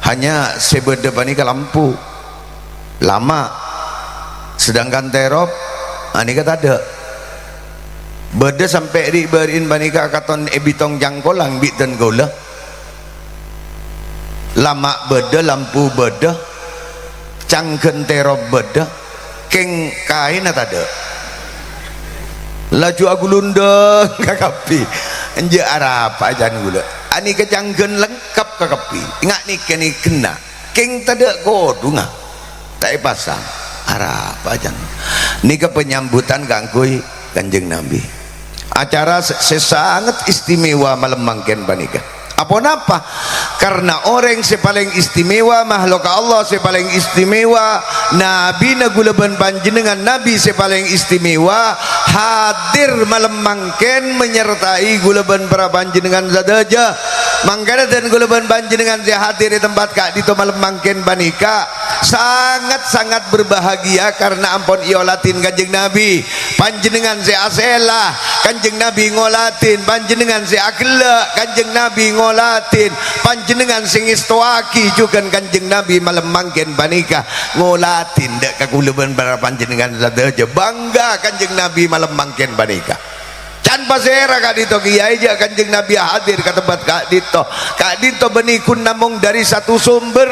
hanya sè bâdâ panèka lampu, lama', sedangkan terop, anèka tadâ'. Bâdâ sampè' ri'-bâri'in panèka katon è bitong cangkolang bi' dân kaulâ. Lama' bâdâ, lampu bâdâ, cangghân terop bâdâ, kèng kaènna tadâ'. Laju aghulundhâng kakabbhi. Enjâ' arapa can kaulâ. Anèka cangghân lengkap kakabbhi. Nga' nèka nè ghenna'. Kèng tadâ' kodhungnga. Ta' èpasang. Arapa can. Nèka penyambutan kaangghuy Kanjeng Nabi. Acara sè, sè sanget istimewa malem mangkèn panèka. Aponapa? Karena orèng sè palèng istimewa, makhlukka Allah sè palèng istimewa, Nabina kaulâ bân panjhennengngan Nabi sè palèng istimewa, hadir malem mangkèn menyertai kaulâ bân para panjhennengngan sadhâjâ. Mangkana dân kaulâ bân panjhennengngan sè hadir è tempat ka'dinto malem mangkèn panèka sangat-sangat berbahagia karena ampon èoladhi Kanjeng Nabi. Panjhennengngan sè asèla, Kanjeng Nabi ngoladhi. Panjhennengngan sè aghellâ', Kanjeng Nabi ngoladhi. Panjhennengngan sè ngèstowaghi jhughân Kanjeng Nabi malem mangkèn panèka ngoladhi dâ' ka kaulâ bân para panjhennengngan sadhâjâ. Bangga Kanjeng Nabi malem mangkèn panèka. Can pasèra ka'dinto kèyaè jâ' Kanjeng Nabi hadir ka tempat ka'dinto. Ka'dinto bânnè ghun namong dâri satu sumber.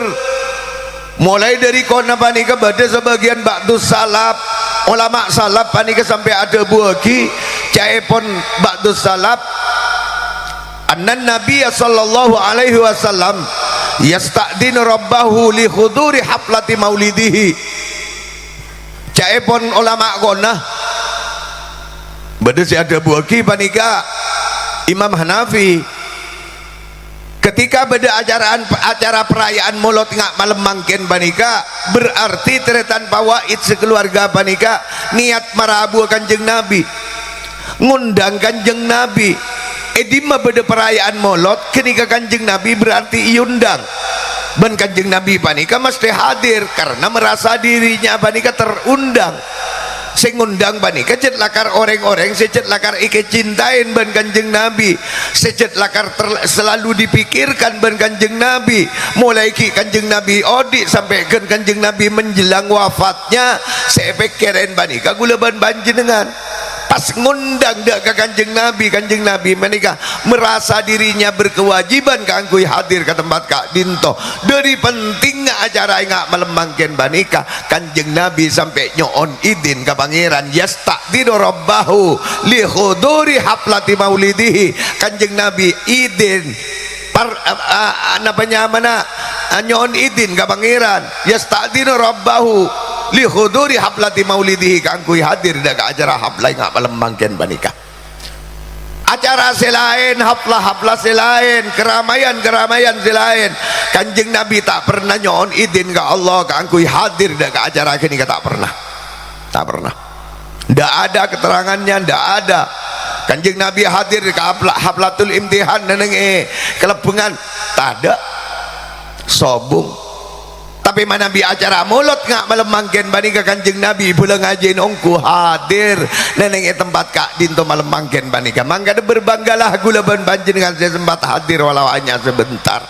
Molaè dâri kona panèka bâdâ sabâgiyân ba'dus salaf. Olama salaf panèka sampè' adhâbuwâghi ca'èpon ba'dus salaf, "Annan Nabiyya sallallahu alaihi wasallam yasta'dzinu rabbahu li huduri haflati maulidihi." Ca'èpon olama kona, bâdâ sè adhâbuwâghi panèka Imam Hanafi, ketika bâdâ acaraan, acara perayaan molod nga' malem mangkèn panèka, berarti tarètan fawaid sakaluwarga panèka niat marabuwâ Kanjeng Nabi, ngondhâng Kanjeng Nabi. È dimma bâdâ perayaan molod, ghânèka Kanjeng Nabi berarti èondhâng. Bân Kanjeng Nabi panèka mesthè hadir karena merasa dirinya panèka terundang. Sè ngondhâng panèka cè' lakar orèng-orèng sè cè' lakar èkacintaè bân Kanjeng Nabi, sè cè' lakar ter-, selalu dipikirkan bân Kanjeng Nabi. Molaè ghi' Kanjeng Nabi odi' sampè' ghân Kanjeng Nabi menjelang wafatnya, sè èpèkkèrè panèka kaulâ bân panjhennengngan. Pas ngondhâng dâ' ka Kanjeng Nabi, Kanjeng Nabi panèka merasa dirinya berkewajiban kaangghuy hadir ka tempat ka'dinto. Dâri pentingnga acara è nga' malem mangkèn panèka, Kanjeng Nabi sampè' nyo'on idin ka Pangèran, yasta'dzinu rabbahu li huduri haflati maulidihi. Kanjeng Nabi idin par-, a-, a-, a-, napa nyamana, a, nyo'on idin ka Pangèran, yasta'dzinu rabbahu li huduri haflati maulidihi, kaangghuy hadir dâ' ka acara hafla è nga' malem mangkèn panèka. Acara sè laèn, hafla-hafla sè laèn, keramaian-keramaian sè laèn, Kanjeng Nabi ta' pernah nyo'on idin ka Allah kaangghuy hadir dâ' ka acara ghânèka, ta' pernah. Ta' pernah. Ndak ada keterangannya, ndak ada. Kanjeng Nabi hadir ka hafla-, haflatul imtihan neng è Kelebbengan. Tadâ'. Sobung. Tapè manabi acara molod nga' malem mangkèn panèka Kanjeng Nabi bâlâ ngajhin ongghu hadir neng è tempat ka'dinto malem mangkèn panèka. Mangkana berbanggalah kaulâ bân panjhennengngan sè sempat hadir walau hanya sebentar.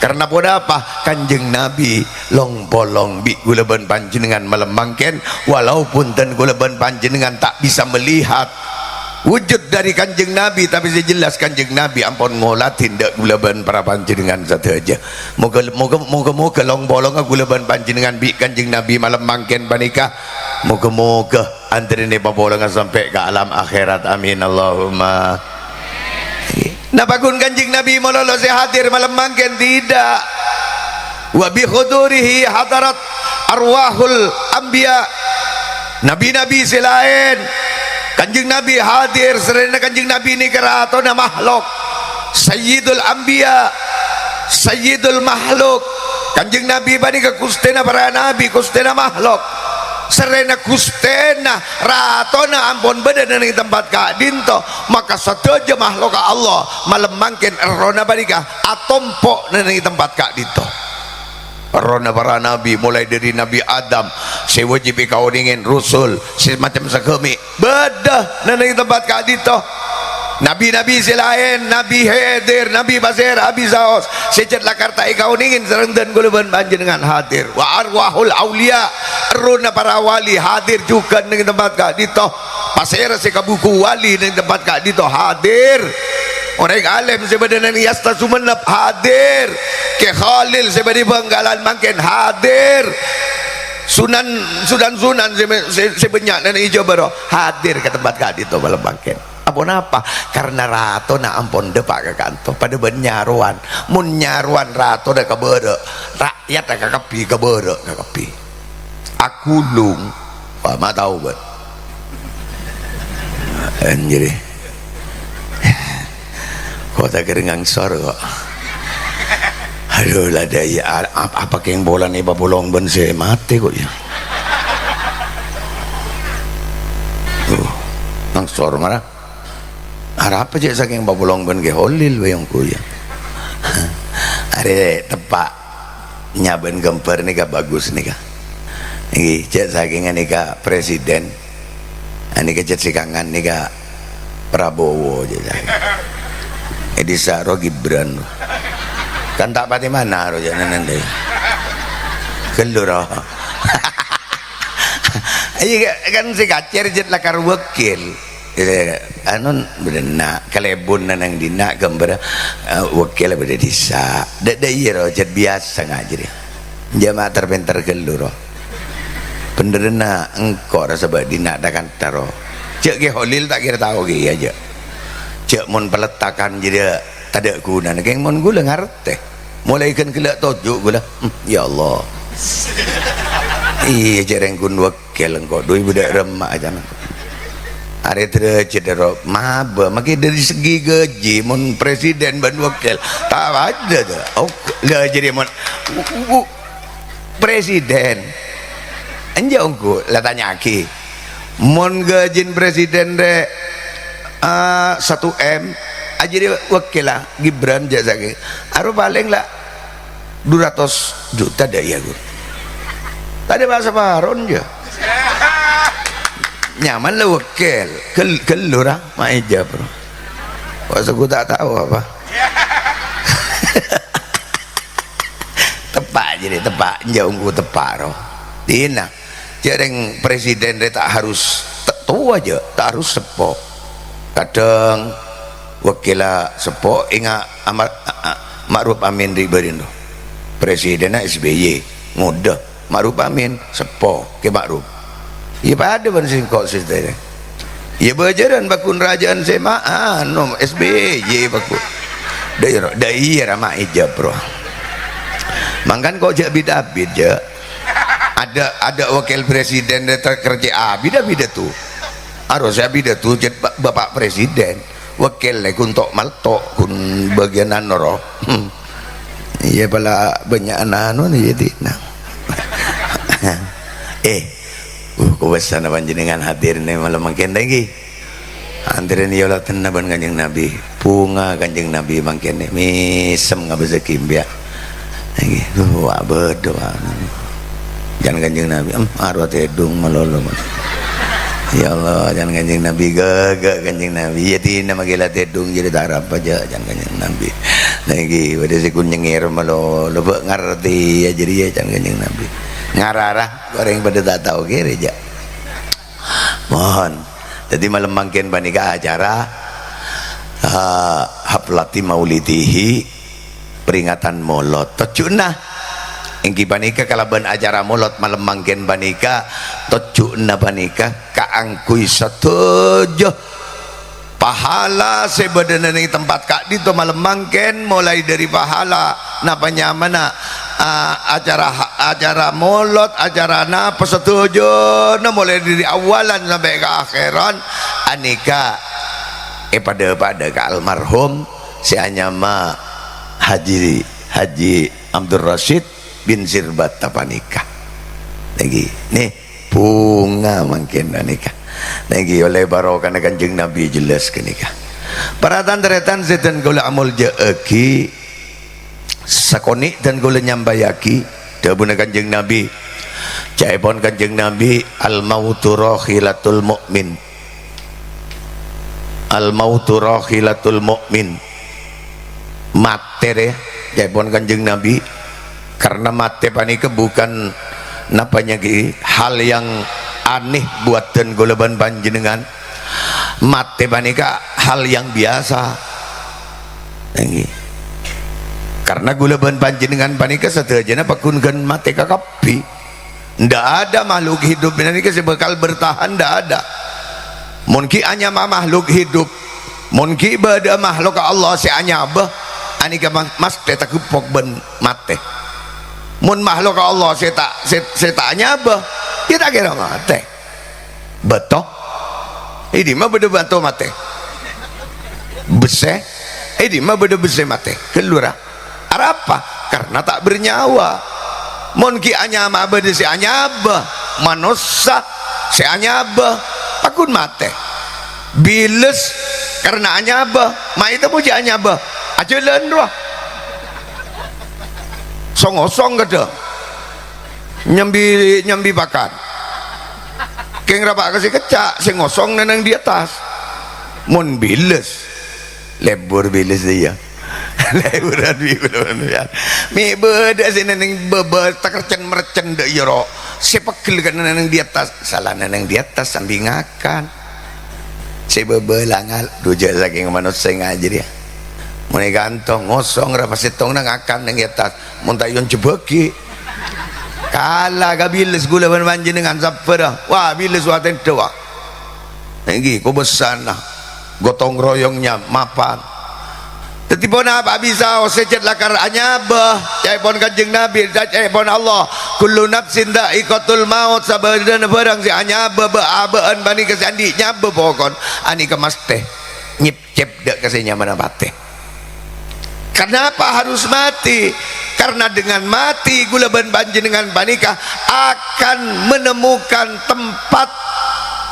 Karena ponapa? Kanjeng Nabi long-polong bi' kaulâ bân panjhennengngan malem mangkèn, walaupun dân kaulâ bân panjhennengngan ta' bisa melihat wujud dhâri Kanjeng Nabi, tapè sè jelas Kanjeng Nabi ampon ngoladhi dâ' kaulâ bân para panjhennengngan sadhâjâ. Moghâ, moghâ, moghâ-moghâ long-polongnga kaulâ bân panjhennengngan bi' Kanjeng Nabi malem mangkèn panèka. Moghâ-moghâ antarèna èpapolonga sampè' ka alam akhèrat. Amin, Allahumma. Napa ghun Kanjeng Nabi malolo sè hadir malem mangkèn? Tidak. Wa bi hudurihi hadarat arwahul anbiya. Nabi-nabi sè laèn, Kanjeng Nabi hadir, sarrèna Kanjeng Nabi nèka ratona makhluk, Sayyidul Anbiya, Sayyidul Makhluk. Kanjeng Nabi panèka ghustèna para nabi, ghustèna makhluk. Sarrèna ghustèna, ratona ampon bâdâ neng tempat ka'dinto, maka sadhâjâ makhlukka Allah malem mangkèn errohna panèka atompo' neng tempat ka'dinto. Errohna para nabi, molaè dhâri Nabi Adam, sè wajib èkaonèngè, rusul, sè macem sagâmè', bâdâ neng tempat ka'dinto. Nabi-nabi sè laèn, Nabi Khidir, Nabi Pasèra, Abi Saos, sè jhât la karta èkaonèngè sareng dân kaulâ bân panjhennengngan hadir. Wa arwahul auliya, errohna para wali hadir jhughân neng tempat ka'dinto. Pasèra sè kabhuku wali neng tempat ka'dinto hadir. Orèng alèm sè bâdâ neng Yasta Songennep hadir. Kè Kholil sè bâdâ è Bhângkalan mangkèn hadir. Sunan, sunan-sunan sè, sè, sè bânnya' neng Jhâbâ rowa hadir ka tempat ka'dinto malem mangkèn. Aponapa? Karna ratona ampon dâpa' ka kanto. Padâ bân nyarowan. Mon nyarowan ratona ka bârâ', ra'yatta kakabbhi ka bârâ' kakabbhi. Aghulung. Wah, ma' tao, bân. Anjir. Kok ta' kèra ngangsor, kok. Aduh, la dâ' iyâ, a-, ap-, apa kèng polana èpapolong bân sè matè, kok, yâ? Uh, ngangsor, mara. Arapa jhâ' sakèng papolong bân Kè Kholil bhâi ongghu, yâ. Arè teppa' nyabân ghâmbhâr nèka bagus nèka. Ngghi, jhâ' sakèngnga nèka presiden. Anèka jhât sè kangan nèka Prabowo jhâ' sakèng. È dissa' rowa Gibran. Kan ta' patè mana rowa jhâ' nènèn dâ'. Ghâllu rowa. Iyâ, kan sè kacèr jhât lakar wakil. Iyâ, anu, bâdâ na', kalèbunna neng dinna', ghâmbhâr, eh, wakil bâdâ dissa'. Dâ', dâ' iyâ rowa, jhât biyasa ngajhâri. Jhâ' ma' ter-pènter ghâllu rowa. Bhendherrâ na' engko' rowa sabâ' dinna' tha-kantha rowa. Jhâ' Kè Kholil ta' kèra tao kèya, jhâ'. Jhâ' mon peletakan jârèya tadâ' ghunana, kèng mon ghulâ ngartè. Molaè ghân ghellâ' toju' ghulâ. Hmm, ya Allah. Iyâ, jhâ' rèng ghun wakil engko', dhu bâdâ remma' ajâna. Arè dârâjhât dâ' rowa mabâ, makè dâri segi gaji, mon presiden bân wakil, ta' padâ, ta'? Oh, la, jârèya mon, u-, u-, u-, presiden. Enjâ' ongghu, la tanya'aghi. Mon gajin presiden rè, ah, satu M, ajârèya wakilla Gibran jhâ' sakèng. Aro palèng la du ratos juta dâ' iyâ, Ghun. Tadâ' pa-saparon, jhâ'. Nyaman la wakil. Ghel-, ghellora, ma' ijab, bro. Wa' saku ta' tao apa. Teppa' jârèya, teppa'. Enjâ' ongghu teppa', ro. Dina. Jhâ' rèng presiden rè ta' harus te-, towa, jhâ', ta' harus seppo. Kadhâng wakilla seppo, enga' Ama-, a-, a-, Ma'ruf Amin ri' bârina. Presidenna S B Y, ngodâ. Ma'ruf Amin, seppo, Kè Ma'ruf. Iyâ padâ bân sèngko' sadhâjâna. Iyâ bâjârân, bâkun rajâ'ân sè ma-, anu, S B Y, bâkun. Dâ' iyâ, dâ' iyâ, ra ma' ijab, bro. Mangkana ko' jhâ' bit-abit, jhâ'. Adâ', adâ' wakil presiden rè ter-, kerja abit-abit tu. Harus abit tu jhât ba-, Bapak Presiden. Wakil lè ghun to' malto', ghun bâgiyân anu ro. Hmm. Iyâ, pala bânnya'an anu nè, iyâ, dina. Eh, uh, kobâsana panjhennengngan hadir nè malem mangkèn, ta' ènggi? Antarèna iyâ olatèna bân Kanjeng Nabi. Bhunga Kanjeng Nabi mangkèn nè, mèsem ngabâssaghi embiya'. Ènggi, wa' bâdâ, wa'. Can Kanjeng Nabi, em, arowa tèdung malolo, Mas. Ya Allah, can Kanjeng Nabi, ghâghâ Kanjeng Nabi. Iyâ, dina mangkèn la tèdung, jârèya ta' arapa jhâ', can Kanjeng Nabi. Nènggi, bâdâ sè ghun nyengngèr malolo, bâ' ngartè, iyâ, jârèya, can Kanjeng Nabi. Ngarara, orèng padâ ta' tao kèrè, jhâ'. Mohon. Dhâddhi malem mangkèn panèka acara, eh, haflati maulidihi, peringatan molod. Tojjhuna èngghi panèka kalabân acara molod malem mangkèn panèka, tojjhuna panèka kaangghuy sadhâjâ pahala sè bâdâna neng tempat ka'dinto malem mangkèn, molaè dhâri pahala napa nyamana, a-, acara, acara molod, acara napa sadhâjâna molaè dhâri awalan sampè' ka akhèran, anèka èpadâ-padâ ka almarhum sè anyama Haji, Haji Abdul Rasyid bin Sirbat panèka. Nèngghi, nè, bhunga mangkèn panèka. Nèngghi, ollè barokana Kanjeng Nabi jelas ghânèka. Para tan-tarètan sè dhân kaulâ amoljâ'aghi, sakonè' dhân kaulâ nyampayaghi dhâbuna Kanjeng Nabi. Ca'èpon Kanjeng Nabi, "Al-mautu rahilatul mu'min." "Al-mautu rahilatul mu'min." Matè rè, ca'èpon Kanjeng Nabi, karena matè panèka bukan napa nyaghi hal yang aneh buat dhân kaulâ bân panjhennengngan. Matè panèka hal yang biasa. Ngghi. Karena kaulâ bân panjhennengngan panèka sadhâjâna paggun ghân matè kakabbhi. Ndak ada makhluk hidup ini sè bakal bertahan, ndak ada. Mon ghi' anyama makhluk hidup, mon ghi' bâdâ makhluk Allah sè anyabâ, anèka ma-, masthè tageppok bân matè. Mon makhluk Allah sè ta', sè, sè ta' anyabâ, ya ta' kèra matè. Bâto? È dimma bâdâ bâto matè? Bessè? È dimma bâdâ bessè matè? Ghâllu ra. Arapa? Karena ta' bernyawa. Mon ghi' anyama bâdâ sè anyabâ, manossa sè anyabâ, paggun matè. Bilâs karena anyabâ, ma' ètemmo jhâ' anyabâ, ajhâlân rowa. Song-osong kadhâng. Nyambi, nyambi pakan. Kèng rapa' ka sè kècca', sè ngosong nènèng di attas. Mon bilâs, lebur bilâs iyâ. Leburan bilâs. Mè' bâdâ sè nènèng bâbâ, takercen-mereccen dâ' iyâ ro. Sè pegghel ka nènèng di attas, sala nènèng di attas sambi ngakan. Sè bâbâ la ngal-, dujâ sakèng manossa ngajhâr iyâ. Mon è kanto ngosong ra pas sèttongnga ngakan nèng di attas. Mon ta' èyonjhâbâghi. Kala ka bilâs kaulâ bân panjhennengngan sabbhârâ. Wah, bilâs wa tèndhâ, wa. Èngghi, kobâsana. Gotong royongnya mapan. Dhâddhi ponapa bisa sè jhât lakar anyabâ? Ca'èpon Kanjeng Nabi, ca'èpon Allah. "Kullu nafsin dha'iqatul maut." Sabâdâna bhârâng sè anyabâ, bâ-, abâ'ân panèka sè andi' nyabâ pokon. Anèka masthè nyèp-cèp dâ' ka sè nyamana matè. Kenapa harus mati? Karena dengan mati, kaulâ bân panjhennengngan panèka akan menemukan tempat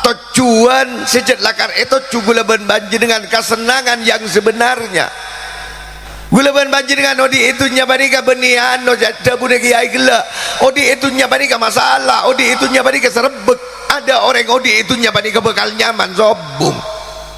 tujuan sè jhât lakar ètojjhu kaulâ bân panjhennengngan, kesenangan yang sebenarnya. Kaulâ bân panjhennengngan odi' è dhunnya panèka bânnè ano, dhâbuna Kèyaè ghellâ'. Odi' è dhunnya panèka masalah, odi' è dhunnya panèka sarebbek. Ada orèng odi' è dhunnya panèka bhâkal nyaman, sobung.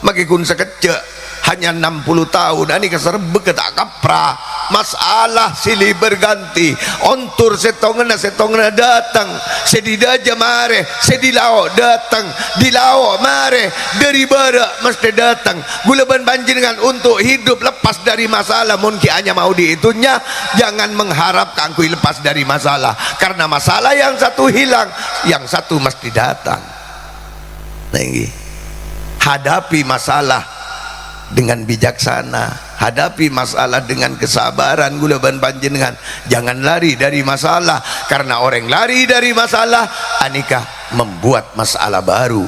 Makè ghun sakejjhâ'. Hanya enam puluh taon, anèka sarebbhâ ta' kapra. Masalah silih berganti. Ontor sèttongnga, sèttongnga dâteng. Sè di dâjâ marè, sè di lao' dâteng. Di lao' marè, dâri bârâ' masthè dâteng. Kaulâ bân panjhennengngan untuk hidup lepas dari masalah, mon ghi' anyama odi' è dhunnya, jangan mengharap kaangghuy lepas dari masalah. Karena masalah yang satu hilang, yang satu masthè dâteng. Ngghi. Hadapi masalah dengan bijaksana. Hadapi masalah dengan kesabaran, kaulâ bân panjhennengngan. Jangan lari dari masalah, karena orang lari dari masalah, anèka membuat masalah baru.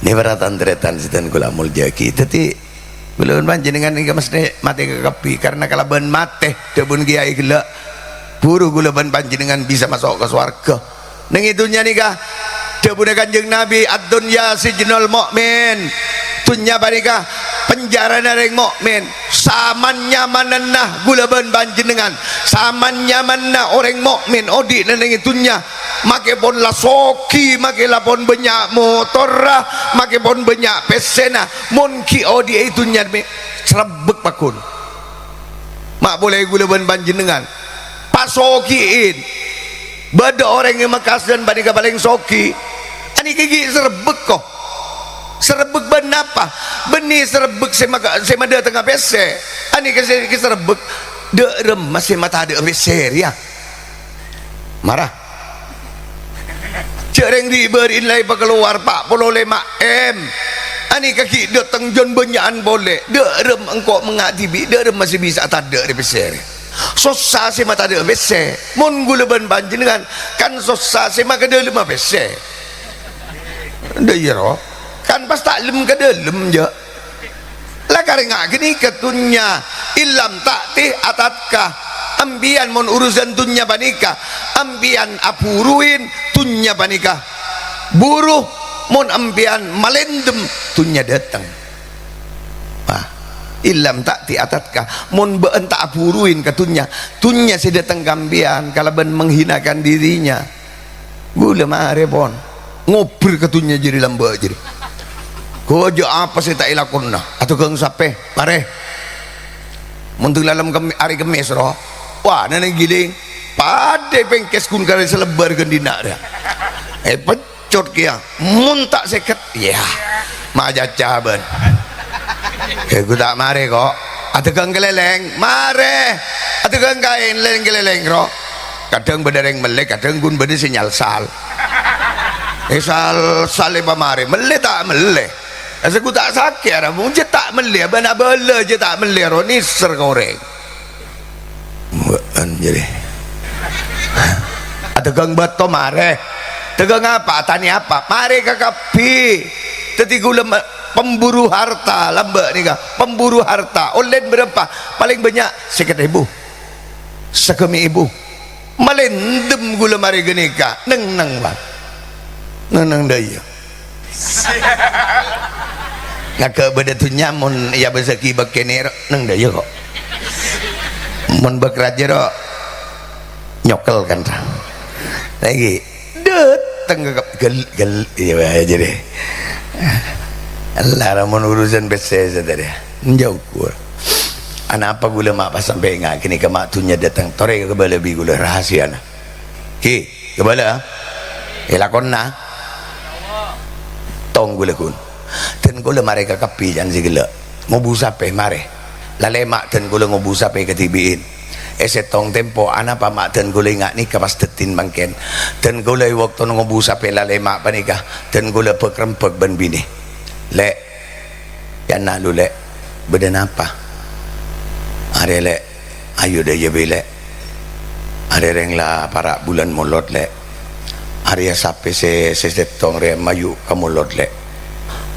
Nè, para tan-tarètan sè dhân kaulâ moljâ'aghi. Dhâddhi, kaulâ bân panjhennengngan nèka masthè matè kakabbhi, karena kalabân matè, dhâbuna Kèyaè ghellâ', buru kaulâ bân panjhennengngan bisa maso' ka sowarghâ. Nèng è dhunnya nèka, dhâbuna Kanjeng Nabi, "Ad-dunya sijnul mu'min." Dhunnya panèka penjhârâna orèng mukmin. Saman-nyamananna kaulâ bân panjhennengngan. Saman-nyamanna orèng mukmin odi' nèng è dhunnya. Makè pon la soghi, makè la pon bânnya' motorra, makè pon bânnya' pèssèna. Mon ghi' odi' è dhunnya mè' srebbek pagghun. Ma' polè kaulâ bân panjhennengngan. Pasoghi'in. Bâdâ orèng è Mekkah sè dhân panèka palèng soghi. Anèka ghi' srebbek, ko. Sarebbek bân napa? Bânnè sarebbek sè maka-, sè madâtengnga pèssè. Anèka sè, sè sarebbek, dâ' remma sè matadâ'â pèssè rèya. Mara. Jhâ' rèng ri'-bâri'na la èpakalowar pa' polo lèma' M. Anèka ghi' dâteng jân bânnya'an polè. Dâ' remma engko' mèngnga' dhibi', dâ' remma sè bisa atadâ' rè pèssè rè. Sossa sè matadâ'â pèssè. Mon ghulâ bân panjhennengngan, kan sossa sè makadâlemma pèssè. Dâ' iyâ, ro. Kan pas ta' lem ka dâlem, jhâ'. La karèngnga' ghânèka dhunnya, illam ta'ti atatka. Ampèyan mon urusan dhunnya panèka, ampèyan abhuruwi dhunnya panèka. Buru, mon ampèyan malèndem, dhunnya dâteng. Wah, illam ta'ti atatka. Mon bâ'na ta' abhuruwi ka dhunnya, dhunnya sè dâteng ka ampèyan kalabân menghinakan dirinya. Ghulâ marè, pon. Ngobrol ka dhunnya jârèya lambâ' jârèya. Ghâjâ apa sè ta' èlakona? Adhâghâng sapè? Marè. Mon dhâlem Kem-, arè Kemmès, ro. Wah, nèng-nèng ghiling. Padâ pèngkès ghun karè salebbâr ghândhina rèya. Eh, peccot kèya. Mon ta' sèket, iyâ. Macaca bân. Eh, ghun ta' marè, ko'. Adhâghâng kalèlèng. Marè. Adhâghâng kaèn lèng-kalèlèng, ro. Kadhâng bâdâ rèng mellè, kadhâng ghun bâdâ sè nyalsal. Eh, sal-, sal èpamarè, mellè ta' mellè. Asèghu ta' sakè', ara, mon jhâ' ta' mellè, abâ' na' bâlâ jhâ' ta' mellè, ro, nèser ka orèng. Bâ'ân jârèya. Adhâghâng bâto marè. Dhâghâng apa? Atanè apa? Marè kakabbhi. Dhâddhi ghulâ ma-, pemburu harta, lambâ' nèka. Pemburu harta. Ollèna bârâmpa? Palèng bânnya' sèket èbu. Sagâmè' èbu. Malèndem ghulâ marè ghânèka, neng-neng, Pak. Neng-neng dâ' iyâ. Ngaghâ' bâdâ dhunnya mon èabâsaghi bâk kènè' ro, neng dâ' iyâ ko'. Mon bâk rajâ ro, nyokel kan, ta. Lagi, dâteng ka gel-, gel-, iyâ, jârèya. Allah, mon urusan pèssè, saudara. Njaukur. Anapa ghulâ ma' pas sampè' nga-, ghânèka ma' dhunnya dâteng? Torè kabâlâ bi' ghulâ rahasiana. Ki, kabâlâ? Èlakona. Tong ghulâ ghun. Dân ghulâ marè kakabbhi can sè ghellâ'. Ngobu sapè marè. Lalèma' dân ghulâ ngobu sapè kadhibi'in. È sèttong tempo, anapa ma' dân ghulâ ènga' nèka pas dhâddhin mangkèn? Dân ghulâ è bâktona ngobu sapè lalèma' panèka, dân ghulâ bâk-rembâk bân binè. Lè', Ca'na lu, Lè', bâdâ napa? Arèya, Lè', ayo dâ' iyâ bi', Lè'. Arèya rèng la para' bulân molod, Lè'. Arèya sapè sè, sè sèttong rè mayu' ka molod, Lè'.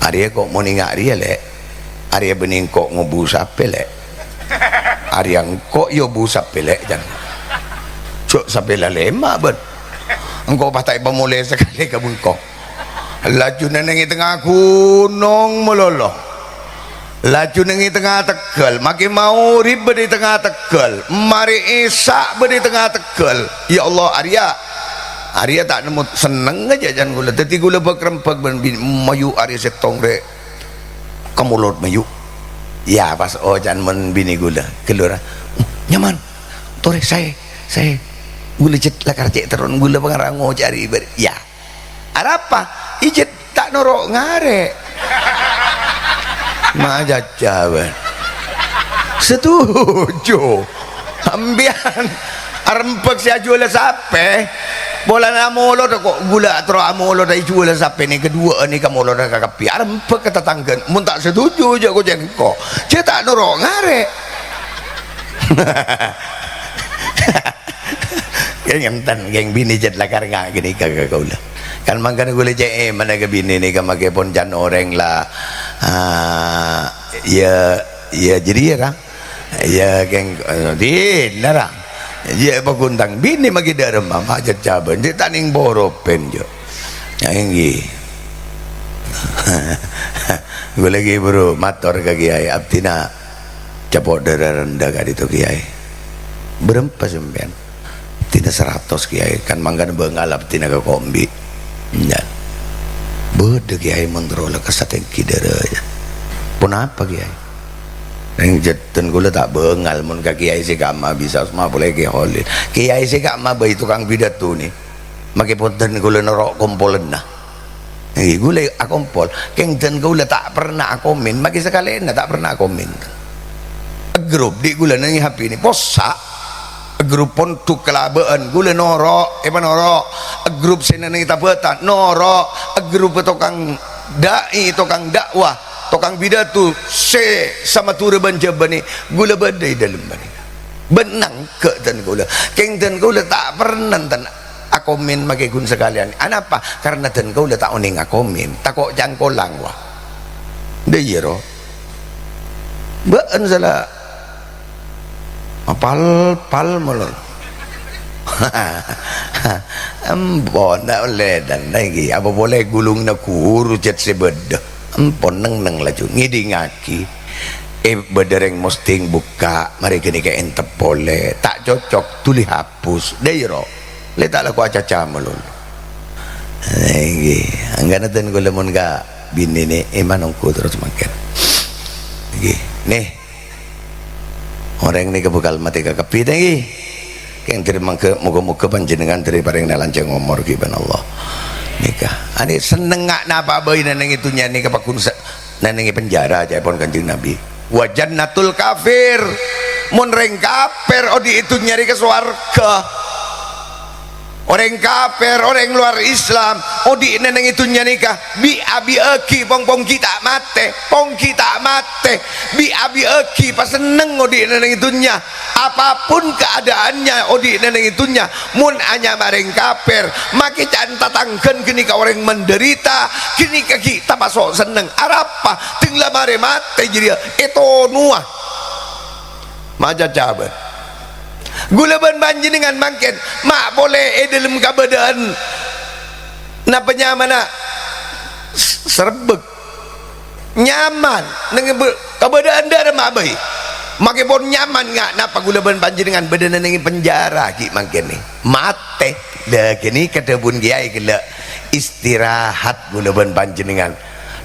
Arèya ko' mon ènga' rèya, Lè'. Arèya bânnè engko' ngobu sapè, Lè'. Arèya engko' èobu sapè, Lè', can. Jhâ' sapè lalèma', bân. Engko' pas ta' èpamolè sakalè ka bengko. Laju nèng è tengnga ghunong malolo. Laju nèng è tengnga tegghâl, makè magrib bâdâ è tengnga tegghâl, marè isya bâdâ è tengnga tegghâl. Ya Allah, arèya, arèya ta' nemmo sennengnga jhâ' can ghulâ. Dhâddhi ghulâ bâk-rembâk bân bin-, mayu' arèya sèttong rè ka molod mayu'. Ya, pas oca'na mon binè ghulâ, ghellor, "Nyaman, torè, saè, saè. Ghulâ jhât lakar cè' terron ghulâ pangarang ngoca'è bâr-," ya. Arapa? Ijât ta' noro' ngarè'. Macaca bân. Setuju. Sampèyan arembhâk sè ajhuwâlâ sapè. Polana amolodhâ ko' ghulâ terro amolodhâ èjhuwâlâ sapè nè kaduwâ'ân nè kamolodhâ kakabbhi. Arembhâk ka tatangghâna. Mon ta' setuju, jhâ' ko' jhâ' engko'. Jhâ' ta' noro' ngarè'. Kèng enten, kèng binè jhât lakar nga-, ghânèka ka kaulâ. Kan mangkana kaulâ cè' èmana ka binè nèka makè pon can orèng la, ah, ya, ya jârèya, ra. Ya, kèng, eh, dinna, ra. Ya, paguntang binè makè dâ' remma, ma' jhât cabân, jhât ta' nèng boro pèn, jhâ'. Ya, èngghi. Kaulâ ghi' buru mator ka Kèyaè, abdhina capo' dârâ rendhâ ka'dinto, Kèyaè. Bârâmpa sampèyan? Abdhina saratos, Kèyaè, kan mangkana bângal abdhina ka kombi. Nya. Bâdâ, Kèyaè, mon terro la ka satèngghi dârâ, ya. Ponapa, Kèyaè? Rèng jhâdhân kaulâ ta' bângal mon ka Kèyaè sè ka'emma bisa, soma polè Kè Kholil. Kèyaè sè ka'emma bhâi tokang pidato nè. Makè pon dhân kaulâ noro' kompolanna. Èngghi, ghulâ akompol. Kèng dân kaulâ ta' pernah akomen, makè sakalèna ta' pernah akomen. Grup dhi' ghulâ neng H P nè, possa'. Grup pondhuk kalabâ'ân, ghulâ noro', èpanoro'. Grup sè neng tabâta, noro'. Grup tokang da'i, tokang dakwah, tokang pidato, sè Madhurâ bân Jhâbâ nè, ghulâ bâdâ è dâlem panèka. Bân nangghâ dân kaulâ. Kèng dân kaulâ ta' pernah dân akomen makè ghun sakalèyan. Anapa? Karna dân kaulâ ta' onèng akomen, tako' cangkolang, wah. Dâ' iyâ, ro. Bâ'ân sala apal-pal malolo. Empon, ta' ollè dân, nèngghi. Apa polè ghulungnga ghuru cèt sè bâdâ. Empon neng-neng laju ngèdingngaghi. Eh, bâdâ rèng mosthèng bukka', marè ghânèka èntep polè. Ta' cocok, dhuli hapus. Dâ' iyâ, ro. Lè ta' lako acaca malolo. Èngghi, angghâna dân kaulâ mon ka binè nè, èman ongghu terros mangkèn. Èngghi. Nè. Orèng nèka bhâkal matè kakabbhi, ta' èngghi. Kèng dâri mangghâ, moghâ-moghâ panjhennengngan dâri parèngna lanjhâng omor ghi' bân Allah. Nèka. Anè sennengnga napa bhâi neng è dhunnya nèka paggun sa-, neng è penjara, ca'èpon Kanjeng Nabi. "Wa jannatul kafir." Mon rèng kafir odi' è dhunnya nèka sowarghâ. Orèng kafir, orèng luar Islam, odi' neng è dhunnya nèka bi-abi'âghi pong-pong ghi' ta' matè, pong ghi' ta' matè, bi-abi'âghi pasenneng odi' neng è dhunnya. Apapun keadaannya odi' neng è dhunnya, mon anyama rèng kafir, makè ca'na tatangghâna ghânèka orèng mandarita, ghânèka ghi' tamaso' senneng. Arapa? Dâng la marè matè jârèya ètonowa. Macaca bân. Ghulâ bân panjhennengngan mangkèn ma' polè è dâlem kabâdâ'ân napa nyamana s-, serbek. Nyaman. Neng bâ-, kabâdâ'ân dâ'remma bhâi. Makè pon nyaman nga' napa ghulâ bân panjhennengngan bâdâna neng penjara ghi' mangkèn nè. Matè. Lha ghânèka dhâbuna kèyaè ghellâ'. Istirahat ghulâ bân panjhennengngan.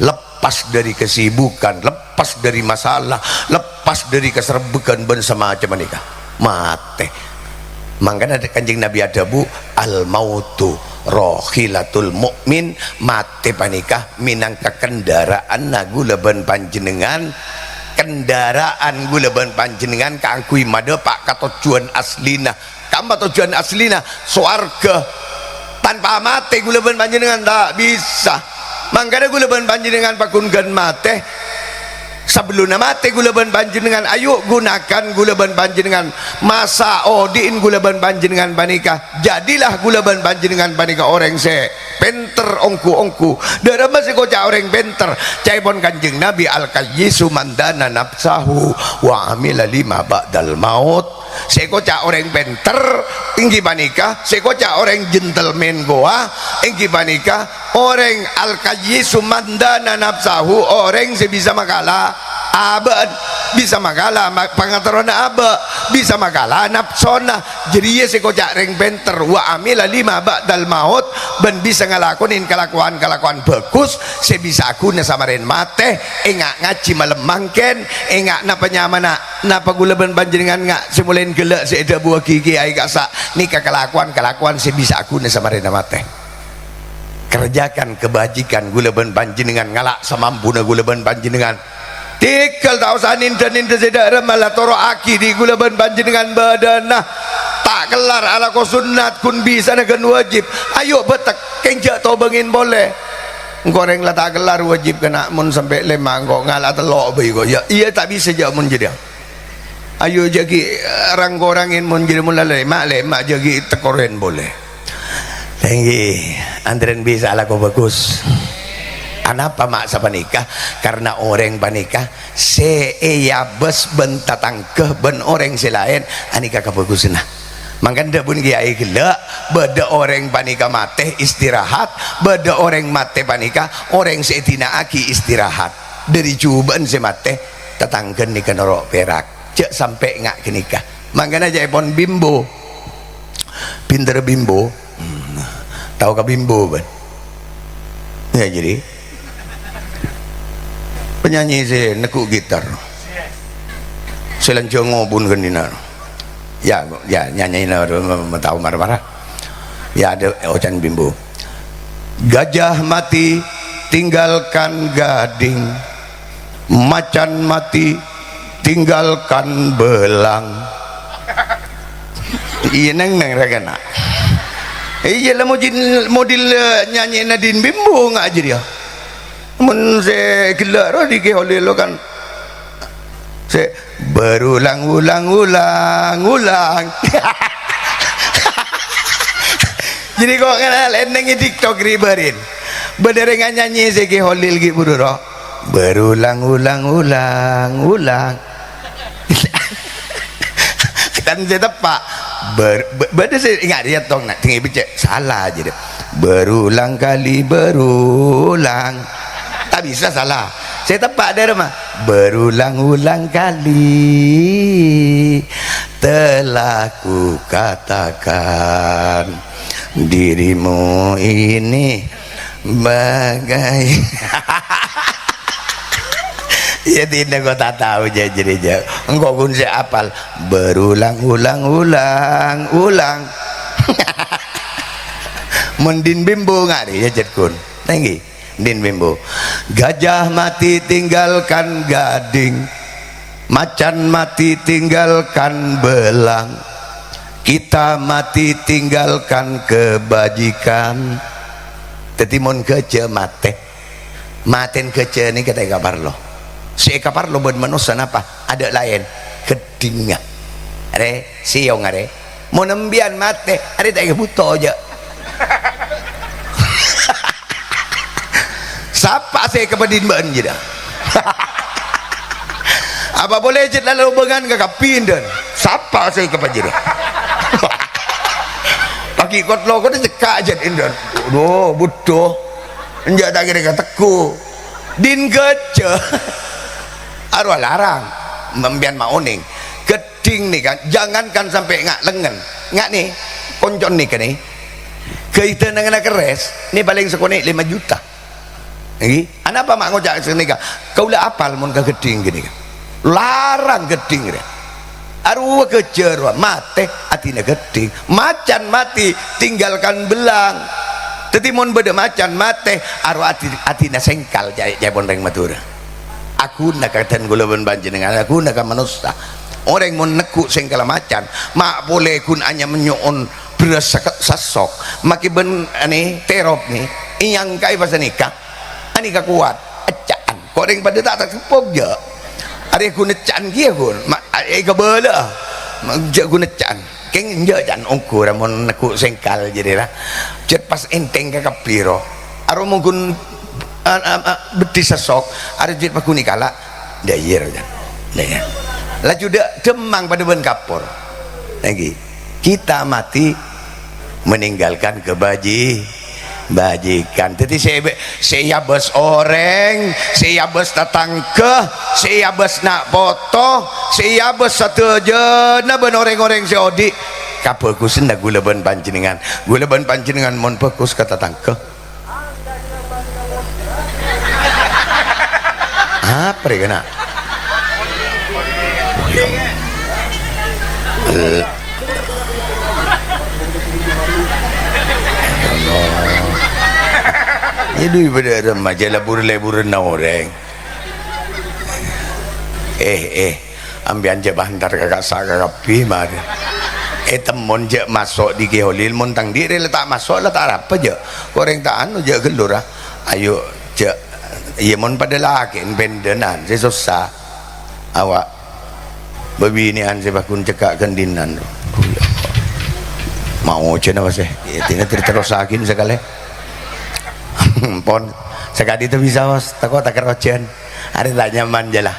Lep- lepas dari kesibukan, lepas dari masalah, lepas dari kaserbhâghân bân samacemma nèka. Matè. Mangkana Kanjeng Nabi adhâbu, "Al mautu rahilatul mu'min." Matè panèka mènangka kendaraanna ghulâ bân panjhennengngan, kendaraan ghulâ bân panjhennengngan kaangghuy madhâpa' ka tojjhuwân aslina. Ka'emma tojjhuwân aslina sowarghâ. Tanpa matè ghulâ bân panjhennengngan ta' bisa. Mangkana ghulâ bân panjhennengngan paggun ghân matè. Sabellunna matè ghulâ bân panjhennengngan, ayo gunakan ghulâ bân panjhennengngan masa odi'na ghulâ bân panjhennengngan panèka. Jadilah ghulâ bân panjhennengngan panèka orèng sè pènter ongghu-ongghu. Dâ'remma sè èkoca' orèng pènter? Ca'èpon Kanjeng Nabi, "Al-kayyisu man dana nafsahu wa amila lima ba'dal maut." Sè èkoca' orèng pènter, èngghi panèka, sè èkoca' orèng gentleman kowa, èngghi panèka orèng al-kayyisu man dana nafsahu, orèng sè bisa makala abâ', bisa makala ma-, pangaterrona abâ', bisa makala napsona. Jârèya sè èkoca' rèng pènter, "Wa amila lima ba'dal maut," bân bisa ngalakonè kalakowan-kalakowan bhâghus sè bisa aghuna samarèna matè, enga' ngajhi malem mangkèn, enga' napa nyamana, napa ghulâ bân panjhennengngan nga' sè molaè ghellâ' sè èdhâbuwaghi kèyaè ka'issa' nèka kalakowan-kalakowan sè bisa aghuna samarèna matè. Kerjakan kebajikan ghulâ bân panjhennengngan, ngala' samampuna ghulâ bân panjhennengngan. Tèghâl ta' osa nèndhâ-nèndhâ sè dâ'remma la toro'aghi dhi' ghulâ bân panjhennengngan bâdâna. Ta' kellar alako sunnat, ghun bisana ghân wajib. Ayo bâtek, kèng jhâ' tobângèn polè. Engko' orèng la ta' kellar wajib kèna' mon sampè' lèma', engko' ngala' tello' bhâi ko'. Ya, iyâ ta' bisa jhâ' mon jârèya. Ayo jâghi, eh, rang-korangèn mon jârèya mon la lèma', lèma' jâghi tekkorèn polè. Èngghi, antarèn bisa alako bhâghus. Anapa ma' sapanèka? Karna orèng panèka sè èabâs bân tatangghâ bân orèng sè laèn, anèka kabhâghusânna. Mangkana dhâbuna kèyaè ghellâ', bâdâ orèng panèka matè istirahat, bâdâ orèng matè panèka orèng sè èdina'aghi istirahat. Dâri jhubâ'ân sè matè, tatangghâna nèka noro' pèrak. Jhâ' sampè' nga' ghânèka. Mangkana ca'èpon Bimbo. Pinter Bimbo. Hmm. Tao ka Bimbo, bân? Ya, jadi. Penyanyi sè neggu' gitar. Sè lanjhâng ngobun ghânèka. Ya, ya, nyanyina tao mara-mara. Ya, ada ocan Bimbo. Gajah mati tinggalkan gading. Macan mati, tinggalkan belang. Iyâ, neng, neng, ra kèna. Iyâ, la mojin-, model, eh, nyanyèna Din Bimbo nga' jârèya. Mon sè ghellâ' rowa Dhi Kè Holil lo kan. Sè berulang, ulang, ulang, ulang. Jadi kok kenal eneng di TikTok ribarin. Bâdâ rèng nyanyi sè Kè Holil ghi' buru ro. Berulang, ulang, ulang, ulang. Kan sè teppa'. Ber-, bâ-, bâdâ sè enga' rèya tong na', tèngè beccè'. Salah jârèya. Berulang kali berulang. Ta' bisa salah. Sè teppa' dârâ ma. Berulang-ulang kali telah kukatakan dirimu ini bagai. Iyâ, dinah kok ta' tao jâ-, jârèya jâ. Engko' ghun sè apal. Berulang-ulang, ulang, ulang. Mon Din Bimbo nga' rèya jât ghun. Nèngghi. Din Bimbo. Gajah mati tinggalkan gading. Macan mati tinggalkan belang. Kita mati tinggalkan kebajikan. Dhâddhi mon ghâjhâ matè. Matèn ghâjhâ nèka ta' èkaparlo. Sè èkaparlo bân manossa napa? Adâ' laèn. Ghâddhingnga. Arè, sèyong arè. Mon empèyan matè, arè ta' èkabhuto, jâ'. Sapa sè èkabâdhin bâ'ân, jârèya? Apa polè jât lalobângan ka kabbhi, Ndân? Sapa sè èkabâdhin? Pagi kot-lokot cekka' jât, Ndân. Duh, budhu. Enjâ' ta' kèra kategghu. Din ghâjhâ. Arowa larang. Empèyan ma' onèng. Ghâddhing nèka, jangankan sampè' nga' lengngen. Nga' nè, koncon nèka nè. Ghâidhânanganna kerrès, nè palèng sakonè' lèma juta. Ngghi. Anapa ma' ngoca' sanèka? Kaulâ apal mon ka ghâddhing ghânèka. Larang ghâddhing rè. Arowa ghâjhâ rowa matè, adina ghâddhing. Macan mati, tinggalkan belang. Dhâddhi mon bâdâ macan matè, arowa adi-, adina sèngkal, ca-, ca'èpon rèng Madhurâ. Aghuna ka dân kaulâ bân panjhennengngan, aghuna ka manossa. Orèng mon negghu' sèngkalla macan, ma' polè ghun anyama nyo'on bherrâs sake-, sasok, makè bân, anè, terop nè, èangka'è pas nèka. Anè kakowat, ecca'an. Ko' rèng padâ ta' taseppok, jâ'. Arè ghun ecca'an kèya, ghun. Ma-, a-, èkabâlâ'â. Ma-, jâ' ghun ecca'an. Kèng enjâ' can ongghu ra mon negghu' sèngkal jârèya ra. Jât pas èntèng ka kabbhi ro. Aro mon ghun, a-, a-, a-, beddhi sasok, arè jât paghun èkala'. Dâ' iyâ ra, can. Dâ' iyâ. Laju dâ-, dâmmang padâ bân kapor. Èngghi. Kita mati meninggalkan kebaji-, bajikan. Dhâddhi sè, sè èabâs orèng, sè èabâs tatangghâ, sè èabâs na' poto, sè èabâs sadhâjâna bân orèng-orèng sè odi', kabhâghusânna kaulâ bân panjhennengngan. Kaulâ bân panjhennengngan mon bhâghus ka tatangghâ. Apa rè kèna? Iyâ, dhu bâdâ remaja la bur-leburanna orèng. Eh, eh. Ampèyan jâ' bântar ka kassa' ka kabbhi, marè. Ètemmon jâ' maso' Dhi Kè Holil, mon tang dhi' rè la ta' maso', la ta' arapa jâ'. Korèng ta' anu jâ' ghâllu ra. Ayo, jâ'. Iyâ, mon padâ lakè'en pèndhânan, sè sossa. Awa'. Bâbinè'an sè paghun cekka' ghândinan. Maojhân apa sè? Iyâ, dina ter-, terrossaghin sakalè. Pon. Sakadhi ta' bisa, Bos. Tako' ta' kerrojhân. Arè ta' nyaman jâ la.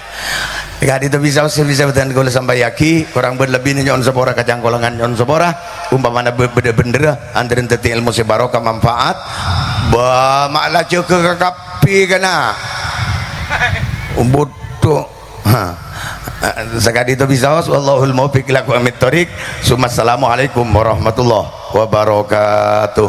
Ka'dinto bisa sè bisa bhâdhân kaulâ sampayyaghi, korang bân lebbina nyo'on sapora, kacangkolangan nyo'on sapora. Umpamana bâ-, bâdâ bhendherrâ, antarèna dhâddhi èlmo sè barokah, manfaat. Bâ, ma' la jâgâ ka kabbhi kana. Budhu. Ha. Saka'dinto bisa, wallahul muwaffiq ila aqwamit thoriq. Summa assalamualaikum warahmatullahi wabarakatuh.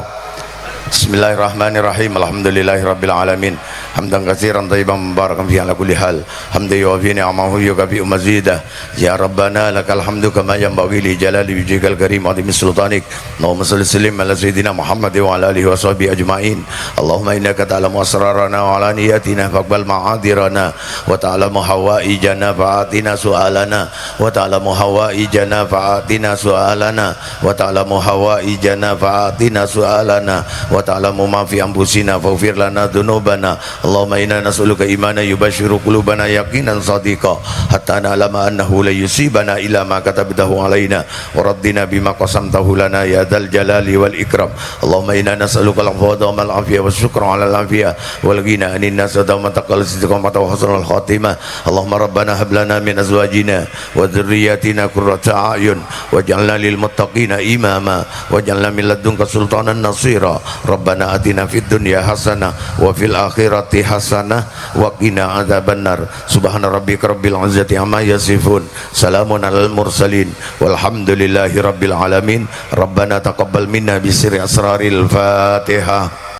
Bismillahirrahmanirrahim. Alhamdulillahirabbil alamin. Hamdan katsiran thayyiban mubarakan fihi ala kulli hal. Hamdan yuwafi ni'amahu yukafi'u mazidah. Ya Rabbana, lakal hamdu kama yanbaghi li jalali wajhikal karim wa 'azimi sultanik. Allahumma shalli wa sallim ala sayyidina Muhammad wa ala alihi wa sahbihi ajma'in. Allahumma innaka ta'lamu asrarana wa alaniyatina faqbal ma'adirana wa ta'lamu hawaijana fa'atina su'alana wa ta'lamu hawaijana fa'atina su'alana wa ta'lamu hawaijana fa'atina su'alana wa ta'lamu ma fi anfusina faghfir lana dzunubana. Allahumma inna nas'aluka imanan yubasyiru qulubana yaqinan shadiqan hatta na'lama annahu la yusibana illa ma katabtahu alaina wa radina bima qasamtahu lana ya dzal jalali wal ikram. Allahumma inna nas'aluka al-afwa wa al-afiyah wa syukra 'alal afiyah wal ghina 'anin nas wa taqwa sidqa wa husnul khatimah. Allahumma rabbana hab lana min azwajina wa dzurriyyatina qurrata a'yun waj'alna lil muttaqina imama waj'alna min ladunka sultanan nasira. Rabbana atina fid dunya hasanah wa fil akhirati hasanah wa qina adzabannar. Subhana rabbika rabbil izzati amma yasifun. Salamun alal mursalin. Walhamdulillahi rabbil alamin. Rabbana taqabbal minna bisirri asraril Fatihah.